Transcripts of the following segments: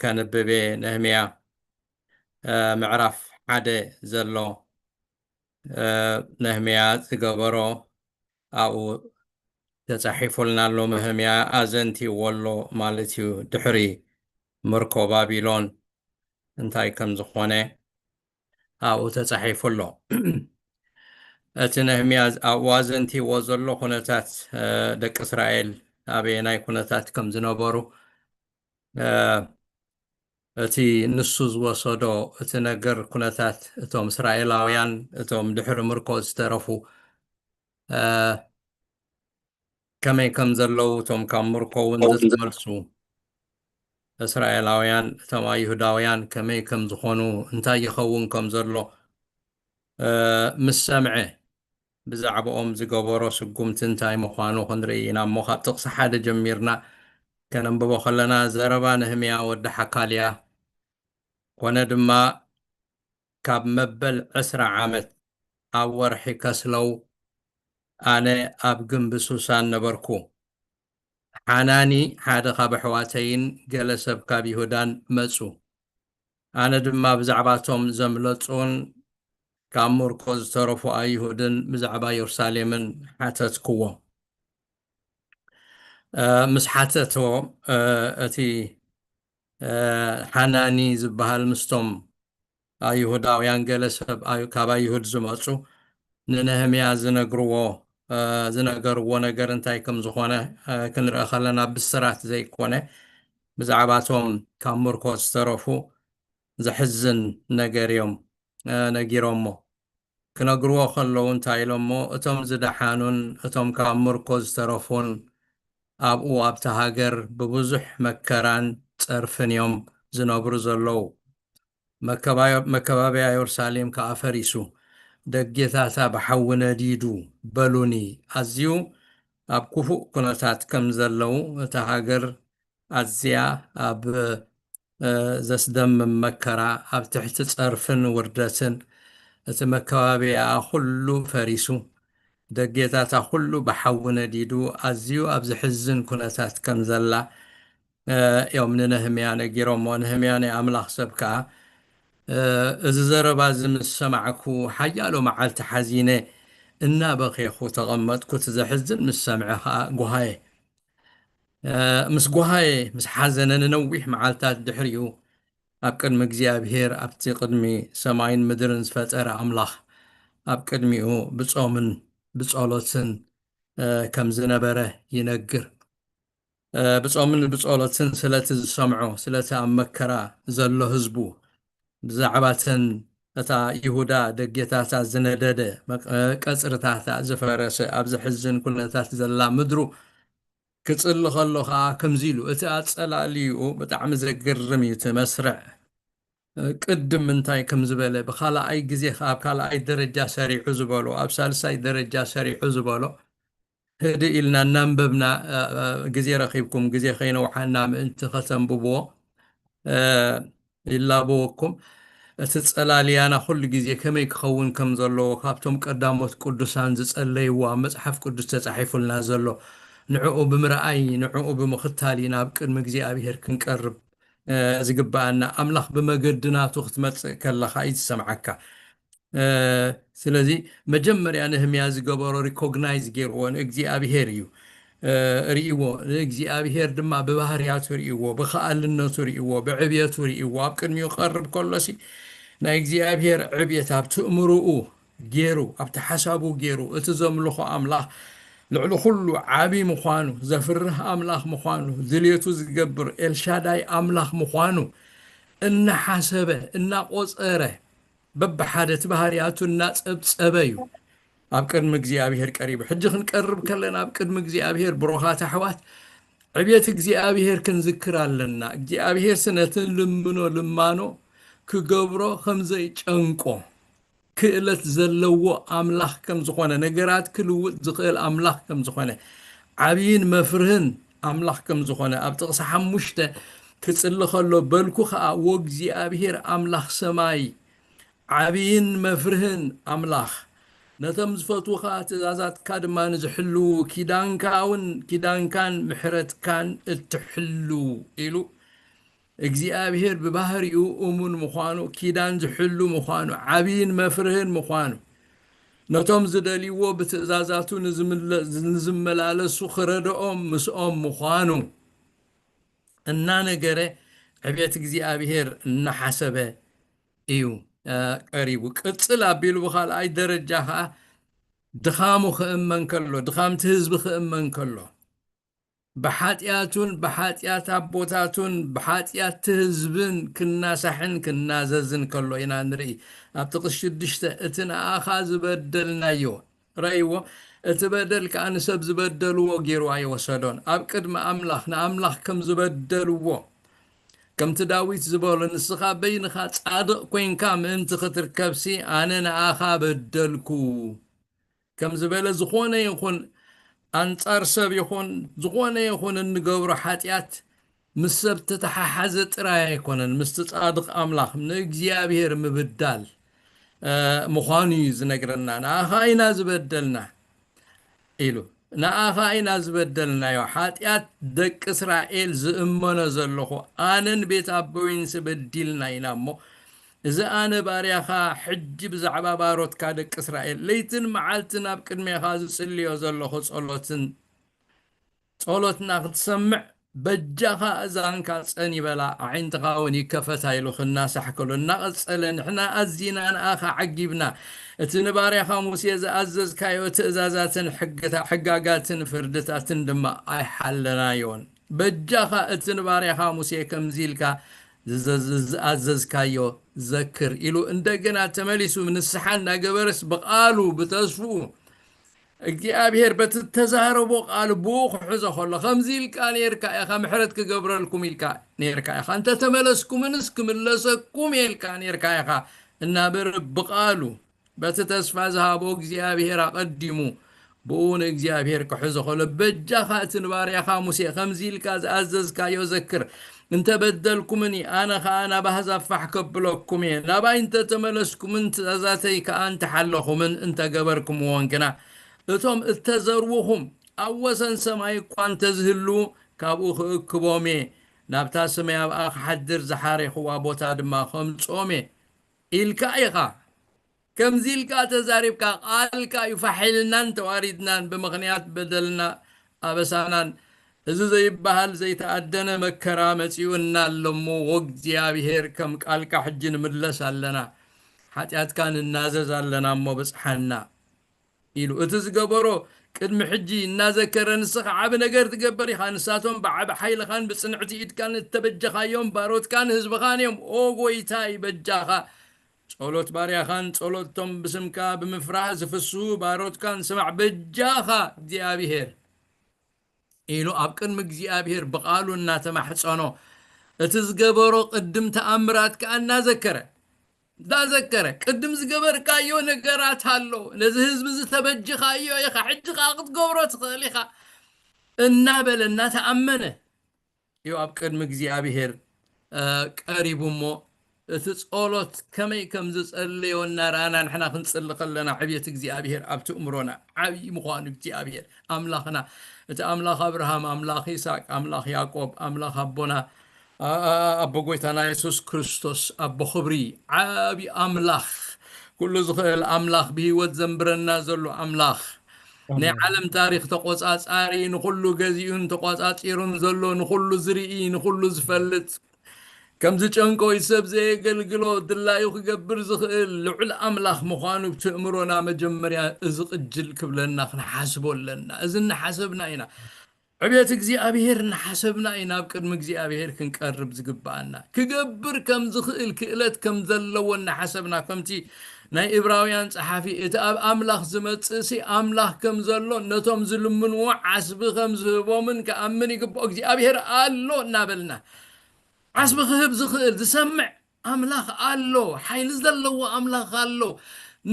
ከንብብ እየ። ነህምያ ምዕራፍ ሓደ ዘሎ ነህምያ ዝገበሮ ኣብኡ ተጻሒፉልና ኣሎ። ነህምያ ኣዘንቲዎ ኣሎ ማለት እዩ። ድሕሪ ምርኮ ባቢሎን እንታይ ከም ዝኾነ ኣብኡ ተጻሒፉ ኣሎ። እቲ ነህምያ ኣብኡ ኣዘንቲዎ ዘሎ ኩነታት ደቂ እስራኤል ኣበየናይ ኩነታት ከም ዝነበሩ እቲ ንሱ ዝወሰዶ እቲ ነገር ኩነታት እቶም እስራኤላውያን እቶም ድሕሪ ምርኮ ዝተረፉ ከመይ ከም ዘለዉ እቶም ካብ ምርኮ እውን ዝተመልሱ እስራኤላውያን እቶም ኣይሁዳውያን ከመይ ከም ዝኾኑ እንታይ ይኸውን ከም ዘሎ ምስ ሰምዐ ብዛዕባኦም ዝገበሮ ስጉምቲ እንታይ ምዃኑ ክንርኢ ኢና እሞ ካብ ጥቕሲ ሓደ ጀሚርና ከነንብቦ ከለና ዘረባ ነህምያ ወዲ ሓካልያ ኮነ ድማ ካብ መበል ዕስራ ዓመት ኣብ ወርሒ ከስለው ኣነ ኣብ ግንቢ ሱሳን ነበርኩ። ሓናኒ ሓደ ካብ ኣሕዋተይን ገለ ሰብ ካብ ይሁዳን መጹ። ኣነ ድማ ብዛዕባቶም ዘምለጹን ካብ ምርኮ ዝተረፉ ኣይሁድን ብዛዕባ የሩሳሌምን ሓተትክዎ። ምስ ሓተቶ እቲ ሓናኒ ዝበሃል ምስቶም ኣይሁዳውያን ገለ ሰብ ካብ ኣይሁድ ዝመጹ ንነህምያ ዝነግርዎ ዝነገርዎ ነገር እንታይ ከም ዝኾነ ክንርኢ ከለና ብስራት ዘይኮነ ብዛዕባቶም ካብ ምርኮ ዝተረፉ ዘሕዝን ነገር እዮም ነጊሮሞ። ክነግርዎ ከለዉ እንታይ ኢሎሞ? እቶም ዝደሓኑን እቶም ካብ ምርኮ ዝተረፉን ኣብኡ ኣብታ ሃገር ብብዙሕ መከራን ጸርፍን እዮም ዝነብሩ ዘለዉ። መከባብያ የሩሳሌም ከኣ ፈሪሱ፣ ደጌታታ ብሓዊ ነዲዱ በሉኒ። ኣዝዩ ኣብ ክፉእ ኩነታት ከም ዘለዉ እታ ሃገር ኣዝያ ኣብ ዘስደምም መከራ ኣብ ትሕቲ ጸርፍን ውርደትን እቲ መከባብያኣ ኩሉ ፈሪሱ ደጌታታ ኩሉ ብሓዊ ነዲዱ ኣዝዩ ኣብ ዝሕዝን ኩነታት ከም ዘላ እዮም ንነህምያ ነጊሮሞ። ነህምያ ናይ ኣምላኽ ሰብ ከኣ እዚ ዘረባ እዚ ምስ ሰማዕኩ ሓያሎ መዓልቲ ሓዚነ እናበኼኹ ተቐመጥኩ። እቲ ዘሕዝን ምስ ሰምዐ ከኣ ጓሃየ። ምስ ጓሃየ ምስ ሓዘነ ንነዊሕ መዓልታት ድሕሪኡ ኣብ ቅድሚ እግዚኣብሔር ኣብቲ ቅድሚ ሰማይን ምድርን ዝፈጠረ ኣምላኽ ኣብ ቅድሚኡ ብጾምን ብጸሎትን ከም ዝነበረ ይነግር። ብጾምን ብጸሎትን ስለቲ ዝሰምዖ ስለቲ ኣብ መከራ ዘሎ ህዝቡ ብዛዕባተን እታ ይሁዳ ደጌታታ ዝነደደ ቀጽርታታ ዝፈረሰ ኣብ ዝሕዝን ኩነታት ዘላ ምድሩ ክጽሊ ከሎ ከዓ ከምዚ ኢሉ እቲ ኣጸላልይኡ ብጣዕሚ ዘገርም እዩ እቲ መስርዕ ቅድም እንታይ ከም ዝበለ ብካልኣይ ግዜ ከዓ ኣብ ካልኣይ ደረጃ ሰሪዑ ዝበሎ ኣብ ሳልሳይ ደረጃ ሰሪዑ ዝበሎ ህድእ ኢልና እናንበብና ግዜ ረኺብኩም ግዜ ከይነውሓና ምእንቲ ከተንብብዎ ይላበወኩም። እቲ ጸላልያና ኩሉ ግዜ ከመይ ክኸውን ከም ዘለዎ ካብቶም ቀዳሞት ቅዱሳን ዝጸለይዎ ኣብ መጽሓፍ ቅዱስ ተጻሒፉልና ዘሎ ንዕኡ ብምርኣይ ንዕኡ ብምኽታል ኢና ኣብ ቅድሚ እግዚኣብሔር ክንቀርብ ዝግባኣና። ኣምላኽ ብመገዲ ናቱ ክትመጽእ ከለኻ እዩ ዝሰምዓካ። ስለዚ መጀመርያ ነህምያ ዝገበሮ ሪኮግናይዝ ገይርዎ ንእግዚኣብሄር እዩ ርእይዎ። ንእግዚኣብሄር ድማ ብባህርያቱ ርእይዎ፣ ብከኣልነቱ ርእይዎ፣ ብዕብየቱ ርእይዎ። ኣብ ቅድሚኡ ቀርብ ከሎሲ ናይ እግዚኣብሄር ዕብየት ኣብ ትእምርኡ ገይሩ ኣብቲ ሓሳቡ ገይሩ እቲ ዘምልኾ ኣምላኽ ልዕሊ ኩሉ ዓቢ ምዃኑ ዘፍርህ ኣምላኽ ምዃኑ ድልየቱ ዝገብር ኤልሻዳይ ኣምላኽ ምዃኑ እናሓሰበ እናቆጸረ በብሓደ እቲ ባህርያቱ እናጸብጸበ እዩ ኣብ ቅድሚ እግዚኣብሔር ቀሪቡ። ሕጂ ክንቀርብ ከለና ኣብ ቅድሚ እግዚኣብሔር ብሩኻት ኣሕዋት ዕብየት እግዚኣብሔር ክንዝክር ኣለና። እግዚኣብሔር ስነትን ልምኖ ልማኖ ክገብሮ ከምዘይጨንቆ ክእለት ዘለዎ ኣምላኽ ከም ዝኾነ ነገራት ክልውጥ ዝኽእል ኣምላኽ ከም ዝኾነ ዓብይን መፍርህን ኣምላኽ ከም ዝኾነ ኣብ ጥቕሲ ሓሙሽተ ክጽሊ ከሎ በልኩ ኸዓ ወእግዚኣብሔር ኣምላኽ ሰማይ ዓብይን መፍርህን ኣምላኽ ነቶም ዝፈትዉኻ ትእዛዛትካ ድማ ንዝሕልዉ ኪዳንካ እውን ኪዳንካን ምሕረትካን እትሕልዉ ኢሉ እግዚኣብሔር ብባህሪኡ እሙን ምዃኑ፣ ኪዳን ዝሕሉ ምዃኑ፣ ዓብይን መፍርህን ምዃኑ፣ ነቶም ዝደልይዎ ብትእዛዛቱ ንዝምለ- ንዝመላለሱ ክረድኦም ምስኦም ምዃኑ እናነገረ ዕቤት እግዚኣብሔር እናሓሰበ እዩ ቀሪቡ። ቅጽል ኣቢሉ ብኻልኣይ ደረጃ ከዓ ድኻሙ ክእመን ከሎ፣ ድኻምቲ ህዝቢ ክእመን ከሎ፣ ብሓጢኣቱን ብሓጢኣት ኣቦታቱን ብሓጢኣት ህዝብን ክናሳሕን ክናዘዝን ከሎ ኢና ንርኢ። ኣብቲ ቅስ ሽዱሽተ እቲ ንኣኻ ዝበደልናዮ ረእይዎ፣ እቲ በደል ከዓ ንሰብ ዝበደልዎ ገይሩ ኣይወሰዶን። ኣብ ቅድሚ ኣምላኽ ንኣምላኽ ከም ዝበደልዎ፣ ከምቲ ዳዊት ዝበሎ፣ ንስኻ በይንኻ ጻድቕ ኮይንካ ምእንቲ ክትርከብሲ፣ ኣነ ንኣኻ በደልኩ ከም ዝበለ፣ ዝኾነ ይኹን ኣንጻር ሰብ ይኹን ዝኾነ ይኹን እንገብሮ ሓጢኣት ምስ ሰብ ተተሓሓዘ ጥራይ ኣይኮነን፣ ምስቲ ጻድቕ ኣምላኽ ንእግዚኣብሔር ምብዳል ምዃኑ እዩ ዝነግረና። ንኣኻ ኢና ዝበደልና ኢሉ። ንኣኻ ኢና ዝበደልናዮ። ሓጢኣት ደቂ እስራኤል ዝእመኖ ዘለኹ፣ ኣነን ቤት ኣቦይንስ በዲልና ኢና እሞ፣ እዚ ኣነ ባርያኻ ሕጂ ብዛዕባ ባሮትካ ደቂ እስራኤል ለይትን መዓልትን ኣብ ቅድሜኻ ዝጽልዮ ዘለኹ ጸሎትን ጸሎትና ክትሰምዕ በጃኻ እዛንካ ጸን ይበላ፣ ኣዒንትኻ እውን ይከፈታ ኢሉ ክናሳሕ ከሎ እናቐጸለ፣ ንሕና ኣዚና ንኣኻ ዓጊብና፣ እቲ ንባርያኻ ሙሴ ዝኣዘዝካዮ ትእዛዛትን ሕግታ- ሕጋጋትን ፍርድታትን ድማ ኣይሓለናዮን። በጃኻ እቲ ንባርያኻ ሙሴ ከምዚ ኢልካ ዝዘዝ- ዝኣዘዝካዮ ዘክር ኢሉ እንደገና ተመሊሱ ንስሓ እናገበረስ ብቓሉ ብተስፍኡ እግዚኣብሔር በቲ እተዛረቦ ቃል ብኡ ክሕዞ ከሎ፣ ከምዚ ኢልካ ነይርካ ኢኻ፣ ምሕረት ክገብረልኩም ኢልካ ነይርካ ኢኻ፣ እንተተመለስኩምንስ ክምለሰኩም እየ ኢልካ ነይርካ ኢኻ እናበረ ብቃሉ በቲ ተስፋ ዝሃቦ እግዚኣብሔር ኣቐዲሙ ብኡ ንእግዚኣብሔር ክሕዞ ከሎ፣ በጃኻ እቲ ንባርያኻ ሙሴ ከምዚ ኢልካ ዝኣዘዝካዮ ዘክር። እንተ በደልኩምኒ፣ ኣነ ኸኣ ናብ ኣህዛብ ፋሕ ከብለኩም እየ። ናባይ እንተ ተመለስኩምን ትእዛዛተይ ከኣ እንተ ሓለኹምን እንተ ገበርኩምዎን ግና፣ እቶም እተዘርዉኹም ኣብ ወሰን ሰማይ እኳ እንተ ዝህልዉ፣ ካብኡ ክእክቦም እየ። ናብታ ስመይ ኣብኣ ክሓድር ዝሓሬኽዋ ቦታ ድማ ከምጽኦም እየ ኢልካ ኢኻ። ከምዚ ኢልካ ተዛሪብካ፣ ቃልካ እዩ ፋሕ ኢልናን ተዋሪድናን ብምኽንያት በደልና ኣበሳናን። እዚ ዘይበሃል ዘይተኣደነ መከራ መጺኡና ኣሎ እሞ፣ ወእግዚኣብሔር ከም ቃልካ ሕጂ ንምለስ ኣለና፣ ሓጢኣትካ ንናዘዝ ኣለና እሞ ብጽሓና ኢሉ። እቲ ዝገበሮ ቅድሚ ሕጂ እናዘከረ፣ ንስኻ ዓቢ ነገር ትገብር ኢኻ፣ ንሳቶም ብዓቢ ሓይልኻን ብጽንዕቲ ኢድካን እተበጀኻዮም ባሮትካን ህዝብኻን እዮም። ኦ ጎይታይ በጃኻ፣ ጸሎት ባርያኻን ጸሎቶም ብስምካ ብምፍራህ ዝፍስሁ ባሮትካን ስማዕ በጃኻ እግዚኣብሔር ኢሉ ኣብ ቅድሚ እግዚኣብሔር ብቓሉ እናተማሕጸኖ፣ እቲ ዝገበሮ ቅድም ተኣምራት ከኣ እናዘከረ፣ እንዳዘከረ፣ ቅድም ዝገበርካዮ ነገራት ኣሎ፣ ነዚ ህዝቢ እዚ ተበጅኻዮ ኢኻ፣ ሕጂ ከኣ ክትገብሮ ትኽእል ኢኻ እናበለ እናተኣመነ እዩ ኣብ ቅድሚ እግዚኣብሔር ቀሪቡ እሞ፣ እቲ ጸሎት ከመይ ከም ዝጸለዮ እናረኣና ንሕና ክንጽሊ ከለና፣ ዕብየት እግዚኣብሔር ኣብቲ እምሮና ዓብዪ ምዃኑ፣ እግዚኣብሔር ኣምላኽና፣ እቲ ኣምላኽ ኣብርሃም፣ ኣምላኽ ይስሐቅ፣ ኣምላኽ ያዕቆብ፣ ኣምላኽ ኣቦና ኣቦ ጎይታና የሱስ ክርስቶስ፣ ኣቦ ክብሪ፣ ዓቢ ኣምላኽ፣ ኩሉ ዝኽእል ኣምላኽ፣ ብህይወት ዘንብረና ዘሎ ኣምላኽ፣ ናይ ዓለም ታሪኽ ተቆጻጻሪ፣ ንኹሉ ገዚኡን ተቆጻጺሩን ዘሎ፣ ንኹሉ ዝርኢ፣ ንኹሉ ዝፈልጥ፣ ከም ዝጨንቆ ሰብ ዘየገልግሎ ድላዩ ክገብር ዝኽእል ልዑል ኣምላኽ ምዃኑ ብትእምሮና መጀመርያ እዚ ቅጅል ክብለና ክንሓስቦ ኣለና። እዚ እናሓሰብና ኢና ዕብየት እግዚኣብሔር እናሓሰብና ኢና ኣብ ቅድሚ እግዚኣብሔር ክንቀርብ ዝግብኣና። ክገብር ከም ዝኽእል ክእለት ከም ዘለዎ እናሓሰብና፣ ከምቲ ናይ እብራውያን ጸሓፊ፣ እቲ ኣብ ኣምላኽ ዝመጽእሲ ኣምላኽ ከም ዘሎ፣ ነቶም ዝልምንዎ ዓስቢ ከም ዝህቦምን ክኣምን ይግብኦ። እግዚኣብሔር ኣሎ እናበልና፣ ዓስቢ ክህብ ዝኽእል ዝሰምዕ ኣምላኽ ኣሎ። ሓይሊ ዘለዎ ኣምላኽ ኣሎ።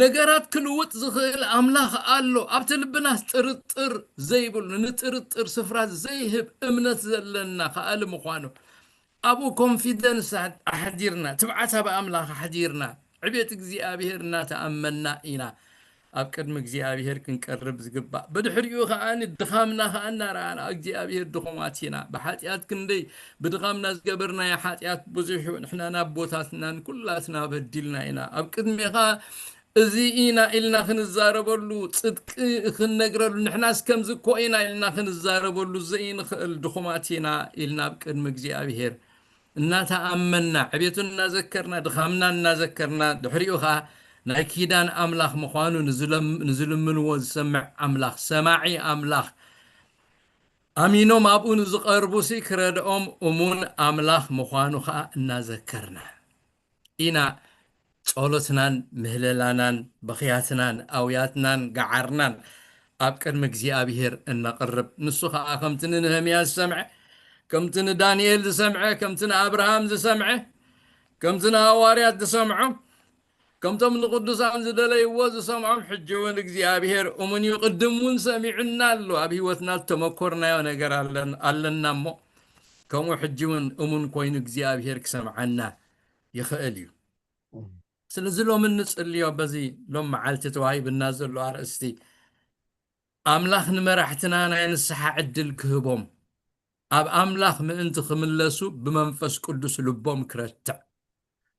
ነገራት ክልውጥ ዝኽእል ኣምላኽ ኣሎ። ኣብቲ ልብናስ ጥርጥር ዘይብሉ፣ ንጥርጥር ስፍራ ዘይህብ እምነት ዘለና ከኣሊ ምዃኑ፣ ኣብኡ ኮንፊደንስ ኣሕዲርና፣ ትብዓት ኣብ ኣምላኽ ኣሕዲርና፣ ዕቤት እግዚኣብሔር እናተኣመንና ኢና ኣብ ቅድሚ እግዚኣብሔር ክንቀርብ ዝግባእ። ብድሕሪኡ ከኣ ድኻምና ከኣ እናረኣና፣ እግዚኣብሔር ድኹማት ኢና፣ ብሓጢኣት ክንደይ ብድኻምና ዝገበርናዮ ሓጢኣት ብዙሕ እዩ፣ ንሕናን ኣቦታትናን ኩላትና በዲልና ኢና፣ ኣብ ቅድሜኻ እዚ ኢና ኢልና ክንዛረበሉ፣ ጽድቂ ክንነግረሉ፣ ንሕናስ ከምዚ እኮ ኢና ኢልና ክንዛረበሉ ዘይንኽእል ድኹማት ኢና ኢልና ኣብ ቅድሚ እግዚኣብሔር እናተኣመንና፣ ዕቤቱ እናዘከርና፣ ድኻምና እናዘከርና፣ ድሕሪኡ ኸኣ ናይ ኪዳን ኣምላኽ ምዃኑ ንዝለም-፣ ንዝልምንዎ ዝሰምዕ ኣምላኽ፣ ሰማዒ ኣምላኽ፣ ኣሚኖም ኣብኡ ንዝቐርቡሲ ክረድኦም እሙን ኣምላኽ ምዃኑ ኸኣ እናዘከርና ኢና ጸሎትናን ምህለላናን በኽያትናን ኣውያትናን ገዓርናን ኣብ ቅድሚ እግዚኣብሔር እነቕርብ። ንሱ ኸኣ ከምቲ ንነህምያ ዝሰምዐ፣ ከምቲ ንዳንኤል ዝሰምዐ፣ ከምቲ ንኣብርሃም ዝሰምዐ፣ ከምቲ ንሃዋርያት ዝሰምዖ፣ ከምቶም ንቕዱሳን ዝደለይዎ ዝሰምዖም፣ ሕጂ እውን እግዚኣብሔር እሙን እዩ። ቅድም እውን ሰሚዑና ኣሎ። ኣብ ህይወትና ዝተመኮርናዮ ነገር ኣለን-፣ ኣለና እሞ፣ ከምኡ ሕጂ እውን እሙን ኮይኑ እግዚኣብሔር ክሰምዓና ይኽእል እዩ። ስለዚ ሎሚ እንጽልዮ በዚ ሎም መዓልቲ ተዋሂብና ዘሎ ኣርእስቲ፣ ኣምላኽ ንመራሕትና ናይ ንስሓ ዕድል ክህቦም፣ ኣብ ኣምላኽ ምእንቲ ክምለሱ ብመንፈስ ቅዱስ ልቦም ክረትዕ፣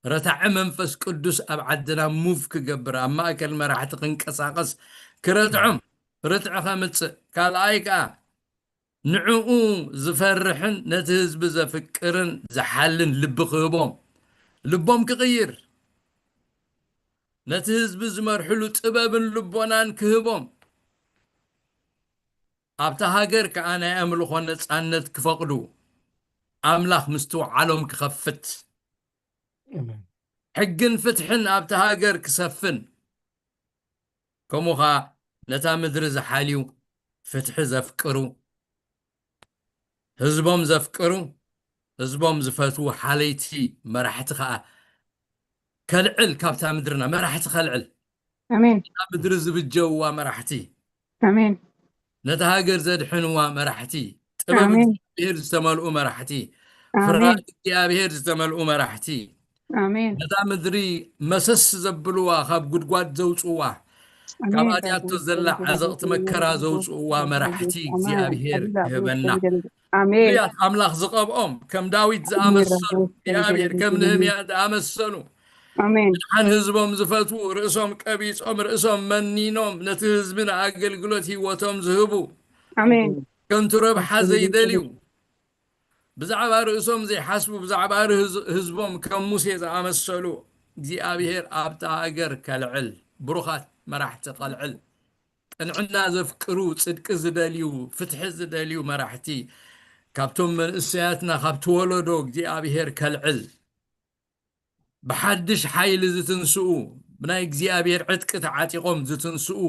ረታዒ መንፈስ ቅዱስ ኣብ ዓድና ሙቭ ክገብር፣ ኣብ ማእከል መራሕቲ ክንቀሳቐስ ክረትዖም፣ ርትዒ ከምጽእ፣ ካልኣይ ከኣ ንዕኡ ዝፈርሕን ነቲ ህዝቢ ዘፍቅርን ዝሓልን ልቢ ክህቦም፣ ልቦም ክቕይር፣ ነቲ ህዝቢ ዝመርሕሉ ጥበብን ልቦናን ክህቦም፣ ኣብታ ሃገር ከኣ ናይ ኣምልኾ ነጻነት ክፈቕዱ፣ ኣምላኽ ምስትውዓሎም ክኸፍት፣ ኣሜን። ሕግን ፍትሕን ኣብታ ሃገር ክሰፍን፣ ከምኡ ኸኣ ነታ ምድሪ ዝሓልዩ፣ ፍትሒ ዘፍቅሩ፣ ህዝቦም ዘፍቅሩ፣ ህዝቦም ዝፈትዉ ሓለይቲ መራሕቲ ኸኣ ከልዕል፣ ካብታ ምድርና መራሕቲ ከልዕል፣ ኣሜን። እታ ምድሪ ዝብጀውዋ መራሕቲ፣ ኣሜን። ነታ ሃገር ዘድሕንዋ መራሕቲ፣ ጥበብ ኣሜን። እግዚኣብሔር ዝተመልኡ መራሕቲ፣ ኣሜን። ፍርሃት እግዚኣብሔር ዝተመልኡ መራሕቲ፣ ኣሜን። ነታ ምድሪ መሰስ ዘብልዋ፣ ካብ ጉድጓድ ዘውፅዋ፣ ካብ ኣሜን። ኣትያቶ ዘላ ዓዘቕቲ መከራ ዘውፅእዋ መራሕቲ ኣሜን። እግዚኣብሔር ኣሜን። ክህበና። ኣሜን። እዚኣት ኣምላኽ ዝቐብኦም፣ ከም ዳዊት ዝኣመሰሉ እግዚኣብሔር፣ ከም ነህምያ ዝኣመሰሉ፣ ኣሜን። ንሓን ህዝቦም ዝፈትዉ፣ ርእሶም ቀቢጾም፣ ርእሶም መኒኖም፣ ነቲ ህዝቢ ንኣገልግሎት ህይወቶም ዝህቡ፣ ኣሜን። ከንቱ ረብሓ ዘይደልዩ፣ ብዛዕባ ርእሶም ዘይሓስቡ፣ ብዛዕባ ርህዝ-፣ ህዝቦም ከም ሙሴ ዝኣመሰሉ፣ እግዚኣብሔር ኣብታ ሃገር ከልዕል፣ ብሩኻት መራሕቲ ከልዕል፣ ቅንዕና ዘፍቅሩ፣ ጽድቂ ዝደልዩ፣ ፍትሒ ዝደልዩ መራሕቲ፣ ካብቶም መንእሰያትና፣ ካብቲ ወለዶ እግዚኣብሔር ከልዕል፣ ብሓድሽ ሓይሊ ዝትንስኡ፣ ብናይ እግዚኣብሔር ዕጥቂ ተዓጢቖም ዝትንስኡ፣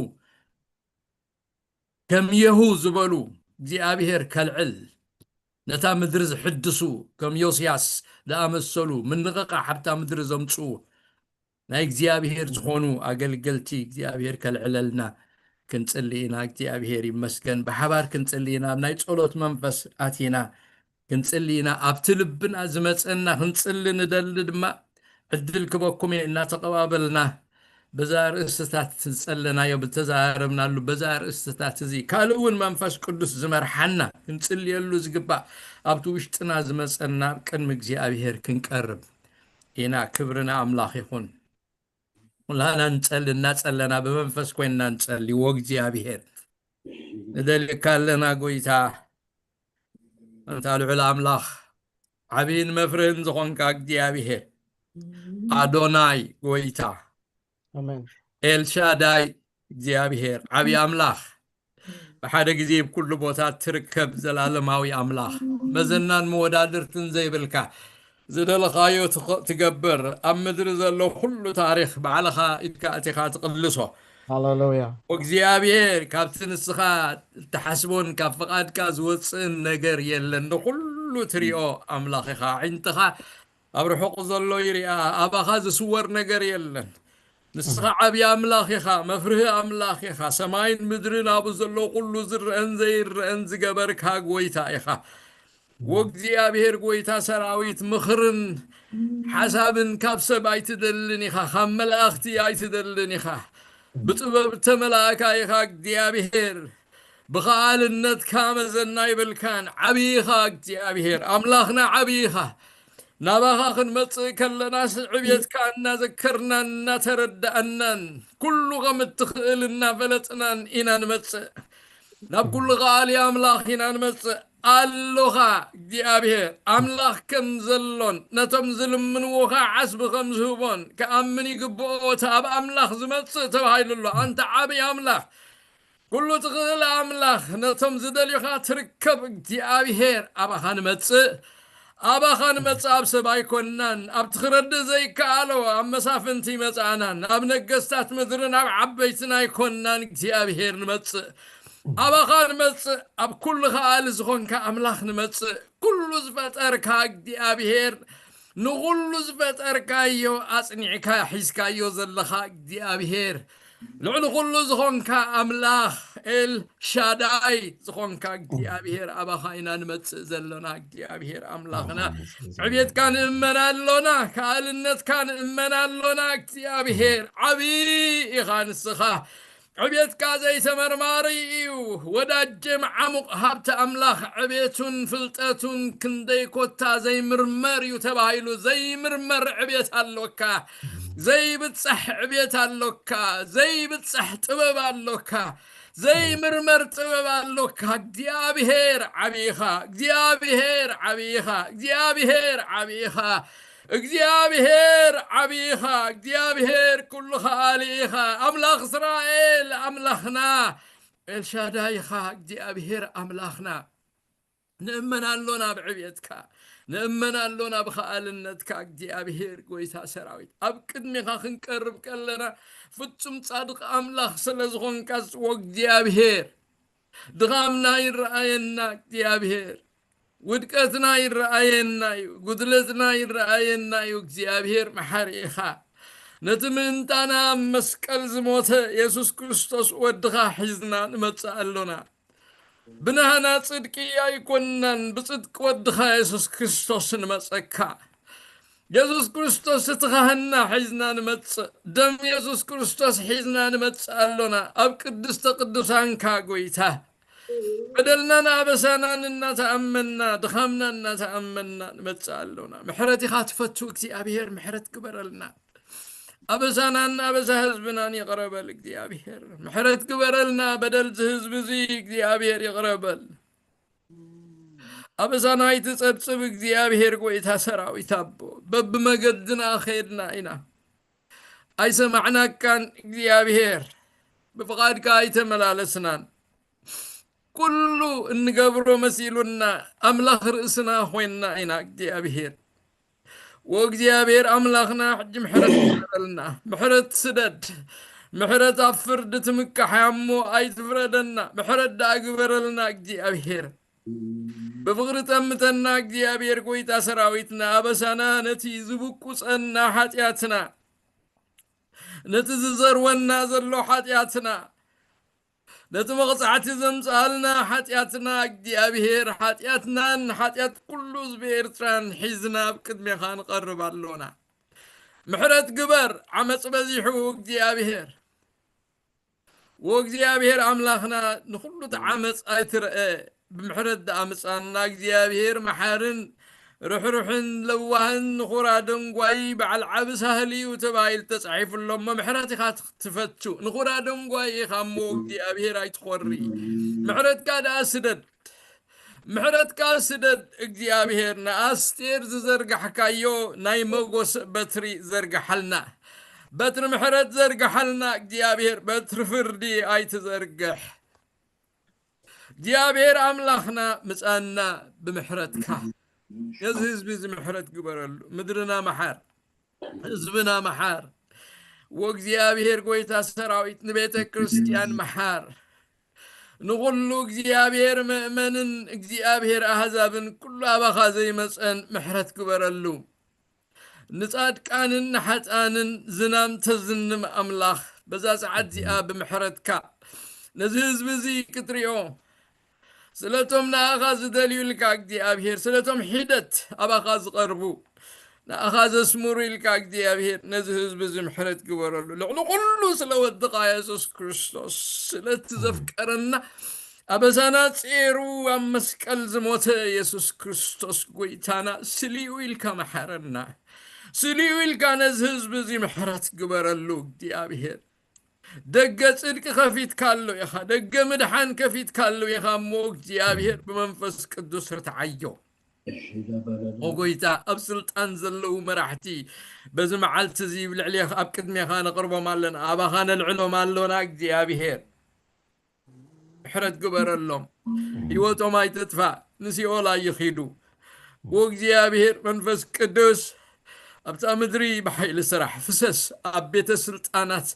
ከም የሁ ዝበሉ እግዚኣብሔር ከልዕል፣ ነታ ምድሪ ዝሕድሱ፣ ከም ዮስያስ ዝኣመሰሉ ምንቕቓሕ ኣብታ ምድሪ ዘምጽኡ፣ ናይ እግዚኣብሔር ዝኾኑ ኣገልገልቲ እግዚኣብሔር ከልዕለልና ክንጽሊ ኢና። እግዚኣብሔር ይመስገን። ብሓባር ክንጽሊ ኢና። ኣብ ናይ ጸሎት መንፈስ ኣቲና ክንጽሊ ኢና። ኣብቲ ልብና ዝመጸና ክንጽሊ ንደሊ ድማ ዕድል ክበኩም እየ። እናተቐባበልና በዛ ርእስትታት ዝጸለናዮ፣ ብተዛረብናሉ በዛ ርእስትታት እዚ፣ ካልእ እውን መንፈስ ቅዱስ ዝመርሓና ክንጽልየሉ ዝግባእ ኣብቲ ውሽጥና ዝመጸና ቅድሚ እግዚኣብሔር ክንቀርብ ኢና። ክብሪ ንኣምላኽ ይኹን። ኩላና ንጸሊ፣ እናጸለና ብመንፈስ ኮይንና ንጸሊ። ወእግዚኣብሔር ንደልየካ ኣለና ጎይታ፣ ኣንታ ልዑል ኣምላኽ፣ ዓብይን መፍርህን ዝኾንካ እግዚኣብሔር፣ ኣዶናይ ጎይታ፣ ኣሜን። ኤልሻዳይ እግዚኣብሔር፣ ዓብዪ ኣምላኽ፣ ብሓደ ግዜ ብኩሉ ቦታ ትርከብ ዘላለማዊ ኣምላኽ፣ መዘናን መወዳድርትን ዘይብልካ፣ ዝደለኻዮ ትኸ-፣ ትገብር፣ ኣብ ምድሪ ዘሎ ኩሉ ታሪኽ ባዕልኻ ኢድካ ኣቲኻ ትቕልሶ። ሃሌሉያ። እግዚኣብሔር፣ ካብቲ ንስኻ እትሓስቦን ካብ ፍቓድካ ዝወጽእን ነገር የለን። ንኹሉ ትሪኦ ኣምላኽ ኢኻ። ኣዒንትኻ ኣብ ርሑቕ ዘሎ ይሪኣ፣ ኣባኻ ዝስወር ነገር የለን። ንስኻ ዓብዪ ኣምላኽ ኢኻ፣ መፍርሂ ኣምላኽ ኢኻ። ሰማይን ምድርን ኣብኡ ዘሎ ኩሉ ዝረአን ዘይረአን ዝገበርካ ጎይታ ኢኻ። ወእግዚኣብሔር ጎይታ ሰራዊት፣ ምኽርን ሓሳብን ካብ ሰብ ኣይትደልን ኢኻ፣ ካብ መላእኽቲ ኣይትደልን ኢኻ። ብጥበብ ተመላእካ ኢኻ እግዚኣብሔር። ብኸኣልነትካ መዘና ይብልካን። ዓብዪ ኢኻ እግዚኣብሔር። ኣምላኽና ዓብዪ ኢኻ። ናባኻ ክንመጽእ ከለናስ ዕብየትካ እናዘከርናን እናተረዳእናን ኩሉ ከም እትኽእል እናፈለጥናን ኢና ንመጽእ። ናብ ኩሉ ኸኣሊ ኣምላኽ ኢና ንመጽእ። ኣሎኻ እግዚኣብሔር። ኣምላኽ ከም ዘሎን ነቶም ዝልምንዎ ኸዓ ዓስቢ ከም ዝህቦን ክኣምን ይግብኦ። እቲ ኣብ ኣምላኽ ዝመጽእ ተባሂሉ ኣሎ። ኣንታ ዓብዪ ኣምላኽ፣ ኩሉ ትኽእል ኣምላኽ፣ ነቶም ዝደልዩኻ ትርከብ እግዚኣብሔር፣ ኣባኻ ንመጽእ። ኣባኻ ንመጽእ። ኣብ ሰብ ኣይኮንናን። ኣብቲ ክረድእ ዘይከኣሎ ኣብ መሳፍንቲ ኣይመጻእናን። ኣብ ነገስታት ምድርን ኣብ ዓበይትን ኣይኮንናን እግዚኣብሔር ንመጽእ። ኣባኻ ንመጽእ። ኣብ ኩሉ ኸኣሊ ዝኾንካ ኣምላኽ ንመጽእ። ኩሉ ዝፈጠርካ እግዚኣብሔር፣ ንኹሉ ዝፈጠርካዮ ኣጽኒዕካ ሒዝካዮ ዘለኻ እግዚኣብሔር፣ ልዕሊ ኩሉ ዝኾንካ ኣምላኽ፣ ኤል ሻዳይ ዝኾንካ እግዚኣብሔር፣ ኣባኻ ኢና ንመጽእ ዘሎና እግዚኣብሔር ኣምላኽና። ዕብየትካ ንእመን ኣሎና፣ ከኣልነትካ ንእመን ኣሎና እግዚኣብሔር። ዓብዪ ኢኻ ንስኻ። ዕብየትካ ዘይተመርማሪ እዩ። ወዳጀ መዓሙቕ ሃብቲ ኣምላኽ ዕብየቱን ፍልጠቱን ክንደይ ኮታ ዘይምርመር እዩ ተባሂሉ። ዘይምርመር ዕብየት ኣሎካ። ዘይብጻሕ ዕብየት ኣሎካ። ዘይብጻሕ ጥበብ ኣሎካ። ዘይምርመር ጥበብ ኣሎካ። እግዚኣብሔር ዓብዪኻ። እግዚኣብሔር ዓብዪኻ። እግዚኣብሔር ዓብዪኻ። እግዚኣብሔር ዓብዪኻ። እግዚኣብሔር ኩሉ ኸኣሊ ኢኻ። ኣምላኽ እስራኤል ኣምላኽና። ኤልሻዳይ ኢኻ እግዚኣብሔር ኣምላኽና። ንእመን ኣሎና ብዕብየትካ። ንእመን ኣሎና ብኸኣልነትካ እግዚኣብሔር ጎይታ ሰራዊት። ኣብ ቅድሜኻ ክንቀርብ ከለና ፍጹም ጻድቕ ኣምላኽ ስለ ዝኾንካስ ወእግዚኣብሔር ድኻምና ይረኣየና እግዚኣብሔር። ውድቀትና ይረኣየና እዩ። ጉድለትና ይረኣየና እዩ። እግዚኣብሔር መሓሪ ኢኻ። ነቲ ምእንታና ኣብ መስቀል ዝሞተ የሱስ ክርስቶስ ወድኻ ሒዝና ንመጽእ ኣሎና። ብናህና ጽድቂ ኣይኮንናን፣ ብጽድቂ ወድኻ የሱስ ክርስቶስ ንመጸካ። የሱስ ክርስቶስ እቲ ካህንና ሒዝና ንመጽእ። ደም የሱስ ክርስቶስ ሒዝና ንመጽእ ኣሎና። ኣብ ቅድስተ ቅዱሳንካ ጎይታ። በደልናን ኣበሳናን እናተኣመንና፣ ድኻምና እናተኣመንና ንመጽእ ኣሎና። ምሕረት ኢኻ ትፈቱ እግዚኣብሔር፣ ምሕረት ግበረልና። ኣበሳናን ኣበሳ ህዝብናን ይቕረ በል እግዚኣብሔር። ምሕረት ግበረልና፣ በደል እዚ ህዝቢ እዚ እግዚኣብሔር ይቕረ በል። ኣበሳና ኣይትጸብጽብ እግዚኣብሔር ጎይታ ሰራዊት ኣቦ። በብመገድና ኸድና ኢና። ኣይሰማዕናካን እግዚኣብሔር። ብፍቓድካ ኣይተመላለስናን። ኩሉ እንገብሮ መሲሉና ኣምላኽ ርእስና ኾይንና ኢና እግዚኣብሔር። ወእግዚኣብሔር ኣምላኽና ሕጂ ምሕረት ግበረልና። ምሕረት ስደድ። ምሕረት ኣብ ፍርዲ ትምካሕ እያ እሞ ኣይትፍረደና። ምሕረት ደኣ ግበረልና እግዚኣብሔር። ብፍቕሪ ጠምተና እግዚኣብሔር ጎይታ ሰራዊትና። ኣበሳና ነቲ ዝብቁጸና ሓጢኣትና፣ ነቲ ዝዘርወና ዘሎ ሓጢኣትና፣ ነቲ መቕጻዕቲ ዘምጽኣልና ሓጢኣትና እግዚኣብሔር፣ ሓጢኣትናን ሓጢኣት ኩሉ ህዝቢ ኤርትራን ሒዝና ኣብ ቅድሜኻ ንቐርብ ኣሎና። ምሕረት ግበር፣ ዓመጽ በዚሑ እግዚኣብሔር። ወእግዚኣብሔር ኣምላኽና ንኹሉ እቲ ዓመጽ ኣይትርአ፣ ብምሕረት ደኣ ምጻና። እግዚኣብሔር መሓርን ርሕሩሕን ለዋህን ንኹራ ደንጓይ በዓል ዓቢ ሳህል እዩ ተባሂሉ ተጻሒፉ ኣሎ እሞ ምሕረት ኢኻ ትፈቱ። ንኹራ ደንጓይ ኢኻ እሞ እግዚኣብሔር ኣይትኾሪ። ምሕረትካ ደኣ ስደድ። ምሕረትካ ስደድ እግዚኣብሔር። ንኣስቴር ዝዘርጋሕካዮ ናይ መጎስ በትሪ ዘርግሓልና። በትሪ ምሕረት ዘርግሓልና እግዚኣብሔር። በትሪ ፍርዲ ኣይትዘርግሕ። እግዚኣብሔር ኣምላኽና ምጻና ብምሕረትካ። ነዚ ህዝቢ እዚ ምሕረት ግበረሉ። ምድርና መሓር። ህዝብና መሓር። ወእግዚኣብሔር ጎይታ ሰራዊት ንቤተ ክርስቲያን መሓር። ንኹሉ እግዚኣብሔር ምእመንን እግዚኣብሔር ኣህዛብን ኩሉ ኣባኻ ዘይመጸን ምሕረት ግበረሉ። ንጻድቃንን ንሓጥኣንን ዝናም ተዝንም ኣምላኽ በዛ ሰዓት እዚኣ ብምሕረትካ ነዚ ህዝቢ እዚ ክትሪኦ ስለቶም ንኣኻ ዝደልዩልካ እግዚኣብሔር፣ ስለቶም ሒደት ኣባኻ ዝቐርቡ፣ ንኣኻ ዘስምሩ ኢልካ እግዚኣብሔር ነዚ ህዝቢ እዚ ምሕረት ግበረሉ። ልዕሊ ኩሉ ስለ ወድኻ የሱስ ክርስቶስ፣ ስለቲ ዘፍቀረና፣ ኣበሳና ጼሩ ኣብ መስቀል ዝሞተ የሱስ ክርስቶስ ጎይታና፣ ስሊኡ ኢልካ መሓረና። ስሊኡ ኢልካ ነዚ ህዝቢ እዚ ምሕረት ግበረሉ እግዚኣብሔር። ደገ ጽድቂ ከፊትካሉ ኢኻ፣ ደገ ምድሓን ከፊትካሉ ኢኻ እሞ እግዚኣብሔር ብመንፈስ ቅዱስ ርትዓዮ። ኦ ጎይታ፣ ኣብ ስልጣን ዘለዉ መራሕቲ በዚ መዓልቲ እዚ ኣብ ልዕሌኻ፣ ኣብ ቅድሜኻ ነቕርቦም ኣለና፣ ኣባኻ ነልዕሎም ኣሎና እግዚኣብሔር። ምሕረት ግበረሎም። ህይወቶም ኣይትጥፋእ፣ ንሲኦል ኣይኺዱ። ኦ እግዚኣብሔር መንፈስ ቅዱስ ኣብታ ምድሪ ብሓይሊ ስራሕ ፍሰስ፣ ኣብ ቤተ ስልጣናት፣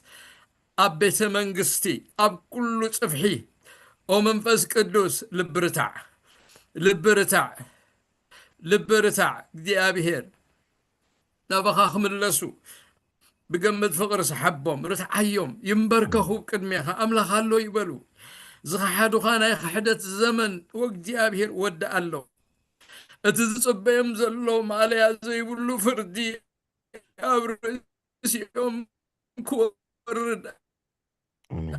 ኣብ ቤተ መንግስቲ፣ ኣብ ኩሉ ጽፍሒ። ኦ መንፈስ ቅዱስ ልቢ ርታዕ፣ ልቢ ርታዕ፣ ልቢ ርታዕ እግዚኣብሔር። ናባኻ ክምለሱ ብገመድ ፍቕሪ ሰሓቦም፣ ርትዓዮም፣ ይንበርከኹ ቅድሜኻ፣ ኣምላኽ ኣሎ ይበሉ። ዝኸሓዱኻ ናይ ክሕደት ዘመን ወእግዚኣብሔር ወድኣሎም። እቲ ዝጽበዮም ዘሎ ማእለያ ዘይብሉ ፍርዲ ኣብ ርእሲኦም ክወርድ ኣሜን።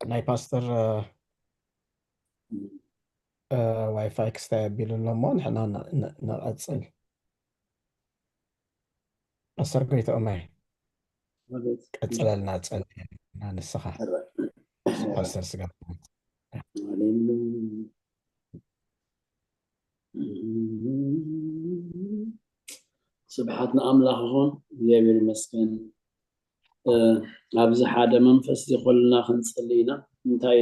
ናይ ፓስተር፣ እ፣ እ፣ ዋይፋይ ክስታይ ኣቢሉ ኣሎ እሞ ንሕና ን-፣ ን-፣ ንቐጽል። ፓስተር ጎይትኦም፣ ኣቤት። ቀጽለልና፣ ጸልየልና ንስኻ። ሕረ-፣ ፓስተር ስጋ። ሃሌሉያ። ስብሓት ንኣምላኽ ይኹን። እግዚኣብሔር ይመስገን። እ፣ ኣብዚ ሓደ መንፈስ እዚ ኮልና ክንጽሊ ኢና። እንታይ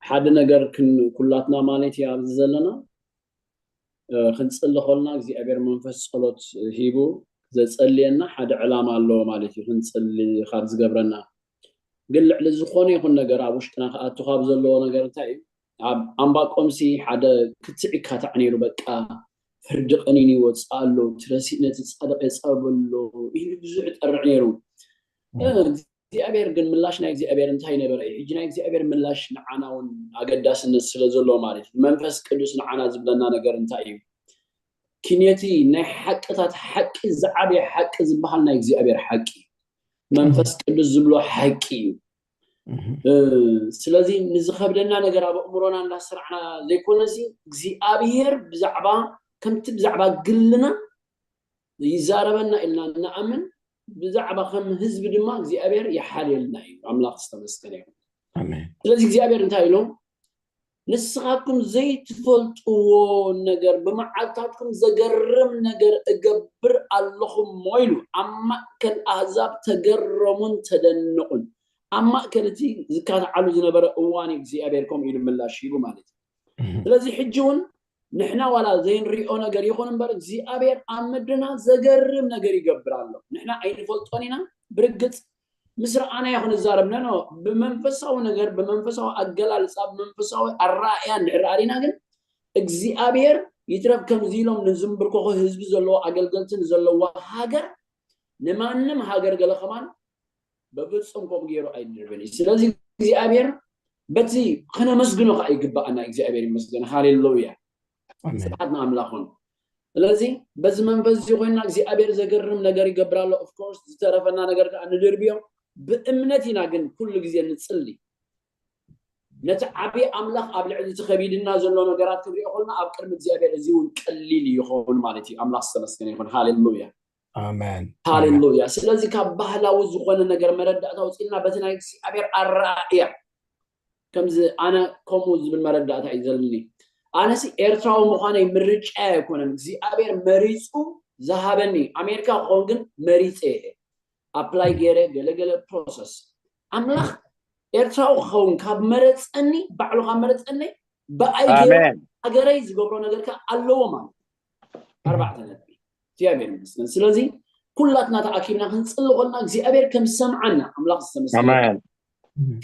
ሓደ ነገር ክን-፣ ኩላትና ማለት እዩ ኣብዚ ዘለና፣ እ፣ ክንጽሊ ኮልና እግዚኣብሔር መንፈስ ጸሎት ሂቡ ዘጸልየና ሓደ ዕላማ ኣለዎ ማለት እዩ። ክንጽሊ ካብ ዝገብረና ግን ልዕሊ ዝኾነ ይኹን ነገር ኣብ ውሽጥና ክኣቱ ካብ ዘለዎ ነገር እንታይ እዩ? ኣብ ኣምባቆምሲ ሓደ ክትዕ ይካታዕ ነይሩ። በቃ ፍርዲ ቀኒኑ ይወፅእ ኣሎ፣ እቲ ረሲእ ነቲ ፃድቕ የፃብብ ኣሎ ኢሉ ብዙሕ ይጠርዕ ነይሩ። እ፣ እግዚኣብሔር ግን ምላሽ ናይ እግዚኣብሔር እንታይ ነበረ እዩ? ሕጂ ናይ እግዚኣብሔር ምላሽ ንዓና እውን ኣገዳስነት ስለ ዘለዎ ማለት እዩ። መንፈስ ቅዱስ ንዓና ዝብለና ነገር እንታይ እዩ? ኪንየቲ ናይ ሓቅታት ሓቂ ዝዓበየ ሓቂ ዝበሃል ናይ እግዚኣብሔር ሓቂ እዩ። መንፈስ ቅዱስ ዝብሎ ሓቂ እዩ። እህ። እ፣ ስለዚ ንዝኸብደና ነገር ኣብ ኣእምሮና እንዳሰርዕና ዘይኮነሲ እግዚኣብሔር ብዛዕባ ከምቲ ብዛዕባ ግልና ይዛረበና ኢልና እንኣምን ብዛዕባ ከም ህዝቢ ድማ እግዚኣብሔር ይሓልየልና እዩ። ኣምላኽ ዝተመስገነ ይኹን። ኣሜን። ስለዚ እግዚኣብሔር እንታይ ኢሉ? ንስኻትኩም ዘይትፈልጥዎ ነገር ብመዓልታትኩም ዘገርም ነገር እገብር ኣለኹ እሞ ኢሉ ኣብ ማእከል ኣህዛብ ተገረሙን ተደነቑን። ኣብ ማእከል እቲ ዝካትዓሉ ዝነበረ እዋን እዩ እግዚኣብሔር ከምኡ ኢሉ ምላሽ ሂቡ ማለት እዩ። እህ። ስለዚ ሕጂ እውን ንሕና ዋላ ዘይንሪኦ ነገር ይኹን እምበር እግዚኣብሔር ኣብ ምድርና ዘገርም ነገር ይገብር ኣሎ። ንሕና ኣይንፈልጦን ኢና። ብርግጽ ምስ ረኣናዮ ክንዛረብ ነኖ ብመንፈሳዊ ነገር ብመንፈሳዊ ኣገላልጻ ብመንፈሳዊ ኣረኣእያ እንድሕር ኣሪና ግን እግዚኣብሔር ይትረፍ ከምዚ ኢሎም ንዝንብርከኹ ህዝቢ ዘለዎ ኣገልገልቲ ንዘለዎ ሃገር ንማንም ሃገር ገለ ከማን በፍጹም ከምኡ ገይሩ ኣይድርብን እዩ። ስለዚ እግዚኣብሔር በቲ ክነመስግኖ ከዓ ይግባኣና። እግዚኣብሔር ይመስገን። ሃሌሉያ። ኣሜን። ስብሓት ንኣምላኹን። ስለዚ በዚ መንፈስ እዚ ኮይና እግዚኣብሔር ዘገርም ነገር ይገብር ኣሎ። ኦፍኮርስ ዝተረፈና ነገር ከዓ ንድርብዮ ብእምነት ኢና ግን ኩሉ ግዜ ንጽሊ። ነቲ ዓብዪ ኣምላኽ ኣብ ልዕሊ እቲ ከቢድና ዘሎ ነገራት ክንሪኦ ከለና ኣብ ቅድሚ እግዚኣብሔር እዚ እውን ቀሊል ይኸውን ማለት እዩ። ኣምላኽ ዝተመስገነ ይኹን። ሃሌሉያ። ኣሜን። ሃሌሉያ። ስለዚ ካብ ባህላዊ ዝኾነ ነገር መረዳእታ ውፅልና በቲ ናይ እግዚኣብሔር ኣረኣእያ ከምዚ ኣነ ከምኡ ዝብል መረዳእታ እዩ ዘለኒ። ኣነሲ ኤርትራዊ ምዃነይ ምርጫ ኣይኮነን፣ እግዚኣብሔር መሪፁ ዝሃበኒ። ኣሜሪካ ክኸውን ግን መሪፀ እየ። ኣፕላይ ገይረ ገለገለ ፕሮሰስ ኣምላኽ ኤርትራዊ ክኸውን ካብ መረፀኒ ባዕሉ ካብ መረፀኒ ብኣይ ገይሩ ኣሜን ሃገረይ ዝገብሮ ነገር ከ ኣለዎ ማለት ኣርባዕተ ነጥቢ እግዚኣብሔር ይመስገን ስለዚ ኩላትና ተኣኪብና ክንፅሊ ኮልና እግዚኣብሔር ከም ዝሰምዓና ኣምላኽ ዝተመስገነ ኣሜን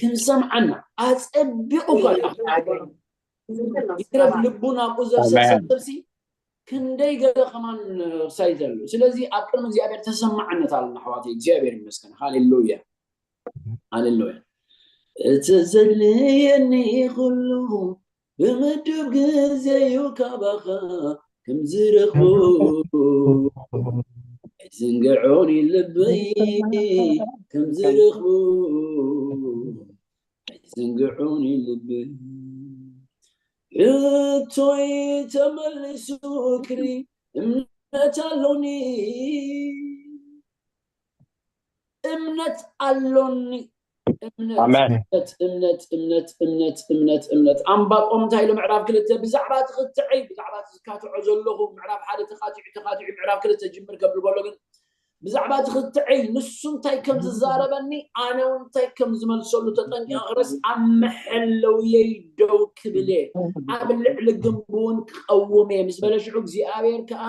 ከም ዝሰምዓና ኣፀቢቑ እኳ ይትረፍ ልቡን ኣብኡ ዘብሰብሰብሲ ክንደይ ገለ ከማን ክሳይ ዘሎ ስለዚ ኣብ ቅድሚ እግዚኣብሔር ተሰማዕነት ኣለና ኣሕዋተይ እግዚኣብሔር ይመስገን ሃሌሉያ ሃሌሉያ እቲ ዘድልየኒ ኩሉ ብምድብ ግዜዩ ካባኻ ከም ዝረኽቦ ኣይዝንግዖን ልበይ ከም ዝረኽቦ ኣይዝንግዖን ልበይ ሕቶይ ተመሊሱ ክሪ እምነት ኣሎኒ እምነት ኣሎኒ እምነት ኣሜን እምነት እምነት እምነት እምነት እምነት እምነት ኣምባቆም እንታይ ኢሉ ምዕራፍ ክልተ ብዛዕባ ትኽትዐይ ብዛዕባ ዝካትዖ ዘለኹ ምዕራፍ ሓደ ተኻቲዑ ተኻቲዑ ምዕራፍ ክልተ ጅምር ከብል ከሎ ግን ብዛዕባ ትኽትዐይ ንሱ እንታይ ከም ዝዛረበኒ ኣነ እውን እንታይ ከም ዝመልሰሉ ተጠንቂቐ ክረስ ኣብ መሐለውየይ ደው ክብል እየ ኣብ ልዕሊ ግንቡ እውን ክቐውም እየ ምስ በለ ሽዑ እግዚኣብሔር ከዓ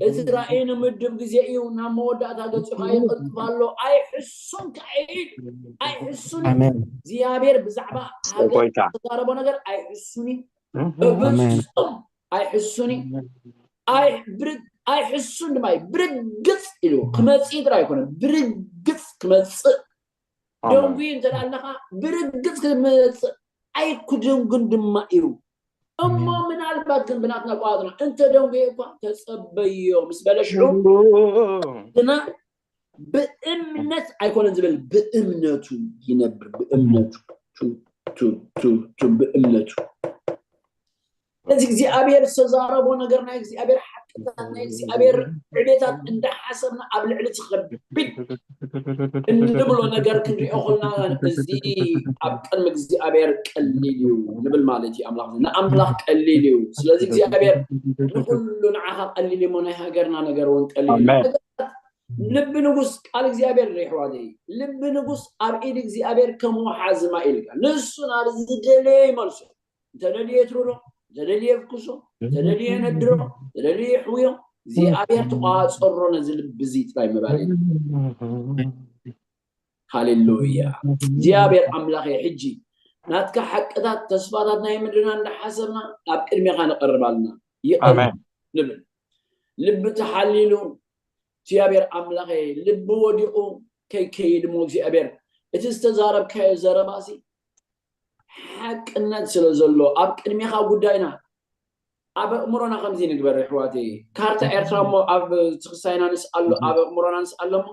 እቲ ራእይ ንምድብ ግዜ እዩ ናብ መወዳእታ ገጹ ከዓ ይቕጥፍ ኣሎ ኣይሕሱን ከዓ ኢድ ኣይሕሱን ኣሜን እግዚኣብሔር ብዛዕባ ሃገር ጎይታ ተዛረቦ ነገር ኣይሕሱን እዩ ኣሜን በፍጹም ኣይሕሱን እዩ ኣይ ብርግ ኣይሕሱን ድማ እዩ ብርግጽ ኢሉ ክመጽእ ጥራይ ኣይኮነ ብርግጽ ክመጽእ ደንጉ እንተ ኣለኻ ብርግጽ ክመጽእ ኣይኩድንጉን ድማ እዩ እሞ ምናልባት ግን ብናትና ቋጥና እንተ ደንጉ እኳ ተጸበዮ ምስ በለ ሽዑ ግና ብእምነት ኣይኮነን ዝብል ብእምነቱ ይነብር ብእምነቱ ቱ- ቱ- ቱ- ቱ- ብእምነቱ ስለዚ እግዚኣብሔር ዝተዛረቦ ነገር ናይ እግዚኣብሔር ሓቅታት ናይ እግዚኣብሔር ዕቤታት እንዳሓሰብና ኣብ ልዕሊ ትኸቢድ እንብሎ ነገር ክንሪኦ ከልና እዚ ኣብ ቅድሚ እግዚኣብሔር ቀሊል እዩ ንብል ማለት እዩ ኣምላኽ ንኣምላኽ ቀሊል እዩ ስለዚ እግዚኣብሔር ንኩሉ ንዓኻ ቀሊል እሞ ናይ ሃገርና ነገር እውን ቀሊል እዩ ኣሜን ነገራት ልቢ ንጉስ ቃል እግዚኣብሔር ርሕዋተይ ልቢ ንጉስ ኣብ ኢድ እግዚኣብሔር ከም ወሓዚ ማይ ኢልካ ንሱ ናብ ዝደለየ ይመልሶ እንተደልየ የትርሮ እንተደልየ የፍክሶ እንተደልየ የነድሮ እንተደልየ የሕውዮ እግዚኣብሔር ተቋፀሮ ነዚ ልቢ እዚ ጥራይ ምባል እዩ ሃሌሉያ እግዚኣብሔር ኣምላኸ ሕጂ ናትካ ሓቅታት ተስፋታት ናይ ምድርና እንዳሓሰብና ኣብ ቅድሜኻ ንቐርብ ኣለና ይቐርብ ኣሜን ንብል ልቢ ተሓሊሉ እግዚኣብሔር ኣምላኸ ልቢ ወዲቑ ከይከይድ እሞ እግዚኣብሔር እቲ ዝተዛረብካዮ ዘረባሲ ሓቅነት ስለ ዘሎ ኣብ ቅድሜኻ ጉዳይና ኣብ ኣእምሮና ከምዚ ንግበር ኣሕዋተይ ካርታ ኤርትራ እሞ ኣብ ትኽሳይና ንስኣሎ ኣብ ኣእምሮና ንስኣሎ እሞ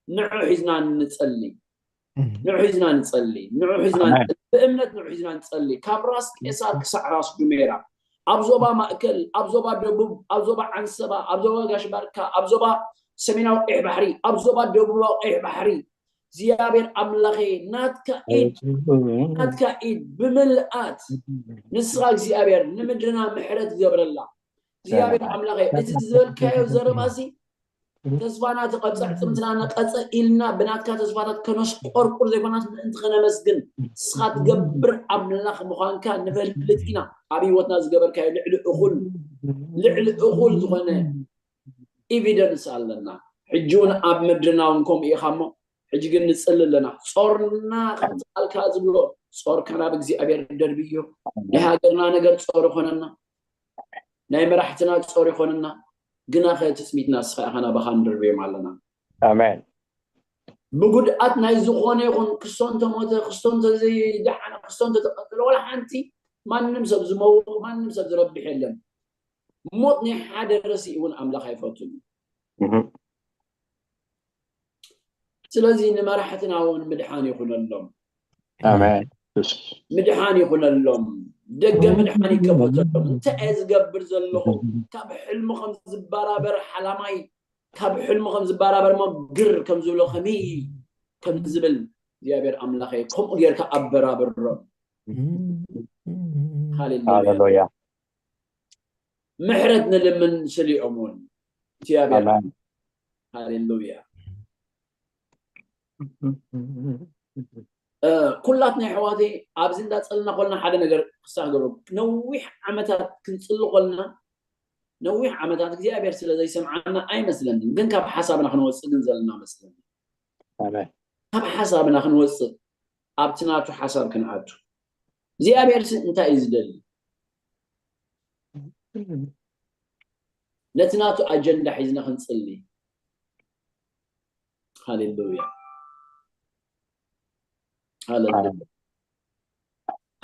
ንዑ ሒዝና ንጸሊ ንዑ ሒዝና ንጸሊ ንዑ ሒዝና ኣሜን። ንጸሊ ብእምነት ንዑ ሒዝና ንጸሊ ካብ ራስ ቄሳር ክሳዕ ራስ ዱሜራ ኣብ ዞባ ማእከል ኣብ ዞባ ደቡብ ኣብ ዞባ ዓንሰባ ኣብ ዞባ ጋሽ ባርካ ኣብ ዞባ ሰሜናዊ ቀይሕ ባሕሪ ኣብ ዞባ ደቡባዊ ቀይሕ ባሕሪ እግዚኣብሔር ኣምላኸ ናትካ ኢድ ናትካ ኢድ ብምልኣት ንስኻ እግዚኣብሔር ንምድርና ምሕረት ገብረላ እግዚኣብሔር ኣምላኸ እቲ ዝበልካዮ ዘረባሲ ተስፋና ተቐፀዕ ፅምትና ነቐፀ ኢልና ብናትካ ተስፋታት ከነስቆርቁር ዘይኮናስ ምእንቲ ከነመስግን ንስኻ ትገብር ኣምላኽ ምዃንካ ንፈልጥ ኢና ኣብ ህይወትና ዝገበርካዮ ልዕሊ እኹል ልዕሊ እኹል ዝኾነ ኤቪደንስ ኣለና ሕጂ እውን ኣብ ምድርና እውን ከምኡ ኢኻ እሞ ሕጂ ግን ንፅሊ ኣለና ፆርና ከምቲ ቃልካ ዝብሎ ፆርካ ናብ እግዚኣብሔር ደርብዮ ናይ ሃገርና ነገር ፆር ይኾነና ናይ መራሕትና ጾር ይኾንና፣ ግናኸ ትጽቢትና ንስኻ ኢኻ፣ ናባኻ ንድርበዮም ኣለና። ኣሜን። ብጉድኣት ናይ ዝኾነ ይኹን፣ ክስቶ እንተሞተ፣ ክስቶ እንተዘይደሓነ፣ ክስቶ እንተተቐተለ፣ ዋላ ሓንቲ ማንም ሰብ ዝመውት፣ ማንም ሰብ ዝረብሕ የለን። ሞት ናይ ሓደ ርእሲ እውን ኣምላኽ ኣይፈቱን እዩ። እህ። ስለዚ ንመራሕትና እውን ምድሓን ይኹነሎም። ኣሜን። ምድሓን ይኹነሎም። ደገ ምድሓን ይከፈተሎም። እንታይ እየ ዝገብር ዘለኹ? ካብ ሕልሙ ከም ዝበራበር ሓላማይ፣ ካብ ሕልሙ ከም ዝበራበር እሞ ግር ከም ዝብሎ ከመይ ከም ዝብል እግዚኣብሔር ኣምላኸይ፣ ከምኡ ጌርካ ኣበራብሮም። ሃሌሉያ። ሃሌሉያ። ምሕረት ንልምን ስሊኦም እውን እግዚኣብሔር። ኣሜን። ሃሌሉያ። ኩላትና ኣሕዋተይ ኣብዚ እንዳጸለና ኮልና ሓደ ነገር ክሳገሩ ነዊሕ ዓመታት ክንጽሊ ኮልና ነዊሕ ዓመታት እግዚኣብሔር ስለ ዘይሰምዓና ኣይመስለንን፣ ግን ካብ ሓሳብና ክንወፅእ ግን ዘለና መስለኒ። ካብ ሓሳብና ክንወፅእ ኣብቲ ናቱ ሓሳብ ክንኣቱ እግዚኣብሔር ሲ እንታይ እዩ ዝደሊ? ነቲ ናቱ ኣጀንዳ ሒዝና ክንፅሊ። ሃሌሉያ።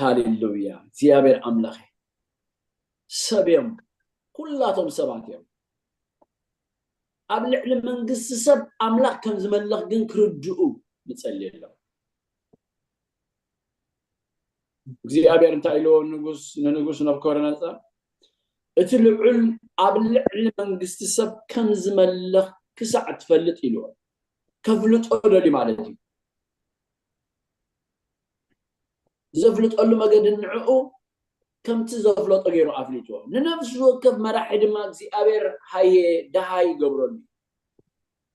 ሃሌሉያ። እግዚኣብሔር ኣምላኽ ሰብ እዮም። ኩላቶም ሰባት እዮም። ኣብ ልዕሊ መንግስቲ ሰብ ኣምላኽ ከም ዝመለኽ ግን ክርድኡ ንጸልየሎም። እግዚኣብሔር እንታይ ኢልዎ ንጉስ ንንጉስ ነብኮረነጸር? እቲ ልዑል ኣብ ልዕሊ መንግስቲ ሰብ ከም ዝመለኽ ክሳዕ ትፈልጥ ኢልዎ። ከፍልጦ ደልዩ ማለት እዩ። ዘፍልጠሉ መገዲ ንዕኡ ከምቲ ዘፍለጦ ገይሩ ኣፍሊጥዎ። ንነፍሲ ወከፍ መራሒ ድማ እግዚኣብሔር ሃየ ደሃይ ይገብረሉ እዩ።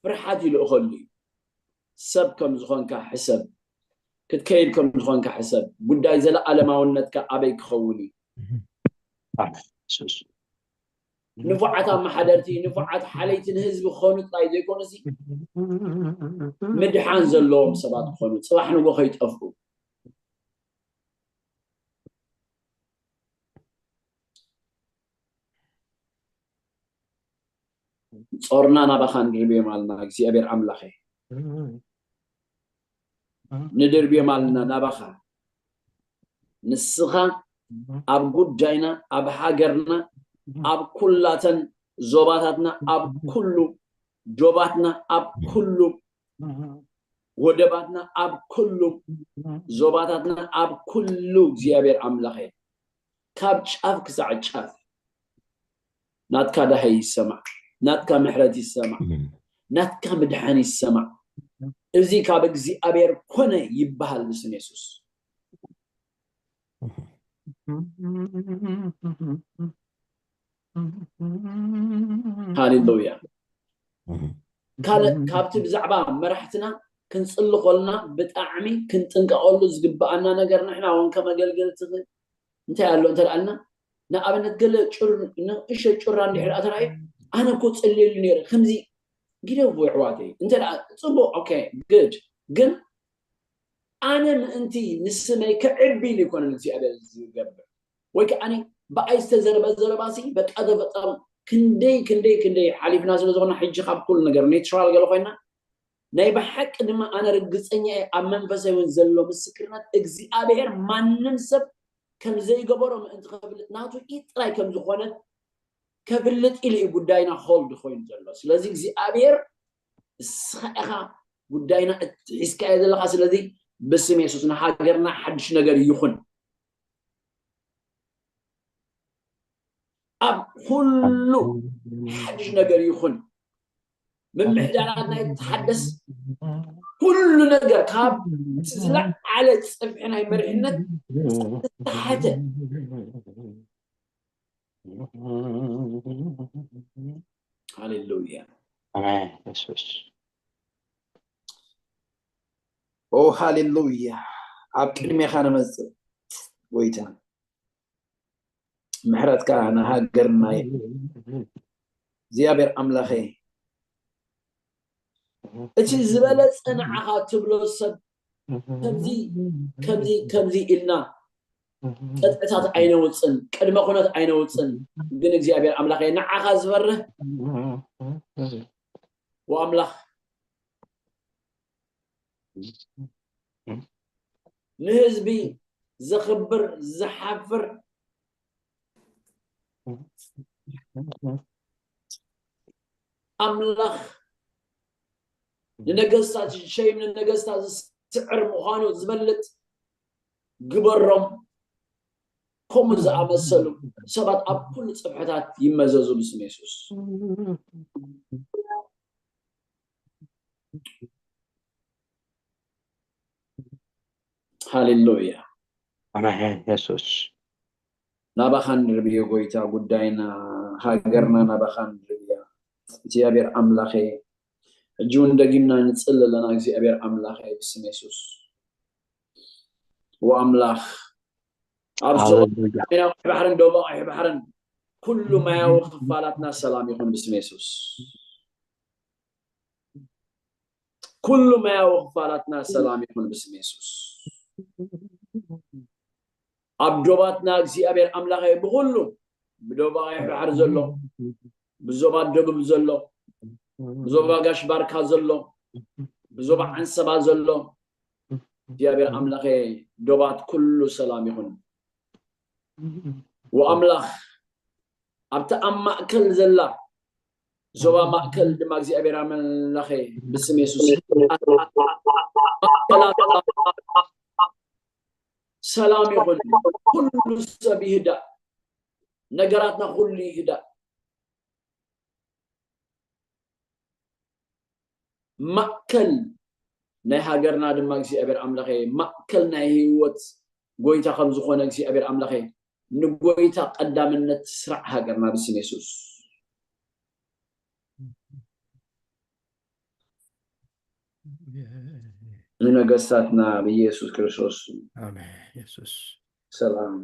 ፍርሓት ይልእኸሉ እዩ። ሰብ ከም ዝኾንካ ሕሰብ። ክትከይድ ከም ዝኾንካ ሕሰብ። ጉዳይ ዘለኣለማውነትካ ኣበይ ክኸውን እዩ? ንፉዓት ኣመሓደርቲ፣ ንፉዓት ሓለይቲ ንህዝቢ ክኾኑ ጥራይ ዘይኮኑሲ ምድሓን ዘለዎም ሰባት ክኾኑ፣ ጽባሕ ንጎ ከይጠፍኡ። ጾርና ናባኻ ንድርብዮም ኣለና እግዚኣብሔር ኣምላኸ። ንድርብዮም ኣለና ናባኻ። ንስኻ ኣብ ጉዳይና፣ ኣብ ሃገርና፣ ኣብ ኩላተን ዞባታትና፣ ኣብ ኩሉ ዶባትና፣ ኣብ ኩሉ ወደባትና፣ ኣብ ኩሉ ዞባታትና፣ ኣብ ኩሉ እግዚኣብሔር ኣምላኸ ካብ ጫፍ ክሳዕ ጫፍ ናትካ ዳሃይ ይሰማዕ፣ ናትካ ምሕረት ይሰማዕ፣ ናትካ ምድሓን ይሰማዕ። እዚ ካብ እግዚኣብሔር ኮነ ይበሃል ብስም የሱስ። ሃሌሉያ። ካልእ ካብቲ ብዛዕባ መራሕትና ክንጽሊ ከልና ብጣዕሚ ክንጥንቀቐሉ ዝግብኣና ነገር ንሕና እውን ከም ኣገልገልቲ እንታይ ኣሎ እንተ ደኣልና ንኣብነት ገለ ንእሸ ጩራ እንድሕር ኣተራዩ ኣነ እኮ ጸልየሉ ነይረ ከምዚ ግደቡ ኣሕዋተይ እንተ ጽቡቕ ኦኬ ግድ ግን ኣነ ምእንቲ ንስመይ ክዕቢ ኢሉ ይኮነን እግዚኣብሔር ዝገብር ወይ ከዓ ብኣይ ዝተዘረበ ዘረባሲ በቃ ተፈጠሩ ክንደይ ክንደይ ክንደይ ሓሊፍና ስለ ዝኾና ሕጂ ካብ ኩሉ ነገር ኔትራል ገለ ኮይና ናይ ብሓቂ ድማ ኣነ ርግፀኛ እየ ኣብ መንፈሳዊ እውን ዘሎ ምስክርነት እግዚኣብሔር ማንም ሰብ ከም ዘይገበሮ ምእንቲ ከፍልጥ ናቱ ኢድ ጥራይ ከም ዝኾነ ከፍልጥ ኢሉ እዩ ጉዳይና ሆልድ ኮይኑ ዘሎ ስለዚ እግዚኣብሔር እስኻ ኢኻ ጉዳይና ሒዝካዮ ዘለኻ ስለዚ ብስም የሱስ ንሃገርና ሓድሽ ነገር ይኹን ኣብ ኩሉ ሓድሽ ነገር ይኹን ምምሕዳራት ናይ ተሓደስ ኩሉ ነገር ካብ ዝለዓለ ፅፍሒ ናይ መሪሕነት ዝተሓተ ሃሌሉያ ኣሜን የሱስ ኦ ሃሌሉያ ኣብ ቅድሜኻ ንመፅእ ጎይታ ምሕረትካ ንሃገርና እግዚኣብሔር ኣምላኸ እቲ ዝበለፀ ንዓኻ ትብሎ ሰብ ከምዚ ከምዚ ከምዚ ኢልና ቅጥዕታት ኣይነውፅን ቅድመ ኩነት ኣይነውፅን ግን እግዚኣብሔር ኣምላኸ ንዓኻ ዝበርህ ወኣምላኽ ንህዝቢ ዘኽብር ዝሓፍር ኣምላኽ ንነገስታት ዝሸይም ንነገስታት ዝስዕር ምዃኑ ዝበልጥ ግበሮም ከምኡ ዝኣመሰሉ ሰባት ኣብ ኩሉ ፅፍሕታት ይመዘዙ ብስም የሱስ ሃሌሉያ ኣሜን የሱስ ናባኻ ንርብዮ ጎይታ ጉዳይና ሃገርና ናባኻ ንርብያ እግዚኣብሔር ኣምላኸ ሕጂ እውን ደጊምና ንጽሊ ኣለና እግዚኣብሔር ኣምላኽ ብስም የሱስ። ወኣምላኽ ኣብ ዞባ ሰሜናዊ ባሕርን ደቡባዊ ባሕርን ኩሉ ማያዊ ክፋላትና ሰላም ይኹን ብስም የሱስ። ኩሉ ማያዊ ክፋላትና ሰላም ይኹን ብስም የሱስ። ኣብ ዶባትና እግዚኣብሔር ኣምላኸ ብኩሉ ብደቡባዊ ባሕሪ ዘሎ ብዞባ ደቡብ ዘሎ ብዞባ ጋሽ ባርካ ዘሎ ብዞባ ዓንሰባ ዘሎ እግዚኣብሔር ኣምላኸ ዶባት ኩሉ ሰላም ይኹን። ወኣምላኽ ኣብቲ ኣብ ማእከል ዘላ ዞባ ማእከል ድማ እግዚኣብሔር ኣምላኸ ብስም የሱስ ሰላም ይኹን። ኩሉ ሰብ ይህዳእ፣ ነገራትና ኩሉ ይህዳእ። ማእከል ናይ ሃገርና ድማ እግዚኣብሔር ኣምላኸ ማእከል ናይ ህይወት ጎይታ ከም ዝኾነ እግዚኣብሔር ኣምላኸ ንጎይታ ቀዳምነት ስራዕ ሃገርና ብስም የሱስ። ንነገስታትና ብኢየሱስ ክርስቶስ ኣሜን። የሱስ ሰላም፣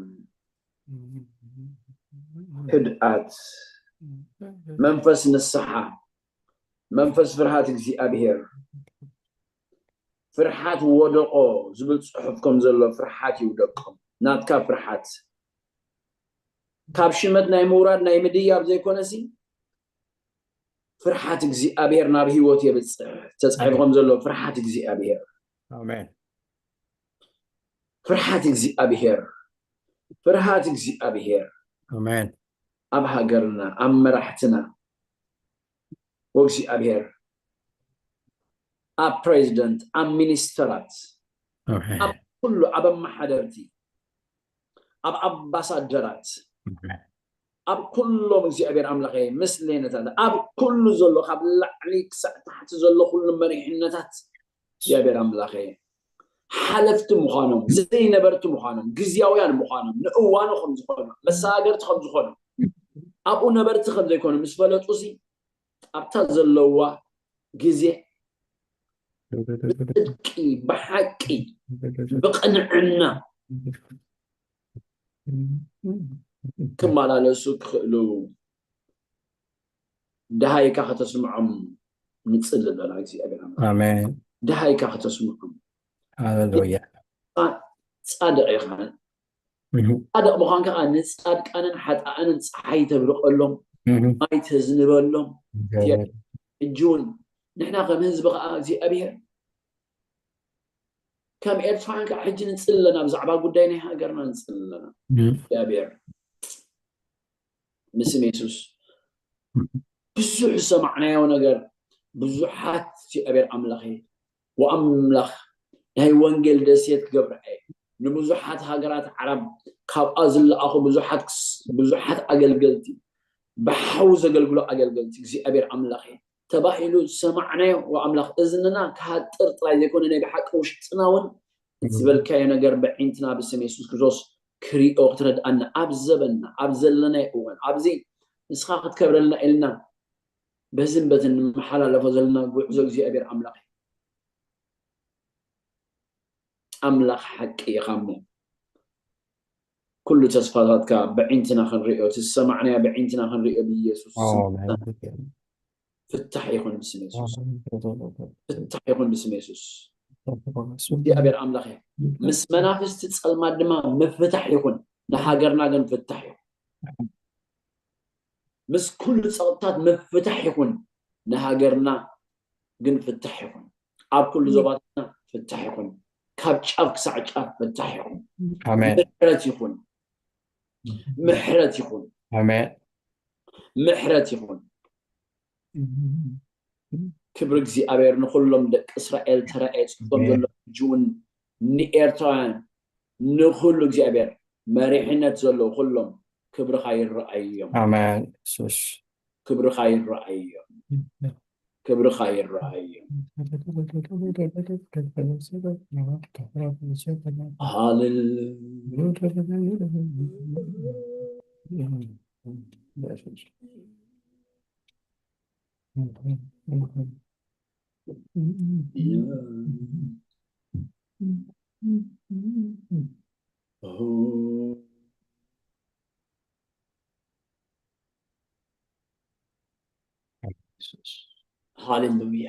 ህድኣት፣ መንፈስ ንስሓ፣ መንፈስ ፍርሃት እግዚኣብሔር። ፍርሓት ወደቆ ዝብል ጽሑፍ ከም ዘሎ ፍርሓት ይውደቆም። ናትካ ፍርሓት ካብ ሽመት ናይ ምውራድ ናይ ምድያብ ዘይኮነሲ ፍርሓት እግዚኣብሔር ናብ ህይወት የብጽሕ። ተጻሒፉ ከም ዘሎ ፍርሓት እግዚኣብሔር ኣሜን። ፍርሓት እግዚኣብሔር ፍርሃት እግዚኣብሔር ኣሜን። ኣብ ሃገርና ኣብ መራሕትና ወእግዚኣብሔር ኣብ ፕሬዚደንት ኣብ ሚኒስተራት ኣሜን። ኣብ ኩሉ ኣብ ኣመሓደርቲ ኣብ ኣምባሳደራት ኣሜን። ኣብ ኩሎም እግዚኣብሔር ኣምላኸ ምስሌነታት ኣብ ኩሉ ዘሎ ካብ ላዕሊ ክሳዕ ታሕቲ ዘሎ ኩሉ መሪሕነታት እግዚኣብሔር ኣምላኸ ሓለፍቲ ምዃኖም ዘይነበርቲ ምዃኖም ግዝያውያን ምዃኖም ንእዋኑ ከም ዝኾኑ መሰጋገርቲ ከም ዝኾኑ ኣብኡ ነበርቲ ከም ዘይኮኑ ምስ ፈለጡ ሲ ኣብታ ዘለዋ ግዜ ብጽድቂ ብሓቂ ብቕንዕና ክመላለሱ ክኽእሉ ደሃይካ ከተስምዖም ንጽሊ ኣለና እግዚኣብሔር ኣምላኽ። ኣሜን። ደሃይካ ከተስምዖም ሃሌሉያ። ጻድቕ ኢኻ። እህ፣ ጻድቕ ምዃን ከዓ ንጻድቃንን ሓጣኣንን ፀሓይ ተብርቐሎም እህ፣ ማይ ተዝንበሎም እግዚኣብሔር። ሕጂ እውን ንሕና ከም ህዝቢ ከዓ እግዚኣብሔር ከም ኤርትራውያን ከዓ ሕጂ ንፅሊ ኣለና ብዛዕባ ጉዳይ ናይ ሃገርና ንፅሊ ኣለና እህ፣ እግዚኣብሔር ብስም የሱስ ብዙሕ ዝሰማዕናዮ ነገር ብዙሓት እግዚኣብሔር ኣምላኸ ወኣምላኽ ናይ ወንጌል ደሴት ክገብራ እየ ንብዙሓት ሃገራት ዓረብ ካብኣ ዝለኣኹ ብዙሓት ክስ- ብዙሓት ኣገልገልቲ ብሓው ዘገልግሎ ኣገልገልቲ እግዚኣብሔር ኣምላኸ ተባሂሉ ዝሰማዕናዮ ወኣምላኽ እዝንና ክሃጥር ጥራይ ዘይኮነ ናይ ብሓቂ ውሽጥና እውን እቲ ዝበልካዮ ነገር ብዒንትና ብስም የሱስ ክርስቶስ ክሪኦ ክትረድኣና ኣብ ዘበንና ኣብ ዘለናዮ እዋን ኣብዚ ንስኻ ክትከብረልና ኢልና በዝን በትን ንመሓላለፎ ዘለና ጉዕዞ እግዚኣብሔር ኣምላኽ እዩ። ኣምላኽ ሓቂ ኢኻ እሞ ኩሉ ተስፋታትካ ብዒንትና ክንሪኦ እቲ ዝሰማዕናዮ ብዒንትና ክንሪኦ ብኢየሱስ ስም ፍታሕ ይኹን ብስም የሱስ ፍታሕ ይኹን ብስም የሱስ እግዚኣብሔር ኣምላኽ እዩ። ምስ መናፍስቲ ጸልማት ድማ ምፍታሕ ይኹን ንሃገርና ግን ፍታሕ ይኹን ምስ ኩሉ ጸቕጥታት ምፍታሕ ይኹን ንሃገርና ግን ፍታሕ ይኹን ኣብ ኩሉ ዞባትና ፍታሕ ይኹን ካብ ጫፍ ክሳዕ ጫፍ ፍታሕ ይኹን ኣሜን። ምሕረት ይኹን ምሕረት ይኹን ኣሜን። ምሕረት ይኹን ክብሪ እግዚኣብሔር ንኩሎም ደቂ እስራኤል ተራእየ ጽሑፎም ዘሎ ሕጂ እውን ንኤርትራውያን ንኩሉ እግዚኣብሔር መሪሕነት ዘለዉ ኩሎም ክብርኻ ይረኣዮም ኣሜን። የሱስ ክብርኻ ይረኣዮም ክብርኻ ይረኣዮም ሃሌሉያ ሃሌሉያ።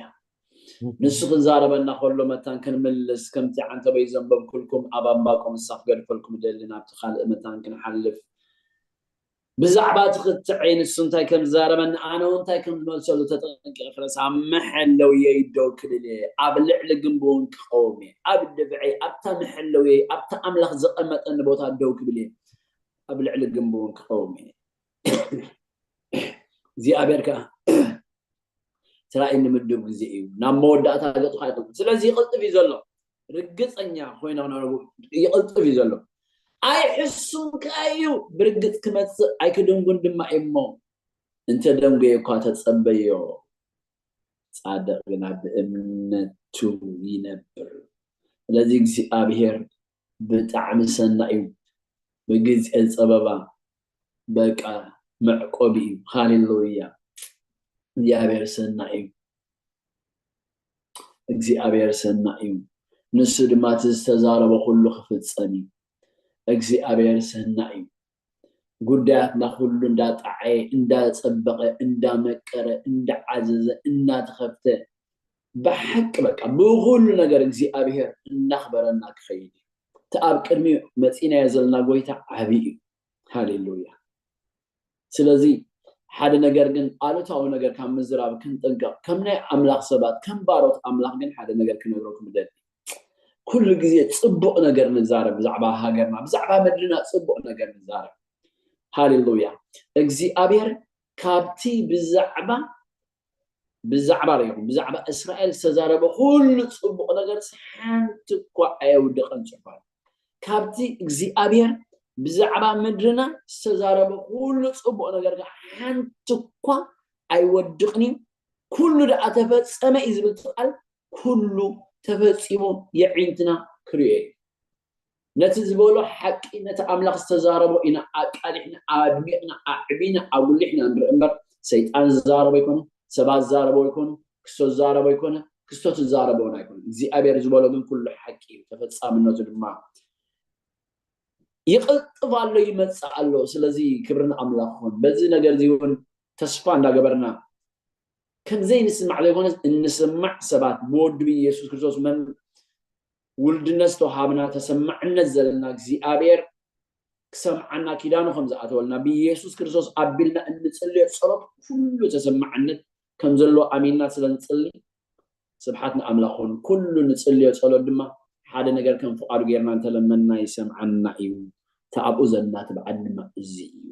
ንሱ ክዛረበና ከሎ መታን ክንምልስ፣ ከምቲ ዓንተበይ ዘንበብኩልኩም ኣብ ኣንባቆም ንሳ ክገድፈልኩም እደሊ። ናብቲ ካልእ መታን ክንሓልፍ፣ ብዛዕባ እቲ ክትዐይ ንሱ እንታይ ከም ዝዛረበኒ ኣነ እውን እንታይ ከም ዝመልሰሉ ተጠንቂቐ ክረስ ኣብ መሐለውየይ ደው ክብል እየ። ኣብ ልዕሊ ግንቢ እውን ክቐውም እየ። ኣብ ድብዐይ ኣብታ መሐለውየይ ኣብታ ኣምላኽ ዘቐመጠኒ ቦታ ደው ክብል እየ። ኣብ ልዕሊ ግንቢ እውን ክቐውም እየ። እግዚኣብሔር ከኣ ስራይ ንምድብ ግዜ እዩ። ናብ መወዳእታ ገጽካ ኣይኮን። ስለዚ ይቕልጥፍ እዩ ዘሎ። ርግጸኛ ኮይና ይቕልጥፍ እዩ ዘሎ። ኣይሕሱን ከኣ እዩ። ብርግጽ ክመጽእ ኣይክድንጉን ድማ እዩ እሞ እንተ ደንጎየ እኳ ተጸበዮ። ጻድቕ ግና ብእምነቱ ይነብር። ስለዚ እግዚኣብሔር ብጣዕሚ ሰናይ እዩ። ብግዜ ጸበባ በቃ መዕቆቢ እዩ። ሃሌሉያ። እግዚኣብሔር ሰናይ እዩ። እግዚኣብሔር ሰናይ እዩ። ንሱ ድማ እቲ ዝተዛረቦ ኩሉ ክፍጸም እዩ። እግዚኣብሔር ሰናይ እዩ። ጉዳያትና ኩሉ እንዳጣዓየ እንዳጸበቐ እንዳመቀረ እንዳዓዘዘ እናተኸፍተ ብሓቂ በቃ ብኩሉ ነገር እግዚኣብሔር እናኽበረና ክኸይድ እዩ። እቲ ኣብ ቅድሚኡ መጺናዮ ዘለና ጎይታ ዓብዪ እዩ። ሃሌሉያ። ስለዚ ሓደ ነገር ግን ኣሉታዊ ነገር ካብ ምዝራብ ክንጥንቀቕ፣ ከም ናይ ኣምላኽ ሰባት ከም ባሮት ኣምላኽ ግን ሓደ ነገር ክነግረኩም እደሊ። ኩሉ ግዜ ጽቡቕ ነገር ንዛረብ፣ ብዛዕባ ሃገርና ብዛዕባ ምድርና ጽቡቕ ነገር ንዛረብ። ሃሌሉያ። እግዚኣብሔር ካብቲ ብዛዕባ ብዛዕባ ርኢኹም ብዛዕባ እስራኤል ዝተዛረበ ኩሉ ጽቡቕ ነገር ሓንቲ እኳ ኣየውድቐን ጽሑፋት። ካብቲ እግዚኣብሔር ብዛዕባ ምድርና ዝተዛረበ ኩሉ ጽቡቕ ነገር ሓንቲ እኳ ኣይወድቕን እዩ። ኩሉ ደኣ ተፈጸመ እዩ ዝብል ቃል ኩሉ ተፈጺሙ የዒንትና ክርእዮ እዩ። ነቲ ዝበሎ ሓቂ ነቲ ኣምላኽ ዝተዛረቦ ኢና ኣቃሊሕና ኣድሚቕና ኣዕቢና ኣጉሊሕና ንርኢ እምበር ሰይጣን ዝዛረቦ ኣይኮነ፣ ሰባት ዝዛረቦ ኣይኮነ፣ ክስቶ ዝዛረቦ ኣይኮነ፣ ክስቶ ትዛረቦ እውን ኣይኮነ። እግዚኣብሔር ዝበሎ ግን ኩሉ ሓቂ እዩ፣ ተፈጻምነቱ ድማ ይቕልጥፍ ኣሎ ይመጽእ ኣሎ። ስለዚ ክብርን ኣምላኽ ኹን በዚ ነገር እዚ እውን ተስፋ እንዳገበርና ከም ዘይንስማዕ ዘይኮነስ እንስማዕ ሰባት ብወዱ ብኢየሱስ ክርስቶስ መን ውልድነት ዝተዋሃብና ተሰማዕነት ዘለና እግዚኣብሔር ክሰምዓና ኪዳኑ ከም ዝኣተወልና ብኢየሱስ ክርስቶስ ኣቢልና እንጽልዮ ጸሎት ኩሉ ተሰማዕነት ከም ዘለዎ ኣሚንና ስለ ንጽሊ ስብሓት ንኣምላኽ ኹን። ኩሉ ንጽልዮ ጸሎት ድማ ሓደ ነገር ከም ፍቓዱ ጌርና እንተለመንና ይሰምዓና እዩ። እቲ ኣብኡ ዘለና እቲ በዓል ድማ እዚ እዩ።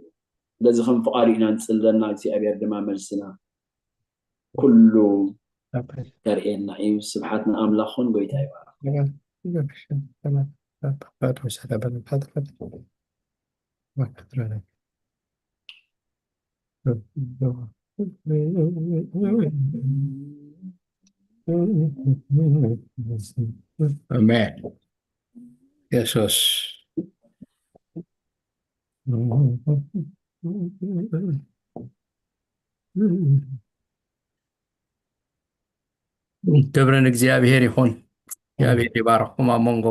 ስለዚ ከም ፍቓዱ ኢና ንጽሊ ዘለና እግዚኣብሔር ድማ መልስና ኩሉ ከርእየና እዩ። ስብሓት ንኣምላኽ ኹን። ጎይታ ይባረክ። ኣሜን። የሱስ ክብሪ ንእግዚኣብሔር ይኹን። እግዚኣብሔር ይባርኽኩም። ኣብ መንጎ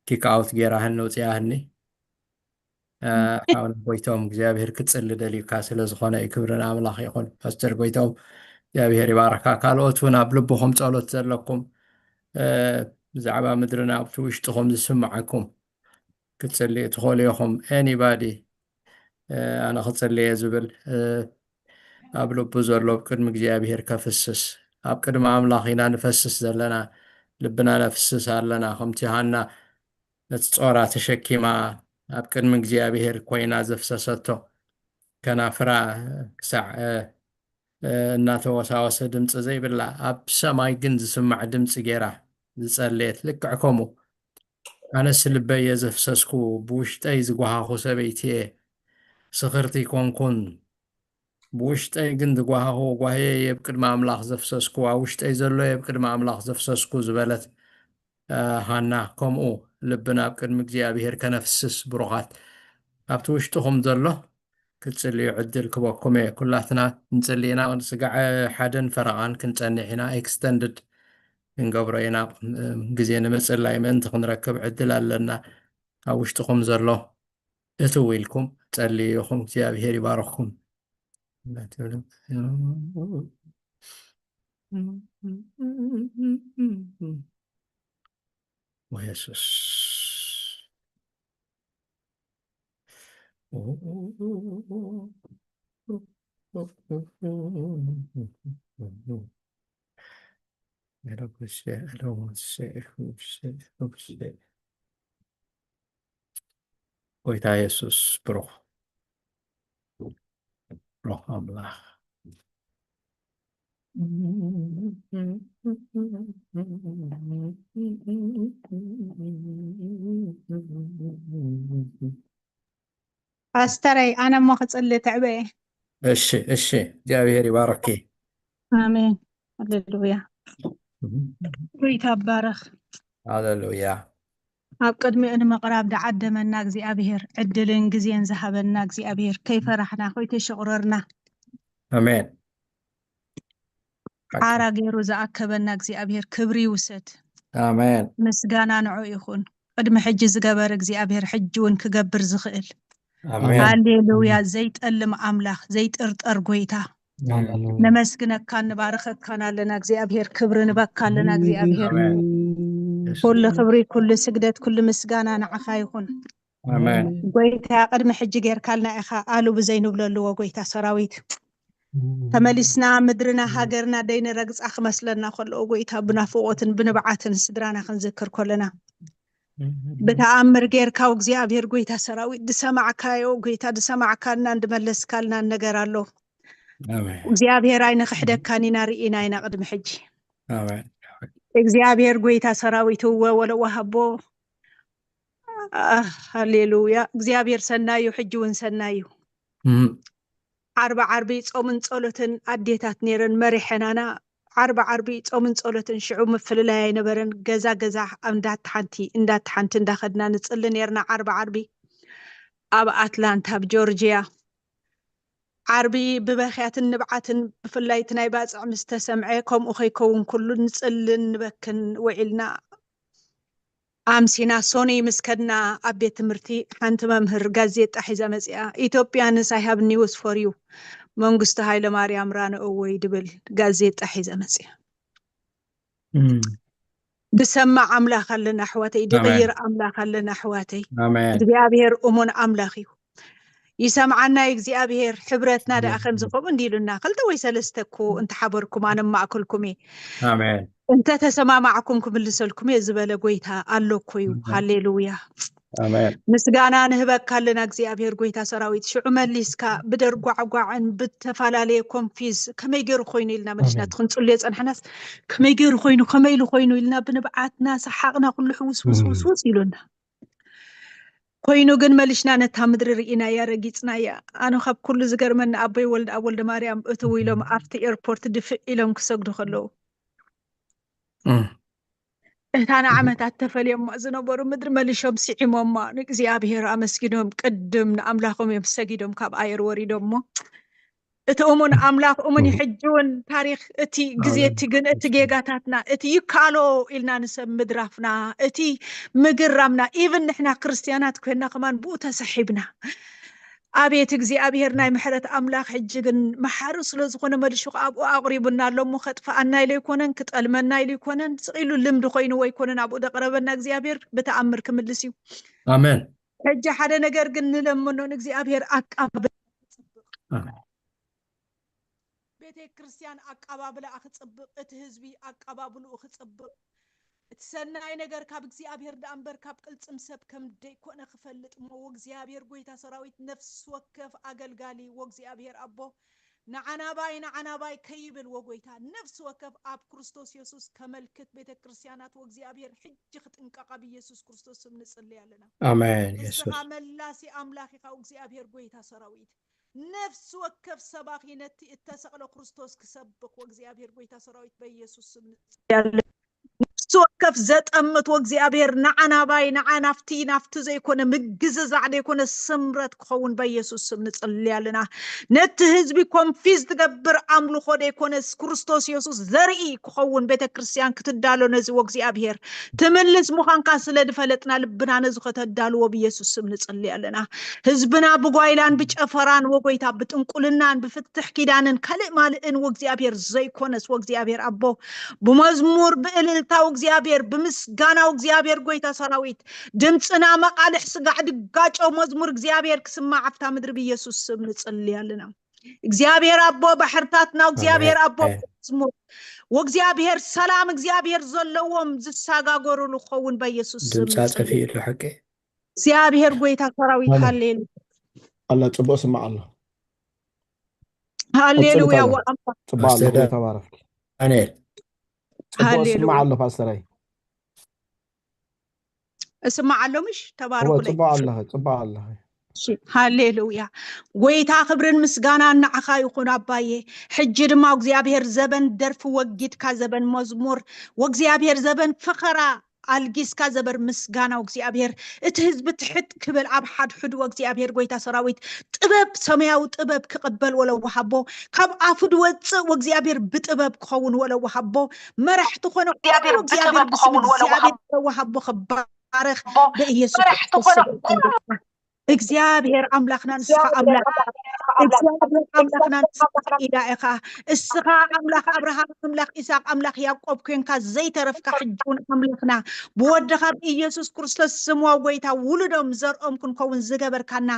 ኪክ ኣውት ጌራህን ነውፅያህኒ። ሓውና ጎይቶም እግዚኣብሔር ክፅሊ ደልዩካ ስለ ዝኾነ እዩ። ክብሪ ንኣምላኽ ይኹን። ፓስተር ጎይቶም እግዚኣብሔር ይባርካ። ካልኦት እውን ኣብ ልብኹም ጸሎት ዘለኩም ብዛዕባ ምድርና ኣብቲ ውሽጥኹም ዝስምዓኩም ክትጽልዩ ትኽእሉ ኢኹም። ኤኒባዲ ኣነ ክጽልየ ዝብል ኣብ ልቡ ዘሎ ኣብ ቅድሚ እግዚኣብሔር ከፍስስ ኣብ ቅድሚ ኣምላኽ ኢና ንፈስስ ዘለና። ልብና ነፍስስ ኣለና። ከምቲ ሃና ነቲ ጾራ ተሸኪማ ኣብ ቅድሚ እግዚኣብሔር ኮይና ዘፍሰሰቶ ከናፍራ ክሳዕ እናተወሳወሰ ድምፂ ዘይብላ ኣብ ሰማይ ግን ዝስማዕ ድምፂ ገይራ ዝጸለየት ልክዕ ከምኡ ኣነስ ልበይ እየ ዘፍሰስኩ ብውሽጠይ ዝጓሃኹ ሰበይቲ እየ ስኽርቲ ኮንኩን ብውሽጠይ ግን ዝጓሃኹ ጓህየ የብ ቅድሚ ኣምላኽ ዘፍሰስኩ ኣብ ውሽጠይ ዘሎ የብ ቅድሚ ኣምላኽ ዘፍሰስኩ ዝበለት ሃና ከምኡ ልብና ኣብ ቅድሚ እግዚኣብሔር ከነፍስስ ብሩኻት ኣብቲ ውሽጥኹም ዘሎ ክትጽልዩ ዕድል ክበኩም እየ። ኩላትና ንጽሊ ኢና። ስጋዕ ሓደን ፈረቓን ክንጸንሕ ኢና። ኤክስተንድድ ክንገብሮ ኢና። ግዜ ንምጽላይ ምእንቲ ክንረክብ ዕድል ኣለና። ኣብ ውሽጥኹም ዘሎ እትው ኢልኩም ጸልዩ ኢኹም። እግዚኣብሔር ይባርኽኩም። ወየሱስ ጎይታ የሱስ ብሩኽ፣ ብሩኽ ኣምላኽ። ፓስተረይ፣ ኣነ እሞ ክጽሊ ትዕበ። እሺ፣ እሺ፣ እግዚኣብሔር ይባርኪ። ኣሜን። ሃሌሉያ። ጎይታ ይባረኽ። ሃሌሉያ። ኣብ ቅድሚኡ ንምቕራብ ዝዓደመና እግዚኣብሔር፣ ዕድልን ግዜን ዝሃበና እግዚኣብሔር፣ ከይፈራሕና ከይተሸቑረርና ኣሜን። ሓራ ገይሩ ዝኣከበና እግዚኣብሔር ክብሪ ይውሰድ። ኣሜን። ምስጋና ንዑ ይኹን። ቅድሚ ሕጂ ዝገበረ እግዚኣብሔር ሕጂ እውን ክገብር ዝኽእል። ኣሜን። ሃሌሉያ። ዘይጠልም ኣምላኽ፣ ዘይጥርጠር ጎይታ፣ ነመስግነካን ንባርኸካን ኣለና እግዚኣብሔር። ክብሪ ንበካ ኣለና እግዚኣብሔር። ኣሜን። ኩሉ ክብሪ፣ ኩሉ ስግደት፣ ኩሉ ምስጋና ንዓኻ ይኹን። ኣሜን። ጎይታ፣ ቅድሚ ሕጂ ጌርካልና ኢኻ፣ ኣሉ ብዘይንብለልዎ ጎይታ ሰራዊት። ተመሊስና ምድርና ሃገርና ደይንረግጻ ክመስለና ከለዎ ጎይታ፣ ብናፍቖትን ብንብዓትን ስድራና ክንዝክር ከለና፣ ብተኣምር ጌርካው እግዚኣብሔር ጎይታ ሰራዊት፣ ዝሰማዕካዮ ጎይታ፣ ዝሰማዕካልናን ዝመለስካልናን ነገር ኣሎ። ኣሜን። እግዚኣብሔር፣ ኣይንኽሕደካን ኢና፣ ርኢና ኢና ቅድሚ ሕጂ። ኣሜን። እግዚኣብሔር ጎይታ ሰራዊት፣ እወ ወለ ወሃቦ። ኣህ፣ ሃሌሉያ። እግዚኣብሔር ሰናዩ፣ ሕጂ እውን ሰናዩ። እም፣ ዓርቢ ዓርቢ ጾምን ጸሎትን ኣዴታት ነይረን መሪሐናና። ዓርቢ ዓርቢ ጾምን ጸሎትን ሽዑ ምፍልላይ ኣይነበረን። ገዛ ገዛ እንዳተሓንቲ እንዳተሓንቲ እንዳኸድና ንጽሊ ነይርና። ዓርቢ ዓርቢ ኣብ ኣትላንታ ኣብ ጆርጂያ ዓርቢ ብበኽያትን ንብዓትን፣ ብፍላይ እቲ ናይ ባጽዕ ምስ ተሰምዐ፣ ከምኡ ከይከውን ኩሉ ንጽልን ንበክን ውዒልና። ኣምሲና ሶኒ ምስ ከድና ኣብ ቤት ትምህርቲ ሓንቲ መምህር ጋዜጣ ሒዛ መጺኣ። ኢትዮጵያንስ I have news for you፣ መንግስቱ ሃይለ ማርያም ራን ኣወይ ድብል ጋዜጣ ሒዛ መጺኣ። እም፣ ድሰማዕ ኣምላኽ ኣለና ኣሕዋተይ፣ ኣሜን። ድቕይር ኣምላኽ ኣለና ኣሕዋተይ። ኣሜን። እግዚኣብሔር እሙን ኣምላኽ እዩ። ይሰምዓና እዩ እግዚኣብሔር። ሕብረትና ደኣ ኣሜን። ከምዚ ከምኡ እንዲ ኢሉና፣ ክልተ ወይ ሰለስተ እኮ እንተሓበርኩም ኣነ ማእከልኩም እየ። ኣሜን። እንተ ተሰማማዕኩም ክምልሰልኩም እየ ዝበለ ጎይታ ኣሎ እኮ እዩ። ኣሜን። ሃሌሉያ። ኣሜን። ምስጋና ንህበካ ኣለና እግዚኣብሔር ጎይታ ሰራዊት። ሽዑ መሊስካ ብደርጓዕጓዕን ብተፈላለየ ኮንፊዝ ከመይ ገይሩ ኮይኑ ኢልና መሊስና ኣሜን። እቲ ክንጽልዮ ጸንሐናስ ከመይ ገይሩ ኮይኑ፣ ከመይ ኢሉ ኮይኑ ኢልና ብንብዓትና ሰሓቕና፣ ኩሉ ሕውስ ውስ ውስ ውስ ኢሉና። ኮይኑ ግን መሊሽና ነታ ምድሪ ርኢናያ፣ ረጊጽናያ። ኣነ ካብ ኩሉ ዝገርመኒ ኣቦይ ወልደ ኣብ ወልደ ማርያም እትው ኢሎም ኣብቲ ኤርፖርት ድፍእ ኢሎም ክሰግዱ ከለዉ እም፣ እታ ንዓመታት ተፈልዮማ ዝነበሩ ምድሪ መሊሾም ስዒሞማ፣ ንእግዚኣብሔር ኣመስጊኖም ቅድም ንኣምላኾም እዮም ሰጊዶም ካብ ኣየር ወሪዶም እሞ እቲ እሙን ኣምላኽ እሙን እዩ። ሕጂ እውን ታሪኽ እቲ ግዜ እቲ ግን እቲ ጌጋታትና እቲ ይከኣሎ ኢልና ንሰብ ምድራፍና እቲ ምግራምና ኢቭን ንሕና ክርስትያናት ኮይንና ከማን ብኡ ተሰሒብና ኣቤት እግዚኣብሔር ናይ ምሕረት ኣምላኽ ሕጂ ግን መሓሪ ስለ ዝኾነ መሊሹ ከኣ ኣብኡ ኣቕሪቡና ኣሎ እሞ ከጥፍኣና ኢሉ ኣይኮነን ክጠልመና ኢሉ ኣይኮነን ስቕ ኢሉ ልምዲ ኮይንዎ ኣይኮነን ኣብኡ ዘቕረበና እግዚኣብሔር ብተኣምር ክምልስ እዩ ኣሜን። ሕጂ ሓደ ነገር ግን ንለምኖ ንእግዚኣብሔር ኣቃብላ ኣሜን። ቤተ ክርስቲያን ኣቀባብላኣ ክጽብቕ እቲ ህዝቢ ኣቀባብልኡ ክጽብቕ እቲ ሰናይ ነገር ካብ እግዚኣብሔር ደኣ እምበር ካብ ቅልጽም ሰብ ከም ደይኮነ ክፈልጥ እሞ ወእግዚኣብሔር ጎይታ ሰራዊት ነፍሲ ወከፍ ኣገልጋሊ ወእግዚኣብሔር ኣቦ ንዓናባይ ንዓናባይ ከይብል ወጎይታ ነፍሲ ወከፍ ኣብ ክርስቶስ የሱስ ከመልክት ቤተ ክርስቲያናት ወእግዚኣብሔር ሕጂ ክጥንቀቓ ብኢየሱስ ክርስቶስ ስም ንጽልይ ኣለና ኣሜን። ንስኻ የሱስ መላሲ ኣምላኽ ኢኻ እግዚኣብሔር ጎይታ ሰራዊት ነፍሲ ወከፍ ሰባኺ ነቲ እተሰቕለ ክርስቶስ ክሰብኽ ወእግዚኣብሔር ጎይታ ሰራዊት በኢየሱስ ስም ንጽልይ ኣለና ወከፍ ዘጠምት ወእግዚኣብሔር ንዓ ናባይ፣ ንዓ ናፍቲ፣ ናፍቲ ዘይኮነ ምግዝዛዕ ዘይኮነ ስምረት ክኸውን በኢየሱስ ስም ንጽሊ ኣለና። ነቲ ህዝቢ ኮንፊዝ ትገብር ኣምልኾ ዘይኮነስ ክርስቶስ የሱስ ዘርኢ ክኸውን ቤተ ክርስቲያን ክትዳሎ ነዚ ወእግዚኣብሔር ትምልስ ምዃንካ ስለ ዝፈለጥና ልብና ነዚ ከተዳልዎ ብኢየሱስ ስም ንጽሊ ኣለና። ህዝብና ብጓይላን ብጨፈራን ወጎይታ ብጥንቁልናን ብፍትሕ ኪዳንን ካልእ ማልእን ወእግዚኣብሔር ዘይኮነስ ወእግዚኣብሔር ኣቦ ብመዝሙር ብእልልታ ወእግዚኣብሔር ብምስጋና ወእግዚኣብሔር ጎይታ ሰራዊት ድምፅና መቃልሕ ስጋዕ ድጋጮ መዝሙር እግዚኣብሔር ክስማዕ ኣብታ ምድሪ ብኢየሱስ ስም ንጽሊ ኣለና። እግዚኣብሔር ኣቦ ባሕርታትና እግዚኣብሔር ኣቦ መዝሙር ወእግዚኣብሔር ሰላም እግዚኣብሔር ዘለዎም ዝሰጋገሩሉ ክኸውን በኢየሱስ ስም ድምፃ ንጽሊ። ጠፊኡ ኣሎ ሓቂ እግዚኣብሔር ጎይታ ሰራዊት ኣሜን። ሃሌሉ ኣላ ጽቡቅ ስማዕ ኣሎ። ሃሌሉያ ቀጽል ወኣምባ ጽቡቅ ኣሎ ፓስተር ተባረክ። ዳንኤል ጽቡቅ ስማዕ ሃሌሉያ ኣሎ ፓስተራይ። እስማዕ ኣሎ ምሽ ተባረኩለይ። ጽቡቅ ኣለኸ ጽቡቅ ኣለኸ። ሃሌሉያ ጎይታ ክብርን ምስጋናን ንዓኻ ይኹን ኣባዬ። ሕጂ ድማ እግዚኣብሔር ዘበን ደርፊ ወጊድካ ዘበን መዝሙር ወእግዚኣብሔር ዘበን ፈኸራ ኣልጊስካ ዘበር ምስጋናው እግዚኣብሔር እቲ ህዝቢ ትሕት ክብል ኣብ ሓድሕዱ እግዚኣብሔር ጎይታ ሰራዊት ጥበብ ሰማያዊ ጥበብ ክቕበል ወለ ወሃቦ ካብ ኣፉ ድወፅእ ወእግዚኣብሔር ብጥበብ ክኸውን ወለ ወሃቦ መራሕቲ ኮነ እግዚኣብሔር ብትእዛዝ ወሃቦ ክባረኽ በኢየሱስ ክርስቶስ እግዚኣብሔር ኣምላኽና ንስኻ ኣምላኽ እግዚኣብሔር ኣምላኽና ንስኻ ኢላ ኢኻ። እስኻ ኣምላኽ ኣብርሃም ኣምላኽ ኢሳቅ ኣምላኽ ያዕቆብ ኮንካ ዘይተረፍካ ሕጂ እውን ኣምላኽና ብወድኻ ብኢየሱስ ክርስቶስ ስምዋ ጎይታ ውሉዶም ዘርኦም ክንከውን ዝገበርካና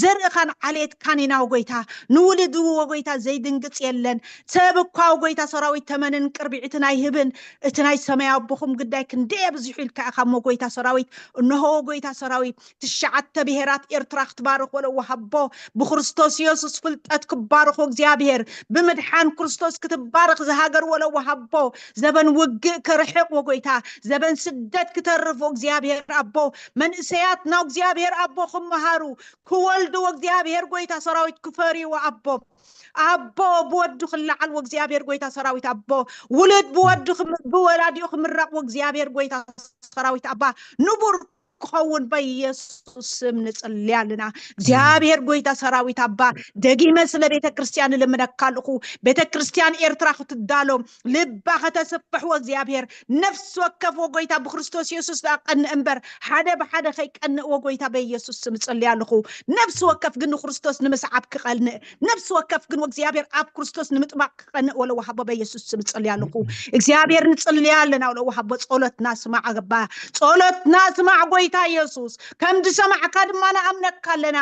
ዘርእኻን ዓሌትካን ኢና ጎይታ ንውልድ ጎይታ ዘይድንግጽ የለን ሰብ እኳ ጎይታ ሰራዊት ተመንን ቅርቢዒትን ኣይህብን እቲ ናይ ሰማይ ኣቦኹም ግዳይ ክንደይ ኣብዚሑ ኢልካ ኢኻ እሞ ጎይታ ሰራዊት እንሆ ጎይታ ሰራዊት ትሽዓተ ብሄራት ኤርትራ ክትባርኽ ወለ ወሃቦ ብክርስቶስ የሱስ ፍልጠት ክባርኹ እግዚኣብሔር ብምድሓን ክርስቶስ ክትባርኽ ዝሃገር ወለ ወሃቦ ዘበን ውግእ ክርሕቕ ወጎይታ ዘበን ስደት ክተርፍ እግዚኣብሔር ኣቦ መንእሰያት ናው እግዚኣብሔር ኣቦ ክመሃሩ ክወልዱ እግዚኣብሔር ጎይታ ሰራዊት ክፈርዩ ኣቦ ኣቦ ብወዱ ክለዓል ወእግዚኣብሔር ጎይታ ሰራዊት ኣቦ ውሉድ ብወዱ ክም- ብወላዲኡ ክምረቕ ወእግዚኣብሔር ጎይታ ሰራዊት ኣባ ንቡር ክኸውን በኢየሱስ ስም ንጽሊ ኣለና እግዚኣብሔር ጎይታ ሰራዊት ኣባ ደጊመ ስለ ቤተ ክርስቲያን ልምነካ ኣለኹ ቤተ ክርስቲያን ኤርትራ ክትዳሎ ልባ ከተስፍሕ ወእግዚኣብሔር ነፍሲ ወከፍ ወጎይታ ብክርስቶስ የሱስ ደኣ ቀንእ እምበር ሓደ ብሓደ ከይቀንእ ወጎይታ በኢየሱስ ስም እጽሊ ኣለኹ ነፍሲ ወከፍ ግን ንክርስቶስ ንምስዓብ ክቐንእ ነፍሲ ወከፍ ግን ወእግዚኣብሔር ኣብ ክርስቶስ ንምጥባቕ ክቐንእ ወለ ወሃቦ በኢየሱስ ስም እጽሊ ኣለኹ እግዚኣብሔር ንጽልያ ኣለና ወለ ወሃቦ ጸሎትና ስማዕ ኣባ ጸሎትና ስማዕ ጎይታ የሱስ ከም ዝሰማዕካ ድማ ንኣምነካ ኣለና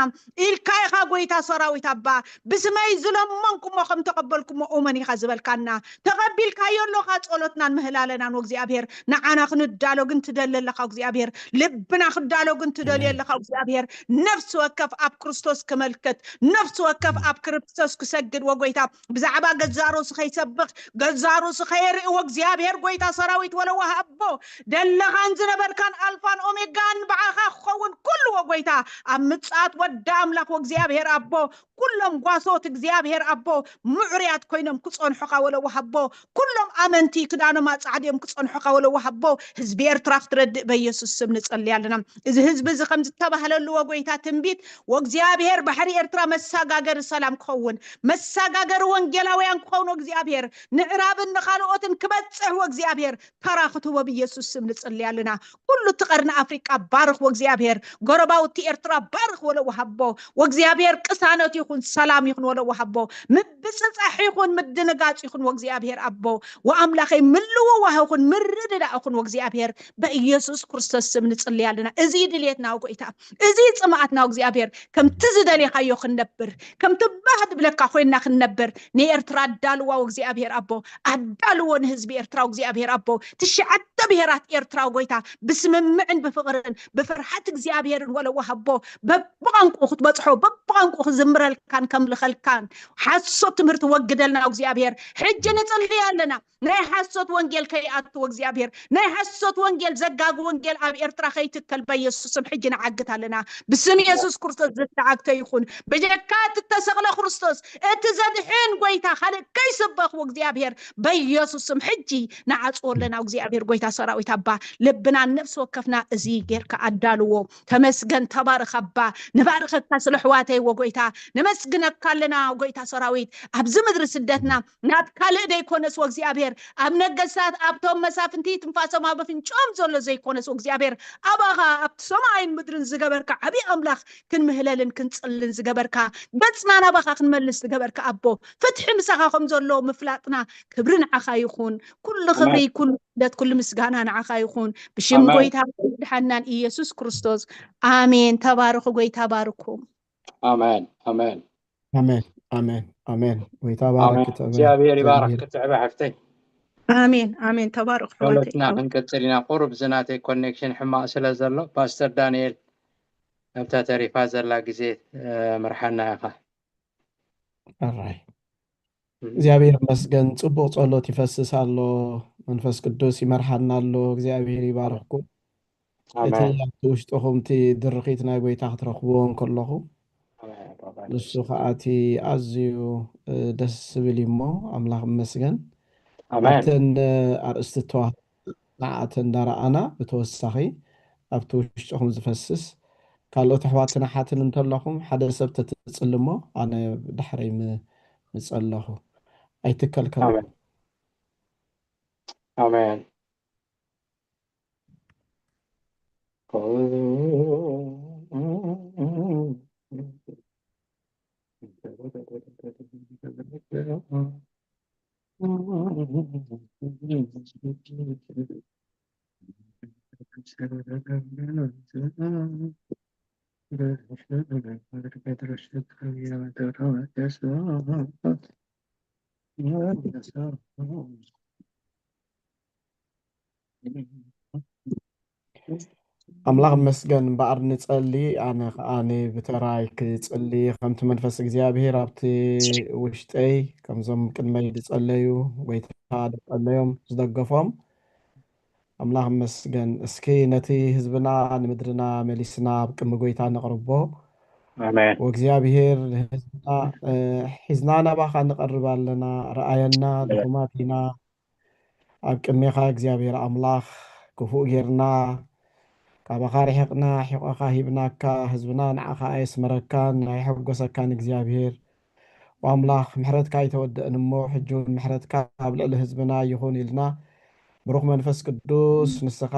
ኢልካ ኢኻ ጎይታ ሰራዊት ኣባ ብስመይ ዝለመንኩሞ ከም ተቐበልኩሞ ኡመን ኢኻ ዝበልካና ተቐቢልካዮ ኣለኻ ጸሎትናን ምህላለናን እግዚኣብሔር ንዓና ክንዳሎ ግን ትደሊ ኣለኻ እግዚኣብሔር ልብና ክዳሎ ግን ትደልዮ ኣለኻ እግዚኣብሔር ነፍሲ ወከፍ ኣብ ክርስቶስ ክመልከት ነፍሲ ወከፍ ኣብ ክርስቶስ ክሰግድ ወጎይታ ብዛዕባ ገዛ ርእሱ ከይሰብኽ ገዛ ርእሱ ከየርኢ ወእግዚኣብሔር ጎይታ ሰራዊት ወለ ወሃቦ ደለኻን ዝነበርካን ኣልፋን ኦሜጋን ብዓኻ ክኸውን ኩሉ ወጎይታ ኣብ ምጽኣት ወዲ ኣምላኽ ወእግዚኣብሔር ኣቦ ኩሎም ጓሶት እግዚኣብሔር ኣቦ ምዑርያት ኮይኖም ክጸንሑኻ ወለ ወሃቦ ኩሎም ኣመንቲ ክዳኖም ኣጻዕድዮም ክጸንሑኻ ወለ ወሃቦ ህዝቢ ኤርትራ ክትረድእ በኢየሱስ ስም ንጸሊ ኣለና እዚ ህዝቢ እዚ ከም ዝተባህለሉ ወጎይታ ትንቢት ወእግዚኣብሔር ባሕሪ ኤርትራ መሳጋገሪ ሰላም ክኸውን መሳጋገሪ ወንጌላውያን ክኸውን ወእግዚኣብሔር ንዕራብን ንኻልኦትን ክበጽሕ ወእግዚኣብሔር ተራ ክትህቦ ብኢየሱስ ስም ንጽሊ ኣለና ኩሉ እቲ ቀርኒ ኣፍሪቃ ባርኽ ወእግዚኣብሔር ጎረባውቲ ኤርትራ ባርኽ ወለ ወሃቦ ወእግዚኣብሔር ቅሳነት ይኹን ሰላም ይኹን ወለ ወሃቦ ምብጽጻሕ ይኹን ምድንጋጽ ይኹን ወእግዚኣብሔር ኣቦ ወኣምላኸይ ምልውዋህ ይኹን ምርድዳእ ይኹን ወእግዚኣብሔር በኢየሱስ ክርስቶስ ስም ንጽሊ ኣለና እዚ ድልየትና ጎይታ እዚ ጽምኣትና እግዚኣብሔር ከምቲ ዝደሌኻዮ ክንነብር ከምቲ ባህ ድብለካ ኮይንና ክንነብር ንኤርትራ ኣዳልዋ እግዚኣብሔር ኣቦ ኣዳልዎ ንህዝቢ ኤርትራ እግዚኣብሔር ኣቦ ትሽዓተ ብሄራት ኤርትራ ጎይታ ብስምምዕን ብፍቕርን ብፍርሃት እግዚኣብሔርን ወለ ተዋህቦ በብቋንቋኡ ክትበፅሖ፣ በብቋንቋኡ ክዝምረልካን ከምልኸልካን። ሓሶት ትምህርቲ ወግደልና እግዚኣብሔር። ሕጂ ንጽሊ ኣለና፣ ናይ ሓሶት ወንጌል ከይኣትዎ እግዚኣብሔር፣ ናይ ሓሶት ወንጌል፣ ዘጋግ ወንጌል ኣብ ኤርትራ ከይትከል በኢየሱስ ስም ሕጂ ንዓግት ኣለና። ብስም የሱስ ክርስቶስ ዝተዓግተ ይኹን። ብጀካ እቲ ተሰቕለ ክርስቶስ፣ እቲ ዘድሕን ጎይታ ካልእ ከይስበኽዎ እግዚኣብሔር በኢየሱስ ስም ሕጂ ንዓጽዎ ኣለና። እግዚኣብሔር ጎይታ ሰራዊት ኣባ፣ ልብና ነፍሲ ወከፍና እዚ ጌርካ ኣዳልዎ። ተመስገን፣ ተባረኽ ኣባ። ንባርኸካ ስለ ኣሕዋተይ ወጎይታ፣ ነመስግነካ ኣለና ጎይታ ሰራዊት። ኣብዚ ምድሪ ስደትና ናብ ካልእ ደይኮነስ ወእግዚኣብሔር፣ ኣብ ነገስታት፣ ኣብቶም መሳፍንቲ ትንፋሶም ኣብ ኣፍንጭኦም ዘሎ ዘይኮነስ ወእግዚኣብሔር፣ ኣባኻ ኣብቲ ሰማይን ምድርን ዝገበርካ ዓብዪ ኣምላኽ ክንምህለልን ክንጽልን ዝገበርካ፣ ገጽና ናባኻ ክንመልስ ዝገበርካ ኣቦ፣ ፍትሒ ምሳኻ ከም ዘሎ ምፍላጥና ክብሪ ንዓኻ ይኹን። ኩሉ ክብሪ፣ ኣሜን። ኩሉ ክብደት፣ ኩሉ ምስጋና ንዓኻ ይኹን። ብሽም ኣሜን። ጎይታ ድሓናን ኢየሱስ ክርስቶስ። ኣሜን። ተባረኹ፣ ጎይታ ባርኩም። ኣሜን፣ ኣሜን። ኣሜን፣ ኣሜን፣ ኣሜን። ጎይታ ባረክ፣ ኣሜን። ተባረክ፣ እግዚኣብሔር ይባረክ፣ እግዚኣብሔር። ክትዕበ ሓፍተይ። ኣሜን፣ ኣሜን። ተባረኽ፣ ኣሕዋተይ። ጸሎትና ክንቅጽል ኢና። ቁሩብ ዝናተይ ኮኔክሽን ሕማቕ ስለ ዘሎ፣ ፓስተር ዳንኤል፣ ኣብታ ተሪፋ ዘላ ግዜ፣ እ፣ ምርሓና ኢኻ። ኣራይ። እም። እግዚኣብሔር ይመስገን፣ ጽቡቕ ጸሎት ይፈስስ ኣሎ፣ መንፈስ ቅዱስ ይመርሓና ኣሎ። እግዚኣብሔር ይባርኽኩም። እቲ ኣሜን። ኣብቲ ውሽጥኹም እቲ ድርኺት ናይ ጎይታ ክትረኽብዎ እንከለኹ፣ ኣሜን፣ ኣሜን። ንሱ ኸኣ እቲ ኣዝዩ፣ እ፣ ደስ ዝብል እዩ እሞ፣ ኣምላኽ ይመስገን። ኣሜን። ኣብተን፣ እ፣ ኣርእስቲ ተዋህዶ ንዓተን እንዳረኣና፣ ብተወሳኺ ኣብቲ ውሽጥኹም ዝፈስስ ካልኦት ኣሕዋትን ኣሓትን እንተለኹም፣ ሓደ ሰብ ተትጽሊ እሞ፣ ኣነ ዳሕረይ ም-፣ ምጸለኹ። ኣይትከልከሉ። ኣሜን። ኣሜን። ኣምላኽ ይመስገን እምበኣር ንጸሊ፣ ኣነ ኸኣ ብተራይ ክጽሊ፣ ከምቲ መንፈስ እግዚኣብሔር ኣብቲ ውሽጠይ፣ ከምዞም ቅድመይ ዝጸለዩ፣ ጎይታ ዝጸለዮም፣ ዝደገፎም፣ ኣምላኽ ይመስገን። እስኪ ነቲ ህዝብና ንምድርና መሊስና ኣብ ቅድሚ ጎይታ ነቕርቦ። ኣሜን። ወእግዚኣብሔር ንህዝብና፣ እ፣ ሒዝና ናባኻ ንቐርብ ኣለና። ረኣየና፣ ኣሜን። ድኹማት ኢና። ኣብ ቅድሜኻ እግዚኣብሔር ኣምላኽ ክፉእ ጌርና፣ ካባኻ ርሒቕና፣ ሒቖኻ ሂብናካ፣ ህዝብና ንዓኻ ኣየስመረካን ኣየሐጎሰካን እግዚኣብሔር። ወኣምላኽ ምሕረትካ ኣይተወደእን እሞ፣ ሕጂ እውን ምሕረትካ ኣብ ልዕሊ ህዝብና ይኹን ኢልና፣ ብሩኽ መንፈስ ቅዱስ፣ ንስኻ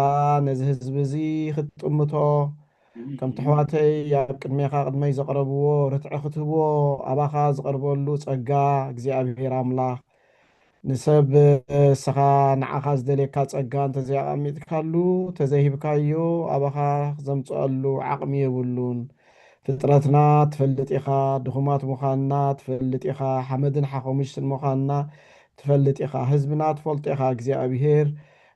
ነዚ ህዝቢ እዚ ክትጥምቶ፣ ከምቲ ኣሕዋተይ ኣብ ቅድሜኻ ቅድመይ ዘቕረብዎ ርትዒ ክትህብዎ፣ ኣባኻ ዝቐርበሉ ጸጋ እግዚኣብሔር ኣምላኽ፣ ንሰብ ንስኻ ንዓኻ ዝደልየካ ጸጋ እንተዘይኣቐሚጥካሉ፣ ተዘይሂብካዮ፣ ኣባኻ ዘምጽኣሉ ዓቕሚ የብሉን። ፍጥረትና ትፈልጥ ኢኻ፣ ድኹማት ምዃንና ትፈልጥ ኢኻ፣ ሓመድን ሓኾምሽትን ምዃንና ትፈልጥ ኢኻ፣ ህዝብና ትፈልጦ ኢኻ። እግዚኣብሔር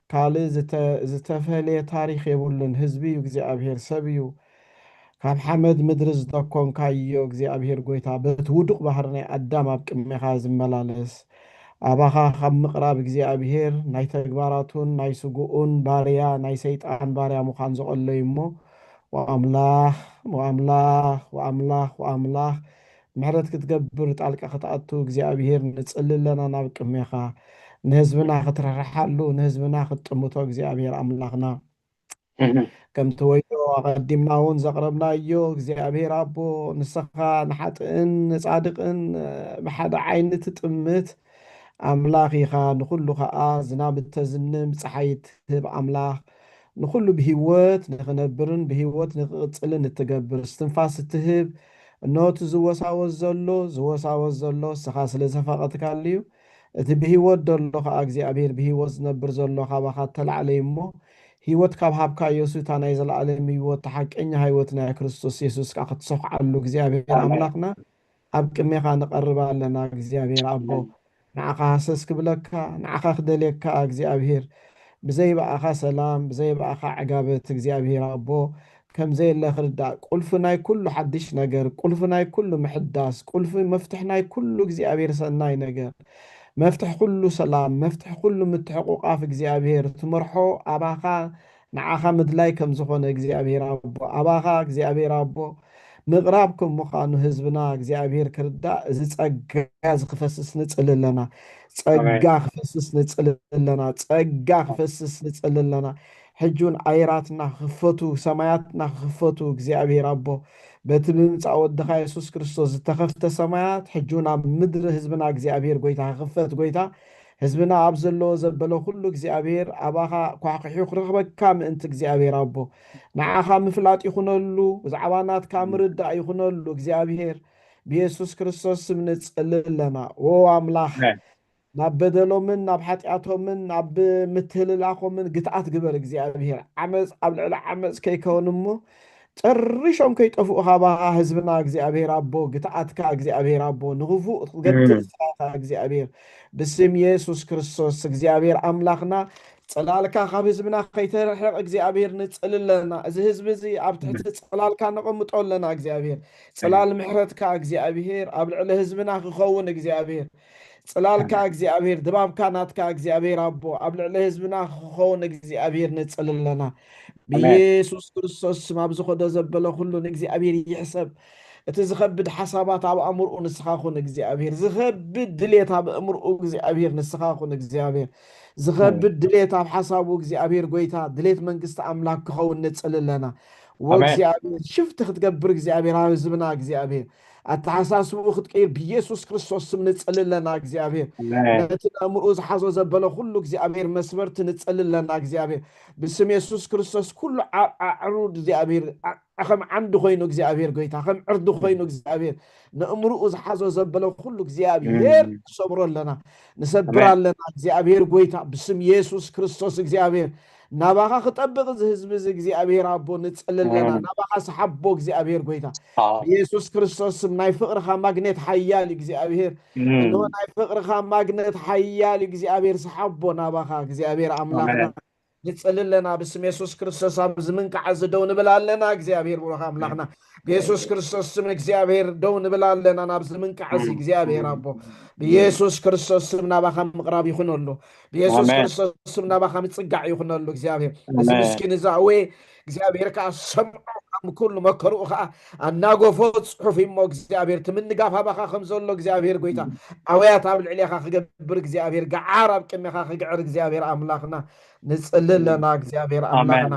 ካልእ ዝተ-፣ ዝተፈልየ ታሪኽ የብሉን። ህዝቢ እዩ እግዚኣብሔር፣ ሰብ እዩ። ካብ ሓመድ ምድሪ ዝተኮንካዮ እግዚኣብሔር ጎይታ፣ በቲ ውዱቕ ባህሪ ናይ ኣዳም ኣብ ቅድሜኻ ዝመላለስ፣ ኣባኻ ካብ ምቕራብ እግዚኣብሔር ናይ ተግባራቱን ናይ ስግኡን ባርያ፣ ናይ ሰይጣን ባርያ ምዃን ዝቐሎ እዩ እሞ፣ ወኣምላኽ፣ ወኣምላኽ፣ ወኣምላኽ፣ ወኣምላኽ፣ ምሕረት ክትገብር ጣልቃ ክትኣቱ እግዚኣብሔር ንጽሊ ኣለና ናብ ቅድሜኻ። ንህዝብና ክትርሕርሓሉ፣ ንህዝብና ክትጥምቶ እግዚኣብሔር ኣምላኽና። እህ። ከምቲ ወዮ ኣቐዲምና እውን ዘቕረብናዮ እግዚኣብሔር ኣቦ፣ ንስኻ ንሓጥእን ንጻድቕን ብሓደ ዓይኒ ትጥምት ኣምላኽ ኢኻ። ንኹሉ ኸኣ ዝናብ እተዝንም ጸሓይ እትህብ ኣምላኽ፣ ንኹሉ ብህይወት ንኽነብርን ብህይወት ንኽቕጽልን እትገብር እስትንፋስ እትህብ፣ እነሆ እቲ ዝወሳወስ ዘሎ፣ ዝወሳወስ ዘሎ ንስኻ ስለ ዘፈቐድካሉ እዩ። እቲ ብህይወት ዘሎ ኸኣ እግዚኣብሔር ብህይወት ዝነብር ዘሎ ካባኻ እተላዕለ እዩ እሞ፣ ህይወት ካብ ሃብካዮ፣ እታ ናይ ዘለኣለም ህይወት፣ እታ ሓቀኛ ህይወት ናይ ክርስቶስ የሱስ ከኣ ክትሰኹዓሉ እግዚኣብሔር ኣሜን። ኣምላኽና ኣብ ቅድሜኻ ንቐርብ ኣለና። እግዚኣብሔር ኣቦ፣ ኣሜን። ንዓኻ ሃሰስ ክብለካ፣ ንዓኻ ክደልየካ እግዚኣብሔር፣ ብዘይ ብኣኻ ሰላም፣ ብዘይ ብኣኻ ዕጋበት እግዚኣብሔር ኣቦ፣ ከም ዘየለ ክርዳእ፣ ቁልፊ ናይ ኩሉ ሓድሽ ነገር፣ ቁልፊ ናይ ኩሉ ምሕዳስ፣ ቁልፊ መፍትሕ ናይ ኩሉ እግዚኣብሔር ሰናይ ነገር፣ መፍትሕ ኩሉ ሰላም፣ መፍትሕ ኩሉ ምትሕቑቓፍ እግዚኣብሔር ትመርሖ ኣባኻ ንዓኻ ምድላይ ከም ዝኾነ እግዚኣብሔር ኣቦ፣ ኣባኻ እግዚኣብሔር ኣቦ ምቕራብ ከም ምዃኑ ህዝብና እግዚኣብሔር ክርዳእ እዚ ጸጋ እዚ ክፈስስ ንጽሊ ኣለና። ጸጋ ክፈስስ ንጽሊ ኣለና። ጸጋ ክፈስስ ንጽሊ ኣለና። ሕጂ እውን ኣየራትና ክኽፈቱ፣ ሰማያትና ክኽፈቱ እግዚኣብሔር ኣቦ፣ በቲ ብምምጻእ ወድኻ የሱስ ክርስቶስ ዝተኸፍተ ሰማያት ሕጂ እውን ኣብ ምድሪ ህዝብና እግዚኣብሔር ጎይታ ክኽፈት፣ ጎይታ ህዝብና ኣብ ዘለዎ ዘበለ ኩሉ እግዚኣብሔር ኣባኻ ኳሕኩሑ ክረኽበካ ምእንቲ እግዚኣብሔር ኣቦ ንዓኻ ምፍላጥ ይኹነሉ፣ ብዛዕባ ናትካ ምርዳእ ይኹነሉ እግዚኣብሔር ብየሱስ ክርስቶስ ስም ንጽሊ ኣለና። ዎ ኣምላኽ ናብ በደሎምን ናብ ሓጢኣቶምን ናብ ምትህልላኾምን ግትኣት ግበር እግዚኣብሔር። ዓመፅ ኣብ ልዕሊ ዓመፅ ከይከውን እሞ ጨሪሾም ከይጠፍኡ ካባኻ ህዝብና እግዚኣብሔር ኣቦ ግትኣትካ እግዚኣብሔር ኣቦ ንኽፉእ ክትገትእ ዝኽኣልካ እግዚኣብሔር ብስም የሱስ ክርስቶስ እግዚኣብሔር ኣምላኽና ጽላልካ ካብ ህዝብና ከይተርሕቕ እግዚኣብሔር ንጽሊ ኣለና። እዚ ህዝቢ እዚ ኣብ ትሕቲ ጽላልካ ነቐምጦ ኣለና እግዚኣብሔር። ጽላል ምሕረትካ እግዚኣብሔር ኣብ ልዕሊ ህዝብና ክኸውን እግዚኣብሔር። ጽላልካ እግዚኣብሔር ድባብካ ናትካ እግዚኣብሔር ኣቦ ኣብ ልዕሊ ህዝብና ክኸውን እግዚኣብሔር ንጽሊ ኣለና። ብየሱስ ክርስቶስ ስም ኣብ ዝኸዶ ዘበለ ኩሉ ንእግዚኣብሔር ይሕሰብ። እቲ ዝኸብድ ሓሳባት ኣብ ኣእምርኡ ንስኻ ኩን እግዚኣብሔር። ዝኸብድ ድሌት ኣብ ኣእምርኡ እግዚኣብሔር ንስኻ ኩን እግዚኣብሔር። ዝኸብድ ድሌት ኣብ ሓሳቡ እግዚኣብሔር ጎይታ ድሌት መንግስቲ ኣምላክ ክኸውን ንጽሊ ኣለና። ወእግዚኣብሔር ሽፍቲ ክትገብር እግዚኣብሔር ኣብ ህዝብና እግዚኣብሔር ኣተሓሳስብኡ ክትቀይር ብየሱስ ክርስቶስ ስም ንጽሊ ኣለና እግዚኣብሔር። ነቲ ኣእምርኡ ዝሓዞ ዘበለ ኩሉ እግዚኣብሔር መስበርቲ ንጽሊ ኣለና እግዚኣብሔር። ብስም የሱስ ክርስቶስ ኩሉ ኣዕሩድ እግዚኣብሔር ከም ዓንዲ ኮይኑ እግዚኣብሔር ጎይታ ከም ዕርዲ ኮይኑ እግዚኣብሔር ንእምርኡ ዝሓዞ ዘበለ ኩሉ እግዚኣብሔር ንሰብሮ ኣለና ንሰብር ኣለና እግዚኣብሔር ጎይታ ብስም የሱስ ክርስቶስ እግዚኣብሔር ናባኻ ክጠብቕ እዚ ህዝቢ እዚ እግዚኣብሔር ኣቦ ንጽሊ ኣለና ናባኻ ሰሓቦ እግዚኣብሔር ጎይታ ብየሱስ ክርስቶስ ስም ናይ ፍቕርኻ ማግኔት ሓያል እግዚኣብሔር እንሆ ናይ ፍቕርኻ ማግኔት ሓያል እግዚኣብሔር ሰሓቦ ናባኻ እግዚኣብሔር ኣምላኽና ንጽሊ ኣለና ብስም የሱስ ክርስቶስ ኣብዚ ምንቃዕ እዚ ደው ንብል ኣለና እግዚኣብሔር ብሩኽ ኣምላኽና ብየሱስ ክርስቶስ ስም እግዚኣብሔር ደው ንብል ኣለና ናብዚ ምንቃዕ እዚ እግዚኣብሔር ኣቦ ብየሱስ ክርስቶስ ስም ናባኻ ምቕራብ ይኹነሉ ብየሱስ ክርስቶስ ስም ናባኻ ምጽጋዕ ይኹነሉ እግዚኣብሔር እዚ ምስኪን እዛ እወ እግዚኣብሔር ከዓ ሰምዖ ከም ኩሉ መከርኡ ከዓ ኣናገፎ ፅሑፍ እሞ እግዚኣብሔር ትምንጋፍ ኣባኻ ከም ዘሎ እግዚኣብሔር ጎይታ ኣውያት ኣብ ልዕሌኻ ክገብር እግዚኣብሔር ገዓር ኣብ ቅድሜኻ ክግዕር እግዚኣብሔር ኣምላኽና ንጽሊ ኣለና እግዚኣብሔር ኣምላኽና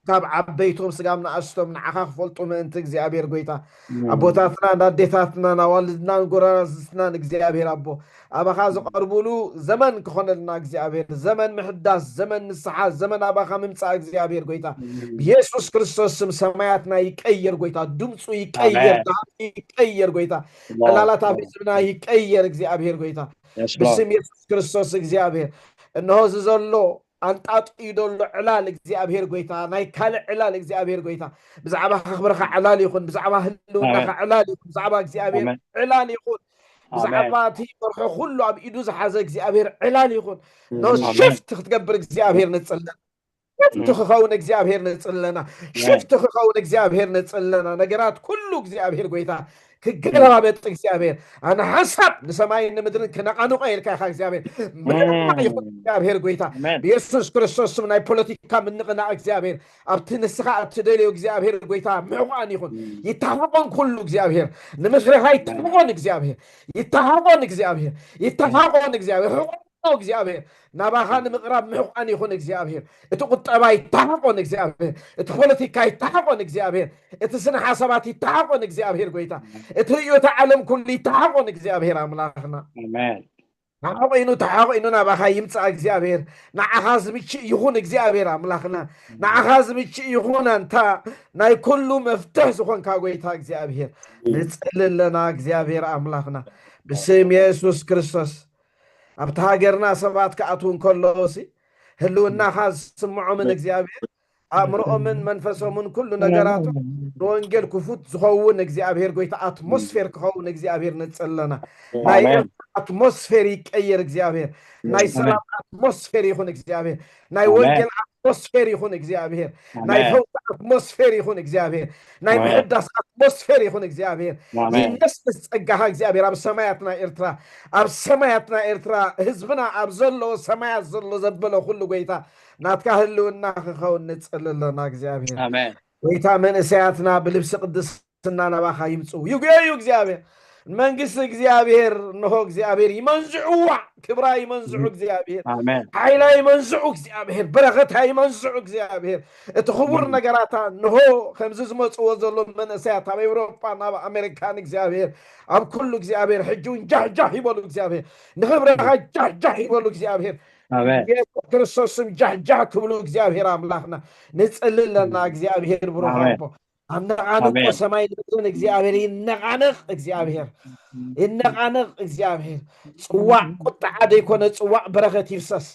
ካብ ዓበይቶም ስጋብ ንኣስቶም ንዓኻ ክፈልጡ ምእንቲ እግዚኣብሔር ጎይታ ኣቦታትና ኣዴታትና ናዋልድናን ጎራዝትናን እግዚኣብሔር ኣቦ ኣባኻ ዝቐርቡሉ ዘመን ክኾነልና እግዚኣብሔር ዘመን ምሕዳስ ዘመን ንስሓ ዘመን ኣባኻ ምምፃእ እግዚኣብሔር ጎይታ ብየሱስ ክርስቶስ ስም ሰማያትና ይቀየር ጎይታ ድምፁ ይቀየር ዳምፁ ይቀየር ጎይታ ዕላላት ኣብ ህዝብና ይቀየር እግዚኣብሔር ጎይታ ብስም የሱስ ክርስቶስ እግዚኣብሔር እንሆ እዚ ዘሎ ኣንጣጥዩ ዘሎ ዕላል እግዚኣብሔር ጎይታ ናይ ካልእ ዕላል እግዚኣብሔር ጎይታ ብዛዕባ ክብርኻ ዕላል ይኹን ብዛዕባ ህልውናኻ ዕላል ይኹን ብዛዕባ እግዚኣብሔር ዕላል ይኹን ብዛዕባ እቲ መርሖ ኩሉ ኣብ ኢዱ ዝሓዘ እግዚኣብሔር ዕላል ይኹን ሽፍቲ ክትገብር እግዚኣብሔር ንጽለ ሽፍቲ ክኸውን እግዚኣብሔር ንጽለና ሽፍቲ ክኸውን እግዚኣብሔር ንጽለና ነገራት ኩሉ እግዚኣብሔር ጎይታ ክገለባበጥ እግዚኣብሔር ኣነ ሓንሳብ ንሰማይን ንምድርን ክነቓንቆ ኢልካ ኢኻ እግዚኣብሔር ምንቕናቕ ይኹን እግዚኣብሔር ጎይታ ብየሱስ ክርስቶስ ስም ናይ ፖለቲካ ምንቕናቕ እግዚኣብሔር ኣብቲ ንስኻ እትደልዮ እግዚኣብሔር ጎይታ ምሕቋን ይኹን ይተሓቆን ኩሉ እግዚኣብሔር ንምስረኻ ይተሓቆን እግዚኣብሔር ይተሓቆን እግዚኣብሔር ይተሓቆን እግዚኣብሔር ሕቆ እግዚኣብሔር ናባኻ ንምቕራብ ምሕቋን ይኹን እግዚኣብሔር እቲ ቁጠባ ይተሓቆን እግዚኣብሔር እቲ ፖለቲካ ይተሓቆን እግዚኣብሔር እቲ ስነ ሓሳባት ይተሓቆን እግዚኣብሔር ጎይታ እቲ ርእዮተ ዓለም ኩሉ ይተሓቆን እግዚኣብሔር ኣምላኽና ተሓቆይኑ ተሓቆይኑ ናባኻ ይምፃእ እግዚኣብሔር ንዓኻ ዝምችእ ይኹን እግዚኣብሔር ኣምላኽና ንዓኻ ዝምችእ ይኹን ኣንታ ናይ ኩሉ መፍትሕ ዝኾንካ ጎይታ እግዚኣብሔር ንፅሊ ኣለና እግዚኣብሔር ኣምላኽና ብስም የሱስ ክርስቶስ ኣብቲ ሃገርና ሰባት ክኣትዉ እንከለዎ ሲ ህልውናኻ ዝስምዖምን እግዚኣብሔር ኣእምሮኦምን መንፈሶምን ኩሉ ነገራቶም ንወንጌል ክፉት ዝኸውን እግዚኣብሔር ጎይታ ኣትሞስፌር ክኸውን እግዚኣብሔር ንጸለና ናይ ኣትሞስፌር ይቀየር እግዚኣብሔር ናይ ሰላም ኣትሞስፌር ይኹን እግዚኣብሔር ናይ ወንጌል ኣትሞስፌር ይኹን እግዚኣብሔር። ናይ ፈውሲ ኣትሞስፌር ይኹን እግዚኣብሔር። ናይ ምሕዳስ ኣትሞስፌር ይኹን እግዚኣብሔር። ይነስንስ ጸጋኻ እግዚኣብሔር ኣብ ሰማያትና ኤርትራ፣ ኣብ ሰማያትና ኤርትራ፣ ህዝብና ኣብ ዘለዎ ሰማያት ዘሎ ዘበለ ኩሉ ጎይታ ናትካ ህልውና ክኸውን ንጽሊ ኣለና እግዚኣብሔር። ጎይታ መንእሰያትና ብልብሲ ቅድስና ናባኻ ይምጽኡ ይጉየዩ እግዚኣብሔር። መንግስቲ እግዚኣብሔር እንሆ እግዚኣብሔር ይመንዝዕዋ። ክብራ ይመንዝዑ እግዚኣብሔር። ሓይላ ይመንዝዑ እግዚኣብሔር። በረኸታ ይመንዝዑ እግዚኣብሔር። እቲ ክቡር ነገራታ እንሆ ከምዚ ዝመጽዎ ዘሎ መንእሰያት ኣብ ኤውሮጳ ናብ ኣሜሪካን እግዚኣብሔር ኣብ ኩሉ እግዚኣብሔር ሕጂ እውን ጃህጃህ ይበሉ እግዚኣብሔር። ንኽብረኻ ጃህጃህ ይበሉ እግዚኣብሔር። የሱስ ክርስቶስ ስም ጃህጃህ ክብሉ እግዚኣብሔር ኣምላኽና ንጽሊ ኣለና እግዚኣብሔር ብሩኽ ኣቦ። ኣነቓንቆ ሰማይ ንብርን እግዚኣብሔር ይነቓነቕ እግዚኣብሔር። ይነቓነቕ እግዚኣብሔር። ጽዋዕ ቁጥዓ ዘይኮነ ጽዋዕ በረኸት ይፍሰስ።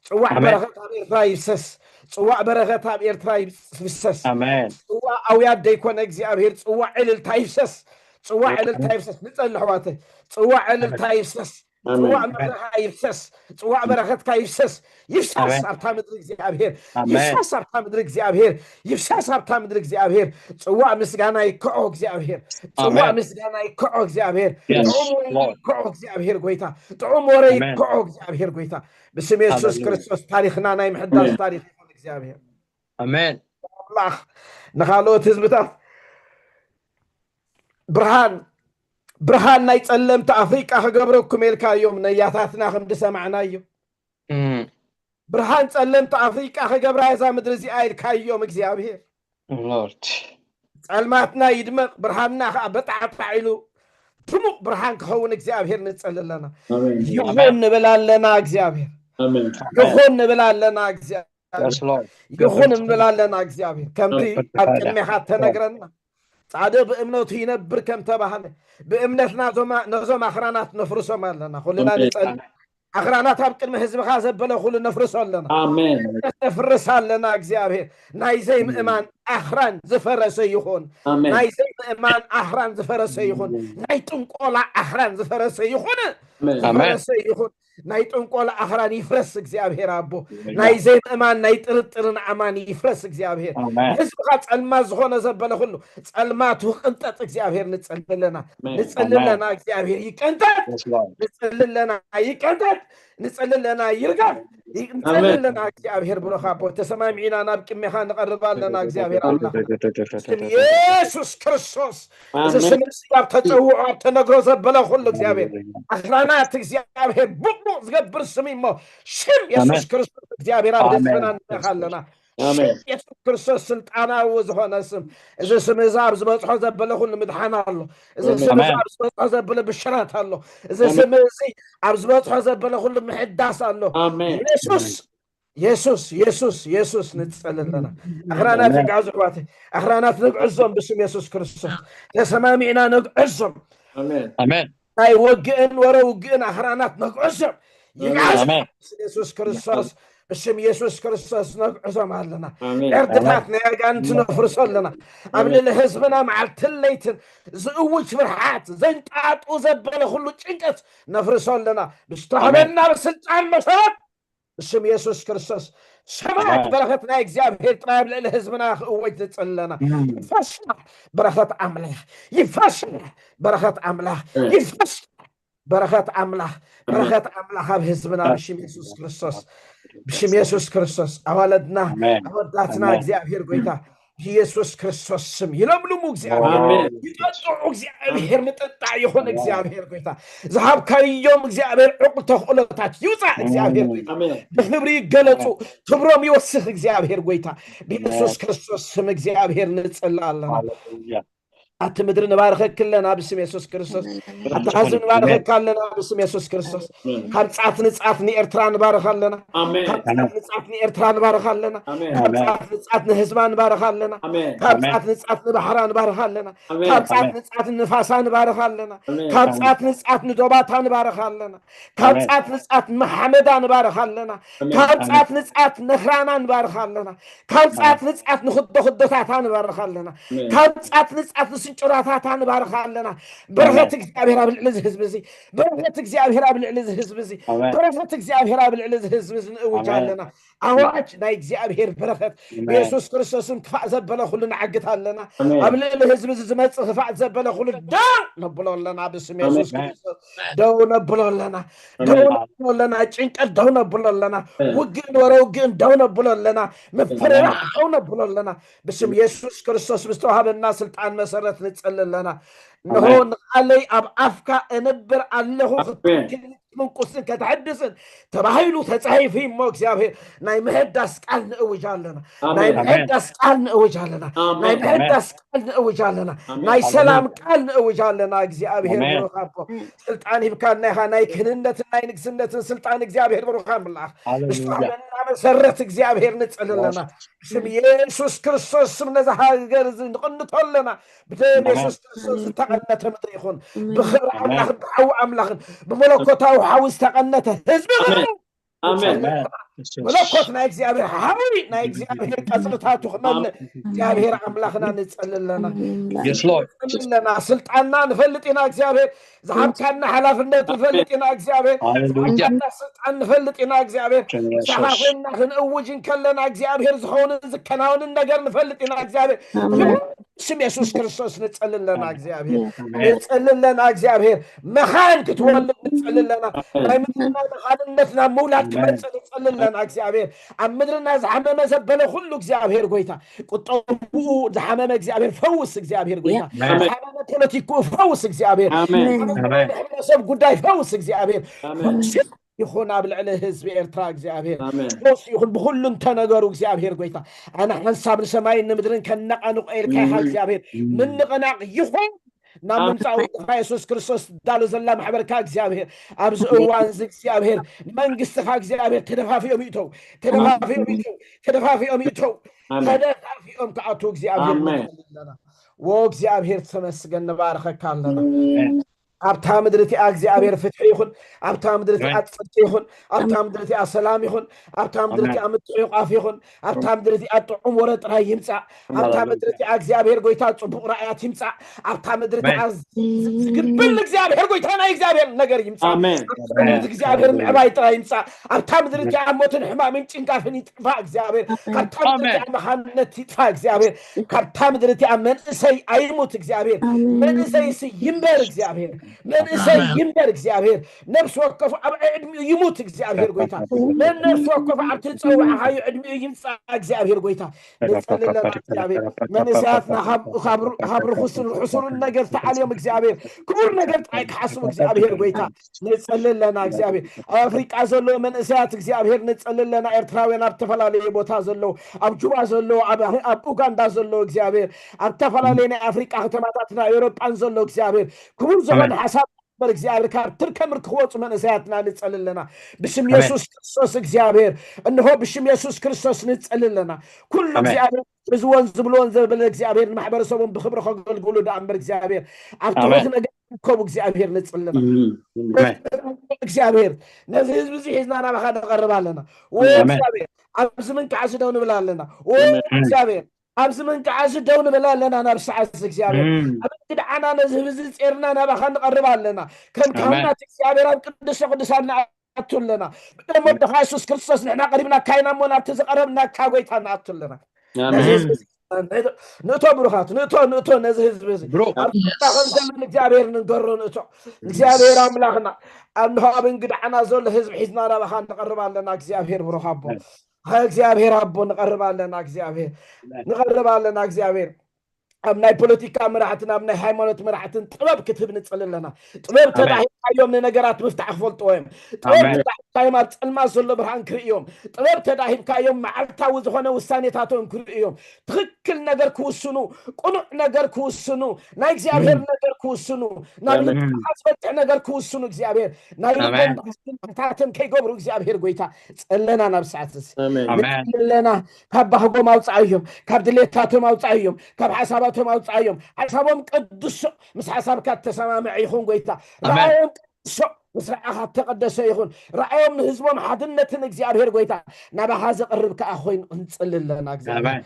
ጽዋዕ በረኸት ኣብ ኤርትራ ይፍሰስ። ጽዋዕ በረኸት ኣብ ኤርትራ ይፍሰስ። ጽዋዕ ኣውያት ዘይኮነ እግዚኣብሔር ጽዋዕ ዕልልታ ይፍሰስ። ጽዋዕ ዕልልታ ይፍሰስ። ንጸሊ ኣሕዋተይ ጽዋዕ ዕልልታ ይፍሰስ። ጽዋዕ ምሕረትካ ይፍሰስ። ጽዋዕ በረኸትካ ይፍሰስ። ይፍሰስ ኣብታ ምድሪ እግዚኣብሔር። ይፍሰስ ኣብታ ምድሪ እግዚኣብሔር። ይፍሰስ ኣብታ ምድሪ እግዚኣብሔር። ጽዋዕ ምስጋና ይከዖ እግዚኣብሔር። ጽዋዕ ምስጋና ይከዖ እግዚኣብሔር። ጥዑም ወረ ይከዖ እግዚኣብሔር ጎይታ። ጥዑም ወረ ይከዖ እግዚኣብሔር ጎይታ። ብስም የሱስ ክርስቶስ ታሪኽና ናይ ምሕዳስ ታሪኽ ይኹን እግዚኣብሔር። ኣሜን። ኣምላኽ ንኻልኦት ህዝብታት ብርሃን ብርሃን ናይ ጸለምቲ ኣፍሪቃ ክገብረኩም ኢልካዮም ነያታትና ከም ዝሰማዕናዮ። ብርሃን ጸለምቲ ኣፍሪቃ ክገብራ እዛ ምድሪ እዚኣ ኢልካዮም እግዚኣብሔር። ጸልማትና ይድመቕ፣ ብርሃንና ከዓ በጣዕጣዕ ኢሉ ድሙቕ ብርሃን ክኸውን እግዚኣብሔር ንጸሊ ኣለና። ይኹን ንብል ኣለና እግዚኣብሔር። ይኹን ንብል ኣለና እግዚኣብሔር። ይኹን እንብል ኣለና እግዚኣብሔር። ከምቲ ኣብ ቅድሜኻ ተነግረና ጻድቕ ብእምነቱ ይነብር ከም ተባህለ ብእምነትና ነዞም ኣኽራናት ነፍርሶም ኣለና። ኩልና ንጸሊ። ኣኽራናት ኣብ ቅድሚ ህዝብኻ ዘበለ ኩሉ ነፍርሶ ኣለና። ነፍርስ ኣለና እግዚኣብሔር። ናይ ዘይምእማን ኣኽራን ዝፈረሰ ይኹን። ናይ ዘይምእማን ኣኽራን ዝፈረሰ ይኹን። ናይ ጥንቆላ ኣኽራን ዝፈረሰ ይኹን። ዝፈረሰ ይኹን። ናይ ጥንቆላ ኣኽራን ይፍረስ እግዚኣብሔር ኣቦ። ናይ ዘይምእማን ናይ ጥርጥርን ኣማን ይፍረስ እግዚኣብሔር። ህዝብኻ ጸልማት ዝኾነ ዘበለ ኩሉ ጸልማቱ ቅንጠጥ እግዚኣብሔር ንጸሊ ኣለና። ንጸሊ ኣለና እግዚኣብሔር ይቀንጠጥ። ንጸሊ ኣለና ይቀንጠጥ። ንጸሊ ኣለና ይርጋፍ። ንጸሊ ኣለና እግዚኣብሔር ብሩኽ ኣቦ። ተሰማሚዕና ናብ ቅድሜኻ ንቐርብ ኣለና እግዚኣብሔር ኣምላኽ። ስም የሱስ ክርስቶስ እዚ ስም እዚ ኣብ ተጸውዖ ኣብ ተነግሮ ዘበለ ኩሉ እግዚኣብሔር ኣኽራናት እግዚኣብሔር ቡቕቡቕ ዝገብር ስም እሞ ሽም የሱስ ክርስቶስ እግዚኣብሔር ኣብ ህዝብና ንረኻ ኣለና። ሽም የሱስ ክርስቶስ ስልጣናዊ ዝኾነ ስም። እዚ ስም እዚ ኣብ ዝበጽሖ ዘበለ ኩሉ ምድሓን ኣሎ። እዚ ስም እዚ ኣብ ዝበጽሖ ዘበለ ብሽራት ኣሎ። እዚ ስም እዚ ኣብ ዝበጽሖ ዘበለ ኩሉ ምሕዳስ ኣሎ። የሱስ የሱስ የሱስ የሱስ ንጸሊ ኣለና። ኣኽራናት ንግዕዞ ኣሕዋተይ። ኣኽራናት ንግዕዞም ብስም የሱስ ክርስቶስ። ተሰማሚዕና ንግዕዞም። ኣሜን። ናይ ወግእን ወረ ውግእን ኣኽራናት ነግዕዞም። ይግዓዙ። ብስም የሱስ ክርስቶስ ብስም የሱስ ክርስቶስ ነግዕዞም ኣለና። ዕርድታት ናይ ኣጋንንቲ ነፍርሶ ኣለና። ኣብ ልዕሊ ህዝብና መዓልትን ለይትን ዝእውጅ ፍርሓት ዘንጣጡ ዘበለ ኩሉ ጭንቀት ነፍርሶ ኣለና። ብዝተዋህበና ብስልጣን መሰረት ብስም የሱስ ክርስቶስ ሰማያት በረኸት ናይ እግዚኣብሔር ጥራይ ኣብ ልዕሊ ህዝብና ክእወጅ ንጽሊ ኣለና። ይፈስና በረኸት ኣምላኽ፣ ይፈስና በረኸት ኣምላኽ፣ ይፈስና በረኸት ኣምላኽ፣ በረኸት ኣምላኽ ኣብ ህዝብና ብሽም የሱስ ክርስቶስ፣ ብሽም የሱስ ክርስቶስ ኣዋለድና ኣወዳትና እግዚኣብሔር ጎይታ ብየሱስ ክርስቶስ ስም ይለምልሙ እግዚኣብሔር፣ ይጠጥዑ እግዚኣብሔር፣ ምጥጣዕ ይኹን እግዚኣብሔር ጎይታ። ዝሃብካዮም እግዚኣብሔር ዕቑል ተኽእሎታት ይውፃእ እግዚኣብሔር ጎይታ። ብክብሪ ይገለፁ፣ ክብሮም ይወስኽ እግዚኣብሔር ጎይታ። ብየሱስ ክርስቶስ ስም እግዚኣብሔር ንፅሊ ኣለና። ኣቲ ምድሪ ንባርኸኪ ኣለና ብስም የሱስ ክርስቶስ። ኣቲ ህዝቢ ንባርኸካ ኣለና ብስም የሱስ ክርስቶስ። ካብ ጻት ንጻት ንኤርትራ ንባርኻ ኣለና። ካብ ጻት ንጻት ንኤርትራ ንባርኻ ኣለና። ካብ ጻት ንጻት ንህዝባ ንባርኻ ኣለና። ካብ ጻት ንጻት ንባሕራ ንባርኻ ኣለና። ካብ ጻት ንጻት ንፋሳ ንባርኻ ኣለና። ካብ ጻት ንጻት ንዶባታ ንባርኻ ኣለና። ካብ ጻት ንጻት ንሓመዳ ንባርኻ ኣለና። ካብ ጻት ንጻት ንኽራና ንባርኻ ኣለና። ካብ ጻት ንጻት ንኽዶ ክዶታታ ንባርኻ ኣለና። ካብ ጻት ንጻት ንስ ጭራታታ ንባርኻ ኣለና። በረኸት እግዚኣብሔር ኣብ ልዕሊ እዚ ህዝቢ እዚ፣ በረኸት እግዚኣብሔር ኣብ ልዕሊ እዚ ህዝቢ እዚ፣ በረኸት እግዚኣብሔር ኣብ ልዕሊ እዚ ህዝቢ እዚ ንእውጅ ኣለና። ኣዋጅ ናይ እግዚኣብሔር በረኸት ብየሱስ ክርስቶስን ክፋእ ዘበለ ኩሉ ንዓግት ኣለና። ኣብ ልዕሊ ህዝቢ እዚ ዝመጽእ ክፋእ ዘበለ ኩሉ ደው ነብሎ ኣለና። ብስም የሱስ ክርስቶስ ደው ነብሎ ኣለና። ደው ነብሎ ኣለና። ጭንቀት ደው ነብሎ ኣለና። ውግእን ወረ ውግእን ደው ነብሎ ኣለና። ምፍርራሕ ደው ነብሎ ኣለና። ብስም የሱስ ክርስቶስ ብዝተዋህበና ስልጣን መሰረት ንጸሊ ኣለና። እንሆ ንቓለይ ኣብ ኣፍካ እነብር ኣለኹ፣ ክትምንቁስን ከተሐድስን ተባሂሉ ተጻሒፉ እሞ እግዚኣብሔር ናይ ምሕዳስ ቃል ንእውጅ ኣለና። ናይ ምሕዳስ ቃል ንእውጅ ኣለና። ናይ ምሕዳስ ቃል ንእውጅ ኣለና። ናይ ሰላም ቃል ንእውጅ ኣለና። እግዚኣብሔር ብሩኽ ኣቦ፣ ስልጣን ሂብካና ኢኻ። ናይ ክህንነትን ናይ ንግስነትን ስልጣን እግዚኣብሔር ብሩኽ ኣምላኽ ብዝተዋህበና መሰረት እግዚኣብሔር ንጸሊ ኣለና። ብስም የሱስ ክርስቶስ ስም ነዛ ሃገር እዚ ንቕንቶ ኣለና። ብደም የሱስ ክርስቶስ ዝተቐነተ ምድሪ ይኹን። ብኽብሪ ኣምላኽን ብሓዊ ኣምላኽን ብመለኮታዊ ሓዊ ዝተቐነተ ህዝቢ ይኹን። መለኮት ናይ እግዚኣብሔር ሓዊ ናይ እግዚኣብሔር ቀጽርታቱ ክመልእ እግዚኣብሔር ኣምላኽና ንጸሊ ኣለና። ኣለና። ስልጣንና ንፈልጥ ኢና እግዚኣብሔር። ዝሃብካና ሓላፍነት ንፈልጥ ኢና እግዚኣብሔር። ዝሃብካና ስልጣን ንፈልጥ ኢና እግዚኣብሔር። ንስኻ ኮይንና ክንእውጅ እንከለና እግዚኣብሔር ዝኸውንን ዝከናወንን ነገር ንፈልጥ ኢና እግዚኣብሔር። ስም የሱስ ክርስቶስ ንጸሊ ኣለና እግዚኣብሔር። ንጸሊ ኣለና እግዚኣብሔር። መኻን ክትወልድ ንጸሊ ኣለና። ናይ ምድርና መኻንነት ናብ ምውላድ ክመጽእ ንጸሊ ኣለና እግዚኣብሔር። ኣብ ምድርና ዝሓመመ ዘበለ ኩሉ እግዚኣብሔር ጎይታ ቁጠብኡ ዝሓመመ እግዚኣብሔር ፈውስ እግዚኣብሔር ጎይታ። ዝሓመመ ፖለቲክኡ ፈውስ እግዚኣብሔር። ዝሓመመ ማሕበረሰብ ጉዳይ ፈውስ እግዚኣብሔር። ፈውስ ይኹን ኣብ ልዕሊ ህዝቢ ኤርትራ እግዚኣብሔር። ፈውስ ይኹን ብኹሉ እንተነገሩ እግዚኣብሔር ጎይታ። ኣነ ሓንሳብ ንሰማይን ንምድርን ከነቓንቆ ኢልካ ኢኻ እግዚኣብሔር። ምንቕናቕ ይኹን ናብ ምምጻእ ወድኻ የሱስ ክርስቶስ ዳሎ ዘላ ማሕበርካ እግዚኣብሔር። ኣብዚ እዋን እዚ እግዚኣብሔር ንመንግስትኻ እግዚኣብሔር ተደፋፊኦም ይእተው፣ ተደፋፊኦም ይእተው፣ ተደፋፊኦም ይእተው፣ ተደፋፊኦም ክኣትዉ እግዚኣብሔር ንጸሊ ኣለና። ወ እግዚኣብሔር ተመስገን ንባርኸካ ኣለና። ኣብታ ምድሪ እቲኣ እግዚኣብሔር ፍትሒ ይኹን። ኣብታ ምድሪ እቲኣ ጽድቂ ይኹን። ኣብታ ምድሪ እቲኣ ሰላም ይኹን። ኣብታ ምድሪ እቲኣ ምትሕቑቓፍ ይኹን። ኣብታ ምድሪ እቲኣ ጥዑም ወረ ጥራይ ይምጻእ። ኣብታ ምድሪ እቲኣ እግዚኣብሔር ጎይታ ጽቡቕ ራእያት ይምጻእ። ኣብታ ምድሪ እቲኣ ዝግብል እግዚኣብሔር ጎይታ ናይ እግዚኣብሔር ነገር ይምጻእ። ኣብታ ምድሪ እግዚኣብሔር ምዕባይ ጥራይ ይምጻእ። ኣብታ ምድሪ እቲኣ ሞትን ሕማምን ጭንጋፍን ይጥፋእ እግዚኣብሔር። ካብታ ምድሪ እቲኣ መኻንነት ይጥፋእ እግዚኣብሔር። ካብታ ምድሪ እቲኣ መንእሰይ ኣይሙት እግዚኣብሔር። መንእሰይ ሲ ይንበር እግዚኣብሔር። መንእሰይ ይንበር እግዚኣብሔር። ነፍሲ ወከፉ ኣብ ዕድሚኡ ይሙት እግዚኣብሔር ጎይታ። ነፍሲ ወከፉ ኣብቲ ዝጸዋዕኻዮ ዕድሚኡ ይምጻእ እግዚኣብሔር ጎይታ። ንጸሊ ኣለና እግዚኣብሔር። መንእሰያትና ካብ ርኹስን ሕሱርን ነገር ተዓልዮም እግዚኣብሔር ክቡር ነገር ጥራይ ክሓስቡ እግዚኣብሔር ጎይታ። ንጸሊ ኣለና እግዚኣብሔር። ኣብ ኣፍሪቃ ዘለዉ መንእሰያት እግዚኣብሔር ንጸሊ ኣለና። ኤርትራውያን ኣብ ተፈላለየ ቦታ ዘለዉ፣ ኣብ ጁባ ዘለዉ፣ ኣብ ኡጋንዳ ዘለዉ እግዚኣብሔር፣ ኣብ ተፈላለየ ናይ ኣፍሪቃ ከተማታትን ኣብ ኤውሮጳን ዘለዉ እግዚኣብሔር ክቡር ዝኾነ ሓሳብ በር እግዚኣብሔር ካብ ትርከምር ክወፁ መንእሰያትና ንጸሊ ኣለና። ብሽም የሱስ ክርስቶስ እግዚኣብሔር እንሆ ብሽም የሱስ ክርስቶስ ንጸሊ ኣለና። ኩሉ እግዚኣብሔር ሕዝዎን ዝብልዎን ዘበለ እግዚኣብሔር ንማሕበረሰቦም ብኽብሪ ከገልግሉ ደኣ እምበር እግዚኣብሔር ኣብ ትሑት ነገር ይርከቡ እግዚኣብሔር ንጸሊ ኣለና። እግዚኣብሔር ነዚ ህዝቢ እዚ ሒዝና ናባኻ ንቐርብ ኣለና። ወ እግዚኣብሔር ኣብዚ ምንካዕ እዚ ደው ንብል ኣለና። ወ እግዚኣብሔር ኣብዚ ምንካዕ እዚ ደው ንብል ኣለና። ናብ ሰዓት እዚ እግዚኣብሔር ኣብ እንግድዓና ነዚ ህዝቢ እዚ ጼርና ናባኻ ንቐርብ ኣለና። ከም ካህናት እግዚኣብሔር ኣብ ቅዱስ ቅዱሳን ንኣቱ ኣለና። ብደም ወድኻ የሱስ ክርስቶስ ንሕና ቀሪብናካ ኢና እሞ ናብቲ ዝቐረብናካ ጎይታ ንኣቱ ኣለና። ነዚ ህዝቢ እዚ ንእቶ ብሩኻት ንእቶ ንእቶ ነዚ ህዝቢ እዚ ኣብ ቁጣ ከም ዘመን እግዚኣብሔር ንንገሮ ንእቶ እግዚኣብሔር ኣምላኽና እንሆ ኣብ እንግድዓና ዘሎ ህዝቢ ሒዝና ናባኻ ንቐርብ ኣለና እግዚኣብሔር ብሩኽ ኣቦ እግዚኣብሔር ኣቦ ንቐርብ ኣለና እግዚኣብሔር ንቐርብ ኣለና እግዚኣብሔር ኣብ ናይ ፖለቲካ መራሕትን ኣብ ናይ ሃይማኖት መራሕትን ጥበብ ክትህብ ንጸሊ ኣለና። ጥበብ ተዳሂብካዮም ንነገራት ምፍታሕ ክፈልጥዎ እዮም። ጥበብ ተዳሂብካዮም ኣብ ጸልማት ዘሎ ብርሃን ክርእዮም። ጥበብ ተዳሂብካዮም መዓልታዊ ዝኾነ ውሳኔታቶም ክርእዮም። ትኽክል ነገር ክውስኑ፣ ቅኑዕ ነገር ክውስኑ፣ ናይ እግዚኣብሔር ነገር ክውስኑ፣ ናብ ልብኻ ዝበጽሕ ነገር ክውስኑ እግዚኣብሔር ናይ ልቦም ክታተን ከይገብሩ እግዚኣብሔር ጎይታ ጸለና ናብ ሰዓት እዚ ኣለና ካብ ባህጎም ኣውፅኣዮም ካብ ድሌታቶም ኣውፅኣዮም ካብ ሓሳባቶም ኣውፅኣዮም ሓሳቦም ቅዱሶ ምስ ሓሳብካ ተሰማምዐ ይኹን ጎይታ ራእዮም ቅዱሶ ምስ ራእኻ ተቀደሰ ይኹን ራእዮም ንህዝቦም ሓድነትን እግዚኣብሔር ጎይታ ናባኻ ዘቅርብ ከዓ ኮይኑ ክንፅሊ ኣለና እግዚኣብሔር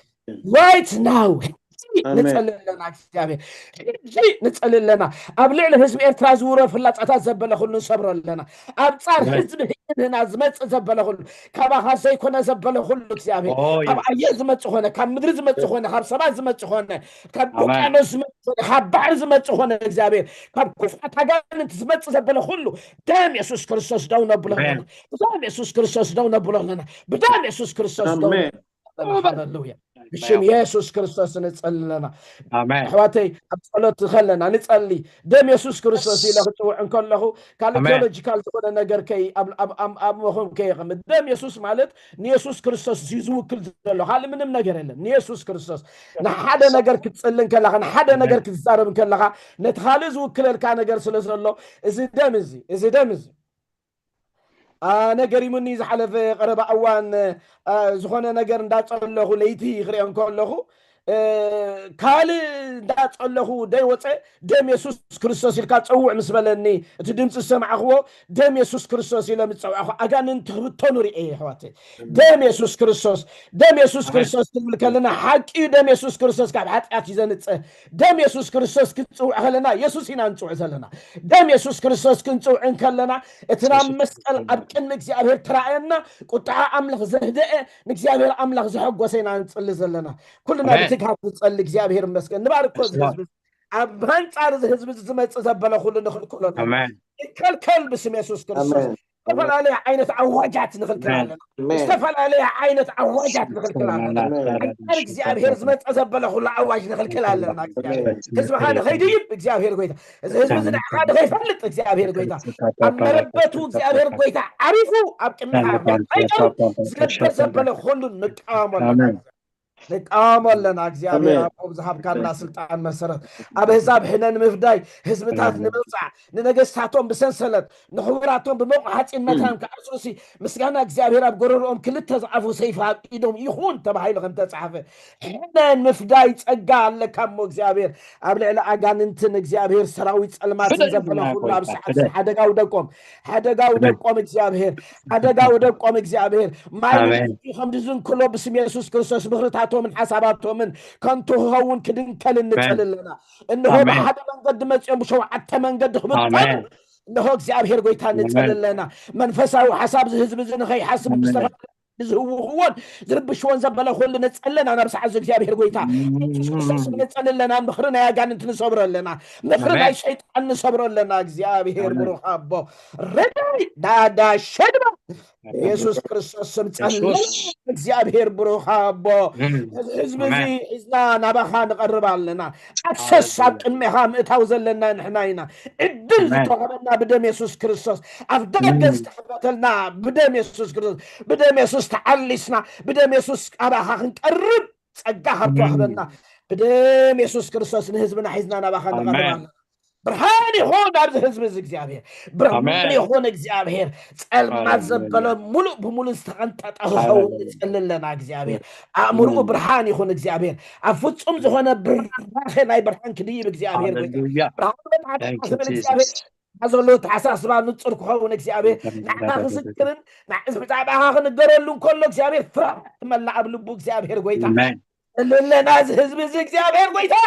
right now ሕጂ ንጸሊ ኣለና እግዚኣብሔር፣ ሕጂ ንጸሊ ኣለና። ኣብ ልዕሊ ህዝቢ ኤርትራ ዝውረ ፍላጻታት ዘበለ ኩሉ ንሰብሮ ኣለና። ኣብ ጻር ህዝቢ ህይንህና ዝመጽእ ዘበለ ኩሉ፣ ካባኻ ዘይኮነ ዘበለ ኩሉ እግዚኣብሔር፣ ካብ ኣየር ዝመጽእ ኾነ፣ ካብ ምድሪ ዝመጽእ ኾነ፣ ካብ ሰባት ዝመጽእ ኾነ፣ ካብ ውቅያኖስ ዝመጽእ ኾነ፣ ካብ ባሕሪ ዝመጽእ ኾነ እግዚኣብሔር፣ ካብ ክፉኣት ኣጋንንቲ ዝመጽእ ዘበለ ኩሉ ደም የሱስ ክርስቶስ ደው ነብሎ ኣለና። ብደም የሱስ ክርስቶስ ደው ነብሎ ኣለና። ብደም የሱስ ክርስቶስ ደው ነብሎ ኣለና። ሃሌሉያ። ብሽም የሱስ ክርስቶስ ንጸሊ ኣለና። ኣሕዋተይ ኣብ ጸሎት ከለና ንጸሊ። ደም የሱስ ክርስቶስ ኢለ ክጽውዕ እንከለኹ ካልእ ቴዎሎጂካል ዝኾነ ነገር ከይ ኣብ ኣብ ኣብ ኣብ መኾም ከየቐምጥ። ደም የሱስ ማለት ንየሱስ ክርስቶስ እዩ ዝውክል ዘሎ፣ ካልእ ምንም ነገር የለን። ንየሱስ ክርስቶስ ንሓደ ነገር ክትጽሊ እንከለኻ፣ ንሓደ ነገር ክትዛረብ እንከለኻ፣ ነቲ ካልእ ዝውክለልካ ነገር ስለ ዘሎ፣ እዚ ደም እዚ፣ እዚ ደም እዚ ኣነ ገሪሙኒ። ዝሓለፈ ቀረባ እዋን ዝኾነ ነገር እንዳጸለኹ ለይቲ ክሪኦ እንከለኹ ካልእ እንዳጸለኹ ደይወፀ ደም የሱስ ክርስቶስ ኢልካ ጸውዕ ምስ በለኒ፣ እቲ ድምፂ ዝሰማዕኽዎ ደም የሱስ ክርስቶስ ኢለ ምስ ጸውዕኹ ኣጋንንቲ ክብተኑ ርኤ። ኣሕዋተይ፣ ደም የሱስ ክርስቶስ፣ ደም የሱስ ክርስቶስ ክንብል ከለና ሓቂ እዩ። ደም የሱስ ክርስቶስ ካብ ሓጢኣት እዩ ዘንጽህ። ደም የሱስ ክርስቶስ ክንጽውዕ ከለና የሱስ ኢና ንጽውዕ ዘለና። ደም የሱስ ክርስቶስ ክንጽውዕ እንከለና እቲ ናብ መስቀል ኣብ ቅድሚ እግዚኣብሔር ተራእየና ቁጥዓ ኣምላኽ ዘህደአ ንእግዚኣብሔር ኣምላኽ ዘሐጎሰ ኢና ንጽሊ ዘለና። ኩልና ብትግሃት ንጸሊ። እግዚኣብሔር ይመስገን። ንባርኮ እዚ ህዝቢ፣ ኣብ ኣንጻር እዚ ህዝቢ ዝመጽእ ዘበለ ኩሉ ንኽልክሎ ኣለና። ንከልከል ብስም የሱስ ክርስቶስ። ዝተፈላለየ ዓይነት ኣዋጃት ንኽልክል ኣለና። ዝተፈላለየ ዓይነት ኣዋጃት ንኽልክል ኣለና። ኣንጻር እግዚኣብሔር ዝመጸ ዘበለ ኩሉ ኣዋጅ ንኽልክል ኣለና። እግዚኣብሔር ህዝብኻ ንኸይድይብ እግዚኣብሔር ጎይታ፣ እዚ ህዝቢ እዚ ንዕኻ ንኸይፈልጥ እግዚኣብሔር ጎይታ፣ ኣብ መረበቱ እግዚኣብሔር ጎይታ ዓሪፉ ኣብ ቅድሚኻ ከይቀርብ ዝግበር ዘበለ ኩሉ ንቃወሞ ኣለና። ንቃወሞ ኣለና። እግዚኣብሔር ኣቦ ብዝሃብካና ስልጣን መሰረት ኣብ ኣህዛብ ሕነ ንምፍዳይ፣ ህዝብታት ንምብጻዕ፣ ንነገስታቶም ብሰንሰለት፣ ንሕቡራቶም ብመቑሓጺን መታን ክኣስሩሲ ምስጋና እግዚኣብሔር ኣብ ጎረርኦም ክልተ ዝኣፉ ሰይፊ ኣብ ኢዶም ይኹን ተባሂሉ ከም ተጻሕፈ፣ ሕነ ንምፍዳይ ጸጋ ኣለካ እሞ እግዚኣብሔር ኣብ ልዕሊ ኣጋንንትን እግዚኣብሔር ሰራዊት ጸልማትን ዘበለ ኩሉ ኣብ ሰዓት ሓደጋዊ ደቆም ሓደጋዊ ደቆም እግዚኣብሔር ሓደጋዊ ደቆም እግዚኣብሔር ማይ ከምዚ ዝንክሎ ብስም የሱስ ክርስቶስ ምኽርታቶምን ሓሳባቶምን ከንቱ ክኸውን ክድንከል እንጸሊ ኣለና። እንሆ ብሓደ መንገዲ መጺኦም ብሸውዓተ መንገዲ ክብጠሩ እንሆ እግዚኣብሔር ጎይታ ንጸሊ ኣለና። መንፈሳዊ ሓሳብ እዚ ህዝቢ እዚ ንኸይሓስብ ብዝተፈላለዩ ዝህውኽዎን ዝርብሽዎን ዘበለ ኩሉ ንጸሊ ኣለና። ናብ ሰዓት እዚ እግዚኣብሔር ጎይታ የሱስ ክርስቶስ ንጸሊ ኣለና። ምኽሪ ናይ ኣጋንንቲ ንሰብሮ ኣለና። ምኽሪ ናይ ሸይጣን ንሰብሮ ኣለና። እግዚኣብሔር ብሩኽ ኣቦ ረዳይ ዳዳ ሸድባ የሱስ ክርስቶስ ስም ጸለና። እግዚኣብሔር ብሩኽ ኣቦ፣ እዚ ህዝቢ እዚ ሒዝና ናባኻ ንቐርብ ኣለና። ኣክሰስ ኣብ ቅድሜኻ ምእታው ዘለና ንሕና ኢና። ዕድል ዝተዋህበና ብደም የሱስ ክርስቶስ፣ ኣፍ ደገ ዝተኸፈተልና ብደም የሱስ ክርስቶስ፣ ብደም የሱስ ተዓሊስና፣ ብደም የሱስ ኣባኻ ክንቀርብ ጸጋ ካብ ተዋህበና ብደም የሱስ ክርስቶስ ንህዝብና ሒዝና ናባኻ ንቐርብ ኣለና። ብርሃን ይኹን ኣብዚ ህዝቢ እዚ እግዚኣብሔር፣ ብርሃን ይኹን እግዚኣብሔር። ጸልማት ዘበለ ሙሉእ ብሙሉእ ዝተቐንጠጠ ክኸውን ንጸሊ ኣለና እግዚኣብሔር። ኣእምርኡ ብርሃን ይኹን እግዚኣብሔር። ኣብ ፍጹም ዝኾነ ብራኸ ናይ ብርሃን ክድይብ እግዚኣብሔር ጎይታ። ብርሃን መጥሓት ክብል እግዚኣብሔር ዘሎ ተሓሳስባ ንጹር ክኸውን እግዚኣብሔር ንዓኻ ክዝክርን ብዛዕባኻ ክንገረሉ እንከሎ እግዚኣብሔር ፍርሃት ትመላእ ኣብ ልቡ እግዚኣብሔር ጎይታ። ኣለና እዚ ህዝቢ እዚ እግዚኣብሔር ጎይታ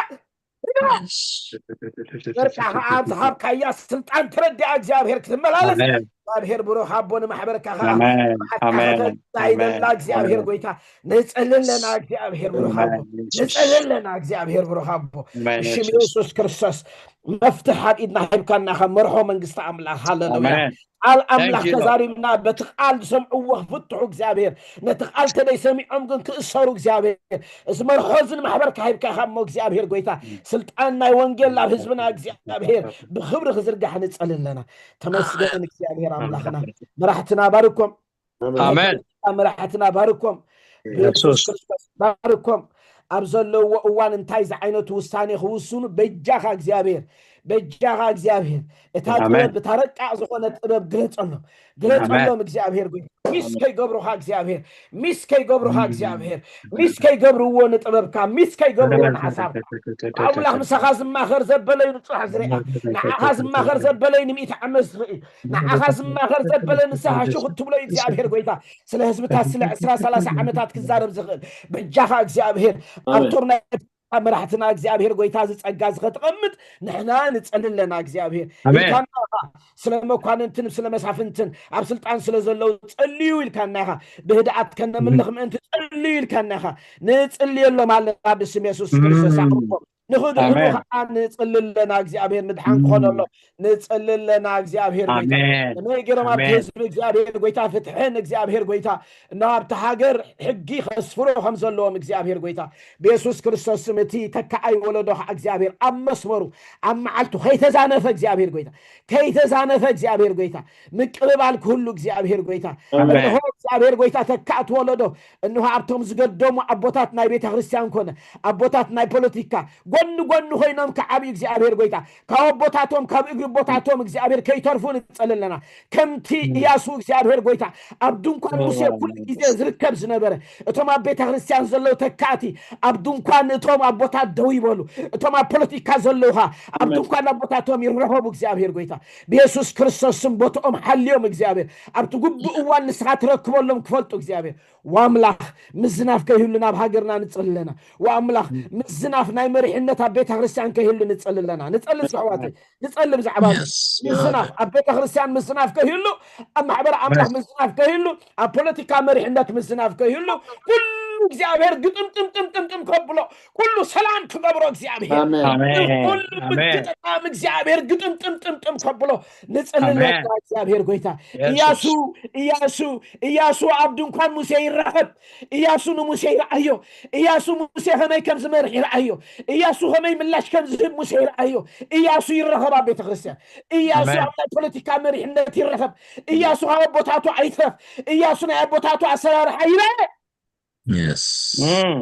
ወርቃ ከዓ ኣብ ዝሃብካያ ስልጣን ተረዲኣ እግዚኣብሔር ክትመላለስ እግዚኣብሔር ብሩኽ ኣቦ ንማሕበርካ ከዓ ይደላ እግዚኣብሔር ጎይታ ንጸሊ ኣለና እግዚኣብሔር ብሩኽ ኣቦ ንጸሊ ኣለና እግዚኣብሔር ብሩኽ ኣቦ ብሽም የሱስ ክርስቶስ መፍትሕ ኣብ ኢድና ሂብካና ካብ መርሖ መንግስቲ ኣምላኽ ሃለሉያ ቃል ኣምላኽ ተዛሪብና በቲ ቃል ዝሰምዕዎ ክፍትሑ እግዚኣብሔር ነቲ ቃል ተደይ ሰሚዖም ግን ክእሰሩ እግዚኣብሔር እዚ መርሖ እዚ ንማሕበርካ ሂብካ ኢኻ እሞ እግዚኣብሔር ጎይታ ስልጣን ናይ ወንጌል ናብ ህዝብና እግዚኣብሔር ብክብሪ ክዝርጋሕ ንጸሊ ኣለና ተመስገን እግዚኣብሔር ኣምላኽና መራሕትና ባርኮም ኣሜን መራሕትና ባርኮም የሱስ ክርስቶስ ባርኮም ኣብ ዘለዎ እዋን እንታይ ዝዓይነቱ ውሳኔ ክውስኑ በጃኻ እግዚኣብሔር በጃኻ እግዚኣብሔር እታ ጥበብ እታ ረቃቕ ዝኾነ ጥበብ ግለጸሎም ግለጸሎም እግዚኣብሔር ጎይታ ሚስ ከይገብሩኻ እግዚኣብሔር ሚስ ከይገብሩኻ እግዚኣብሔር ሚስ ከይገብርዎ ንጥበብካ ሚስ ከይገብርዎ ንሓሳብ ኣምላኽ ምሳኻ ዝማኸር ዘበለይ ንጽባሕ ዝርኣ ንዓኻ ዝማኸር ዘበለይ ንምእቲ ዓመት ዝርኢ ንዓኻ ዝማኸር ዘበለ ንስኻ ሽኹ ትብሎ እግዚኣብሔር ጎይታ ስለ ህዝብታት ስለ ዕስራ ሰላሳ ዓመታት ክዛረብ ዝኽእል በጃኻ እግዚኣብሔር ኣብቶም ናይ ኣብ መራሕትና እግዚኣብሔር ጎይታ እዚ ጸጋ እዚ ከተቐምጥ ንሕና ንጸሊ ኣለና እግዚኣብሔር ኣሜን። ኢልካና ኢኻ። ስለ መኳንንትን ስለ መሳፍንትን ኣብ ስልጣን ስለ ዘለዉ ጸልዩ ኢልካና ኢኻ። ብህድኣት ከነምልኽ ምእንቲ ጸልዩ ኢልካና ኢኻ። ንጽልየሎም ኣለና ብስም የሱስ ክርስቶስ ኣቕርቦም ንኽድሕኑ ኣሜን። ከዓ ንጽሊ ኣለና እግዚኣብሔር ምድሓን ክኾነሎ ንጽሊ ኣለና እግዚኣብሔር ጎይታ ኣሜን። ከመይ ገይሮም ኣብቲ ኣሜን። ህዝቢ እግዚኣብሔር ጎይታ ፍትሕን እግዚኣብሔር ጎይታ እና ኣብቲ ሃገር ሕጊ ከስፍሮ ከም ዘለዎም እግዚኣብሔር ጎይታ ብየሱስ ክርስቶስ ስም እቲ ተካኣይ ወለዶ ከዓ እግዚኣብሔር ኣብ መስመሩ ኣብ መዓልቱ ከይተዛነፈ እግዚኣብሔር ጎይታ ከይተዛነፈ እግዚኣብሔር ጎይታ ምቅብባል ክህሉ እግዚኣብሔር ጎይታ ኣሜን። እንሆ እግዚኣብሔር ጎይታ ተካእቲ ወለዶ እንሆ ኣብቶም ዝገደሙ ኣቦታት ናይ ቤተ ክርስቲያን ኮነ ኣቦታት ናይ ፖለቲካ ጎኒ ጎኒ ኮይኖም ክዓብዩ እግዚኣብሔር ጎይታ ካብ ኣቦታቶም ካብ እግሪ ኣቦታቶም እግዚኣብሔር ከይተርፉ ንጸሊ ኣለና ከምቲ እያሱ እግዚኣብሔር ጎይታ ኣብ ድንኳን ሙሴ ኩሉ ግዜ ዝርከብ ዝነበረ እቶም ኣብ ቤተ ክርስቲያን ዘለዉ ተካእቲ ኣብ ድንኳን እቶም ኣቦታት ደው ይበሉ እቶም ኣብ ፖለቲካ ዘለውኻ ኣብ ድንኳን ኣቦታቶም ይረኸቡ እግዚኣብሔር ጎይታ ብየሱስ ክርስቶስ ስም ቦትኦም ሓልዮም እግዚኣብሔር ኣብቲ ግቡእ እዋን ንስኻ ትረክበሎም ክፈልጡ እግዚኣብሔር ዋምላኽ ምዝናፍ ከይህሉ ናብ ሃገርና ንጸሊ ኣለና ዋምላኽ ምዝናፍ ናይ መሪሕነት ኣብ ቤተ ክርስቲያን ከይህሉ ንጸሊ ኣለና ንጸሊ ዝሕዋተይ ንጸሊ ብዛዕባ እዚ። ምዝናፍ ኣብ ቤተ ክርስቲያን ምዝናፍ ከይህሉ ኣብ ማሕበር ኣምላኽ ምዝናፍ ከይህሉ ኣብ ፖለቲካ መሪሕነት ምዝናፍ ከይህሉ ኩሉ እግዚኣብሔር ግጥምጥምጥምጥምጥም ከብሎ ኩሉ ሰላም ክገብሮ እግዚኣብሔር ኣሜን። ኣሜን። ኩሉ ኣሜን። ግጥጣም እግዚኣብሔር ግጥምጥምጥምጥም ከብሎ ንጸሊ ኣለና ኣሜን። እግዚኣብሔር ጎይታ የሱስ። እያሱ እያሱ እያሱ ኣብ ድንኳን ሙሴ ይራኸብ እያሱ ንሙሴ ይረኣዮ እያሱ ሙሴ ከመይ ከም ዝመርሕ ይረኣዮ እያሱ ከመይ ምላሽ ከም ዝህብ ሙሴ ይረኣዮ እያሱ ይረኸብ ኣብ ቤተ ክርስቲያን እያሱ ኣሜን። ኣብ ናይ ፖለቲካ መሪሕነት ይረኸብ እያሱ ካብ ኣቦታቱ ኣይትረፍ እያሱ ናይ ኣቦታቱ ኣሰራርሓ ይረአ የስ እም፣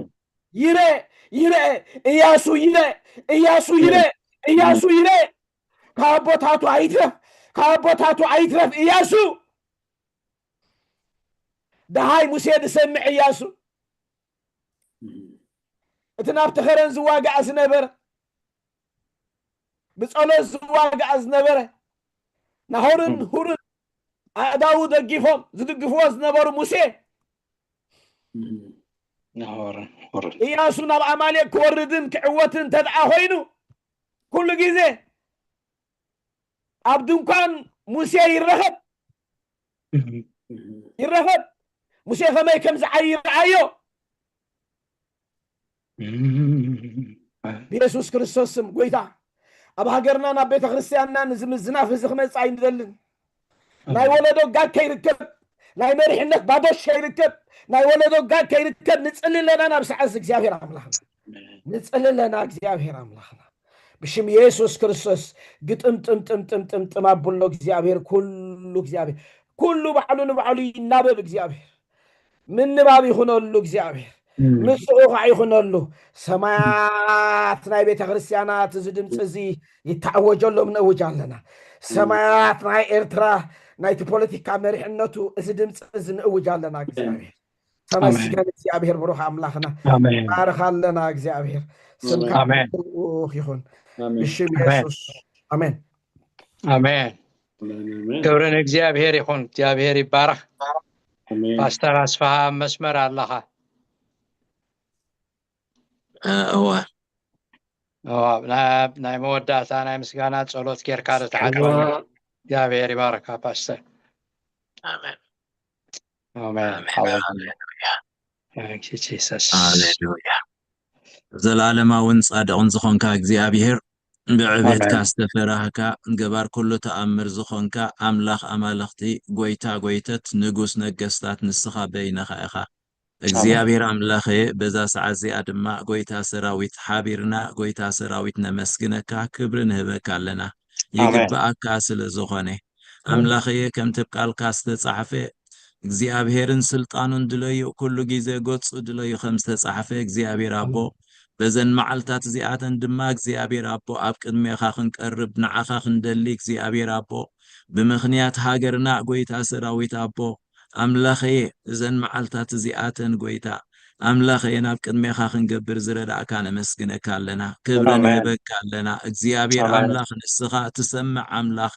ይረአ ይረአ እያሱ ይረአ እያሱ ይረአ እያሱ ይረአ ካብ ኣቦታቱ ኣይትረፍ ካብ ኣቦታቱ ኣይትረፍ እያሱ ደሃይ ሙሴ ዝሰምዕ እያሱ እቲ ናብቲ ኸረን ዝዋጋእ ዝነበረ ብጸሎት ዝዋጋእ ዝነበረ ናሆርን ሁርን ኣእዳዉ ደጊፎም ዝድግፍዎ ዝነበሩ ሙሴ ናሆርን ሁርን እያሱ ናብ ኣማሌቅ ክወርድን ክዕወትን እንተደኣ ኮይኑ ኩሉ ግዜ ኣብ ድንኳን ሙሴ ይረኸብ ይረኸብ ሙሴ ከመይ ከም ዝዓይ ይረኣዮ ብየሱስ ክርስቶስ ስም ጎይታ ኣብ ሃገርናን ኣብ ቤተ ክርስቲያንናን እዚ ምዝናፍ እዚ ክመፅእ ኣይንደልን ናይ ወለዶ ጋግ ከይርከብ ናይ መሪሕነት ባዶሽ ከይርከብ ናይ ወለዶ ጋግ ከይርከብ ንፅሊ ኣለና ናብ ሰዓት እግዚኣብሔር ኣምላኽና ንፅሊ ኣለና እግዚኣብሔር ኣምላኽና ብሽም የሱስ ክርስቶስ ግጥምጥምጥምጥምጥምጥም ኣብሎ እግዚኣብሔር ኩሉ እግዚኣብሔር ኩሉ ባዕሉ ንባዕሉ ይናበብ እግዚኣብሔር ምንባብ ይኹነሉ እግዚኣብሔር ምስኡ ከዓ ይኹነሉ ሰማያት ናይ ቤተ ክርስቲያናት እዚ ድምፂ እዚ ይተዓወጀሎም ነውጅ ኣለና ሰማያት ናይ ኤርትራ ናይቲ ፖለቲካ መሪሕነቱ እዚ ድምፂ እዚ ንእውጅ ኣለና እግዚኣብሔር ተመስገን እግዚኣብሔር ብሩኽ ኣምላኽና ኣሜን ባርኽ ኣለና እግዚኣብሔር ስምካ ኣሜን ብሩኽ ይኹን ኣሜን። ብሽም ኣሜን። የሱስ ኣሜን ኣሜን ኣሜን። ክብሪ ንእግዚኣብሔር ይኹን እግዚኣብሔር ይባረኽ ኣሜን። ፓስተር ኣስፍሃ ኣብ መስመር ኣለኻ እወ እዋ፣ ናይ ናይ መወዳእታ ናይ ምስጋና ጸሎት ጌርካ ተተዓደወና እግዚኣብሔር ይባርካ ፓስተር ኣሜን ኣሜን ኣሜን። ሃሌሉያ ሃሌሉያ Thank you, Jesus. ሃሌሉያ ዘላለማውን ጻድቕን ዝኾንካ እግዚኣብሔር ብዕቤትካ ኣሜን። ዝተፈራህካ ገባር ኩሉ ተኣምር ዝኾንካ ኣምላኽ ኣማልኽቲ ጎይታ ጎይተት ንጉስ ነገስታት ንስኻ በይንኻ ኢኻ እግዚኣብሔር ኣምላኸ በዛ ሰዓት እዚኣ ድማ ጎይታ ሰራዊት ሓቢርና ጎይታ ሰራዊት ነመስግነካ ክብሪ ንህበካ ኣለና ኣሜን። ይግብኣካ ስለ ዝኾነ ኣምላኸየ ከምቲ ቃልካ ዝተጻሕፈ እግዚኣብሔርን ስልጣኑን ድለዩ ኩሉ ግዜ ገጹ ድለዩ ከም ዝተጻሕፈ እግዚኣብሔር ኣቦ በዘን መዓልታት እዚኣተን ድማ እግዚኣብሔር ኣቦ ኣብ ቅድሜኻ ክንቀርብ ንዓኻ ክንደሊ እግዚኣብሔር ኣቦ ብምኽንያት ሃገርና ጎይታ ሰራዊት ኣቦ ኣምላኸየ እዘን መዓልታት እዚኣተን ጎይታ ኣምላኸየ ናብ ቅድሜኻ ክንገብር ዝረዳእካ ነመስግነካ ኣለና ክብሪ ኣሜን። ንህበካ ኣለና እግዚኣብሔር ኣሜን። ኣምላኽ ንስኻ ትሰምዕ ኣምላኽ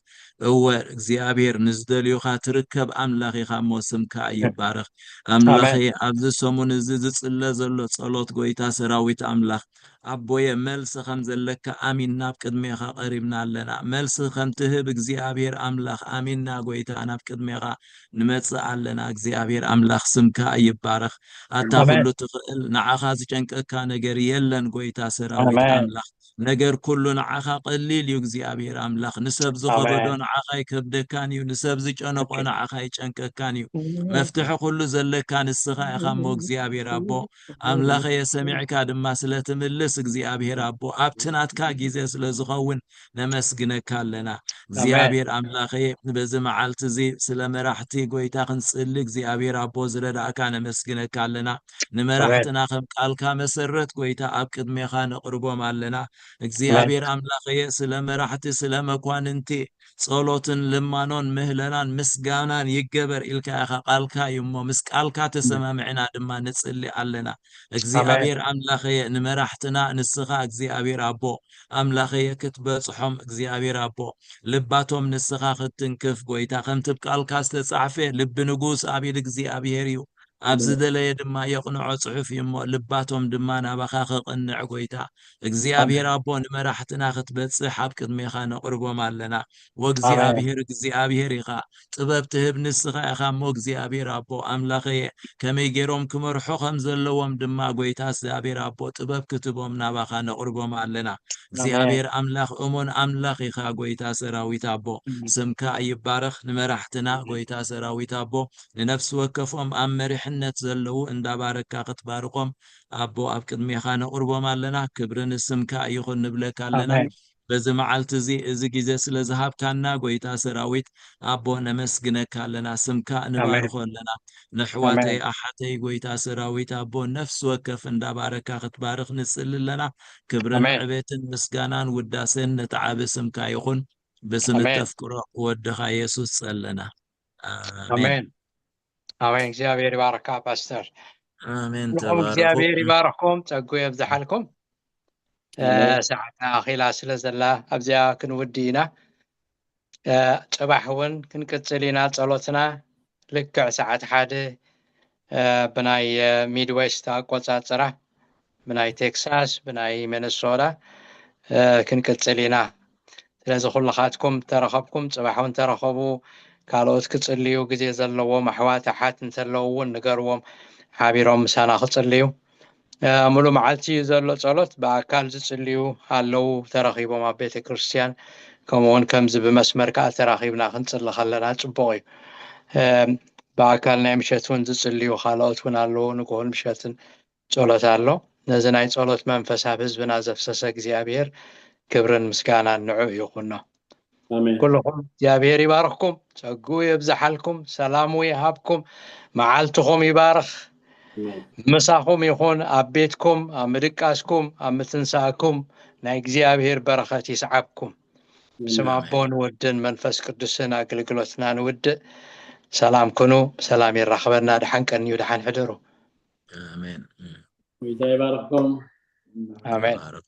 እወ እግዚኣብሔር ንዝደልዩኻ ትርከብ ኣምላኽ ኢኻ እሞ ስምካ ይባረኽ ኣምላኸየ ኣብዚ ሰሙን እዚ ዝጽለ ዘሎ ጸሎት ጎይታ ሰራዊት ኣምላኽ ኣቦየ፣ መልሲ ከም ዘለካ ኣሚንና ኣብ ቅድሜኻ ቀሪብና ኣለና። መልሲ ከም ትህብ እግዚኣብሔር ኣምላኽ ኣሚንና፣ ጎይታ፣ ናብ ቅድሜኻ ንመጽእ ኣለና። እግዚኣብሔር ኣምላኽ፣ ስምካ ይባረኽ። ኣታ ኩሉ ትኽእል፣ ንዓኻ ዝጨንቀካ ነገር የለን፣ ጎይታ ሰራዊት ኣምላኽ። ነገር ኩሉ ንዓኻ ቀሊል እዩ እግዚኣብሔር ኣምላኽ። ንሰብ ዝኸበዶ ንዓኻ ኣይከብደካን እዩ፣ ንሰብ ዝጨነቆ ንዓኻ ኣይጨንቀካን እዩ። መፍትሒ ኩሉ ዘለካ ንስኻ ኢኻ እሞ እግዚኣብሔር ኣቦ ኣምላኸየ፣ ሰሚዕካ ድማ ስለ ትምልስ እግዚኣብሔር ኣቦ ኣብቲ ናትካ ግዜ ስለ ዝኸውን ነመስግነካ ኣለና። እግዚኣብሔር ኣምላኸየ፣ በዚ መዓልቲ እዚ ስለ መራሕቲ ጎይታ ክንጽሊ እግዚኣብሔር ኣቦ ዝረዳእካ ነመስግነካ ኣለና። ንመራሕትና ከም ቃልካ መሰረት ጎይታ ኣብ ቅድሜኻ ነቕርቦም ኣለና። እግዚኣብሔር ኣምላኸየ፣ ስለ መራሕቲ ስለ መኳንንቲ ጸሎትን ልማኖን ምህለላን ምስጋናን ይገበር ኢልካ ኢኻ፣ ቃልካ እዩ እሞ ምስ ቃልካ ተሰማምዕና ድማ ንጽሊ ኣለና። እግዚኣብሔር ኣምላኸየ፣ ንመራሕትና ንስኻ እግዚኣብሔር ኣቦ ኣምላኸየ ክትበጽሖም እግዚኣብሔር ኣቦ ልባቶም ንስኻ ክትትንክፍ ጎይታ፣ ከምቲ ብ ቃልካ ዝተጻሕፈ ልቢ ንጉስ ኣብ ኢድ እግዚኣብሔር እዩ፣ ኣብ ዝደለየ ድማ የቕንዖ ጽሑፍ እዩ እሞ ልባቶም ድማ ናባኻ ክቕንዕ ጎይታ እግዚኣብሔር ኣቦ ንመራሕትና ክትበጽሕ ኣብ ቅድሜኻ ነቕርቦም ኣለና። ወእግዚኣብሔር እግዚኣብሔር ኢኻ፣ ጥበብ ትህብ ንስኻ ኢኻ እሞ እግዚኣብሔር ኣቦ ኣምላኸየ፣ ከመይ ገይሮም ክመርሑ ከም ዘለዎም ድማ ጎይታ እግዚኣብሔር ኣቦ ጥበብ ክትቦም ናባኻ ነቕርቦም ኣለና። እግዚኣብሔር ኣምላኽ እሙን ኣምላኽ ኢኻ ጎይታ ሰራዊት ኣቦ፣ ስምካ ይባረኽ። ንመራሕትና ጎይታ ሰራዊት ኣቦ ንነፍሲ ወከፎም ኣብ መሪሕነት ዘለዉ እንዳባረካ ክትባርኾም ኣቦ ኣብ ቅድሜኻ ነቕርቦም ኣለና። ክብሪ ንስምካ ይኹን ንብለካ ኣለና። በዚ መዓልቲ እዚ፣ እዚ ግዜ ስለ ዝሃብካና ጎይታ ሰራዊት ኣቦ ነመስግነካ ኣለና። ስምካ ንባርኾ ኣለና። ንሕዋተይ ኣሓተይ ጎይታ ሰራዊት ኣቦ ነፍሲ ወከፍ እንዳባረካ ክትባርኽ ንጽሊ ኣለና። ክብርን ዕቤትን ምስጋናን ውዳሴን ነቲ ዓቢ ስምካ ይኹን። ብስም እተፍቅሮ ወድኻ የሱስ ጸለና። ኣሜን። ኣሜን። ኣሜን። እግዚኣብሔር ይባርካ ፓስተር። ኣሜን። ኩልኹም ተባረኹ። እግዚኣብሔር ይባርኩም፣ ጸጉ የብዝሓልኩም። እ፣ ኣሜን። ሰዓትና ኣኺላ ስለ ዘላ ኣብዚኣ ክንውዲ ኢና። እ፣ ጽባሕ እውን ክንቅጽል ኢና ጸሎትና ልክዕ ሰዓት ሓደ፣ እ፣ ብናይ፣ እ፣ ሚድዌስት ኣቆጻጽራ፣ ብናይ ቴክሳስ፣ ብናይ ሚነሶታ፣ እ፣ ክንቅጽል ኢና። ስለዚ ኩልኻትኩም ተረኸብኩም፣ ጽባሕ እውን ተረኸቡ። ካልኦት ክጽልዩ ግዜ ዘለዎም ኣሕዋት ኣሓት እንተለዉ እውን ንገርዎም፣ ሓቢሮም ምሳና ክጽልዩ። እ፣ ሙሉ መዓልቲ እዩ ዘሎ ጸሎት። ብኣካል ዝጽልዩ ኣለዉ ተረኺቦም ኣብ ቤተ ክርስቲያን፣ ከምኡ እውን ከምዚ ብመስመር ከኣ ተራኺብና ክንጽሊ ከለና ጽቡቕ እዩ። እ፣ ብኣካል ናይ ምሸት እውን ዝጽልዩ ካልኦት እውን ኣለዉ፣ ንግሆን ምሸትን ጸሎት ኣሎ። ነዚ ናይ ጸሎት መንፈስ ኣብ ህዝብና ዘፍሰሰ እግዚኣብሔር ክብርን ምስጋናን ንዑ ይኹኖ። ኣሜን። ኩልኹም እግዚኣብሔር ይባርኽኩም፣ ጸጉ የብዝሓልኩም፣ ሰላሙ ይሃብኩም፣ መዓልትኹም ይባርኽ፣ ኣሜን። ምሳኹም ይኹን፣ ኣብ ቤትኩም፣ ኣብ ምድቃስኩም፣ ኣብ ምትንሳእኩም ናይ እግዚኣብሔር በረኸት ይስዓብኩም። ስም ኣሜን። ኣቦን ወድን መንፈስ ቅዱስን ኣገልግሎትና ንውድእ። ሰላም ኩኑ፣ ሰላም ይራኽበና። ደሓን ቀንዩ፣ ደሓን ሕደሩ። ኣሜን። ጌታ ይባርኽኩም። ኣሜን። ተባረኹ።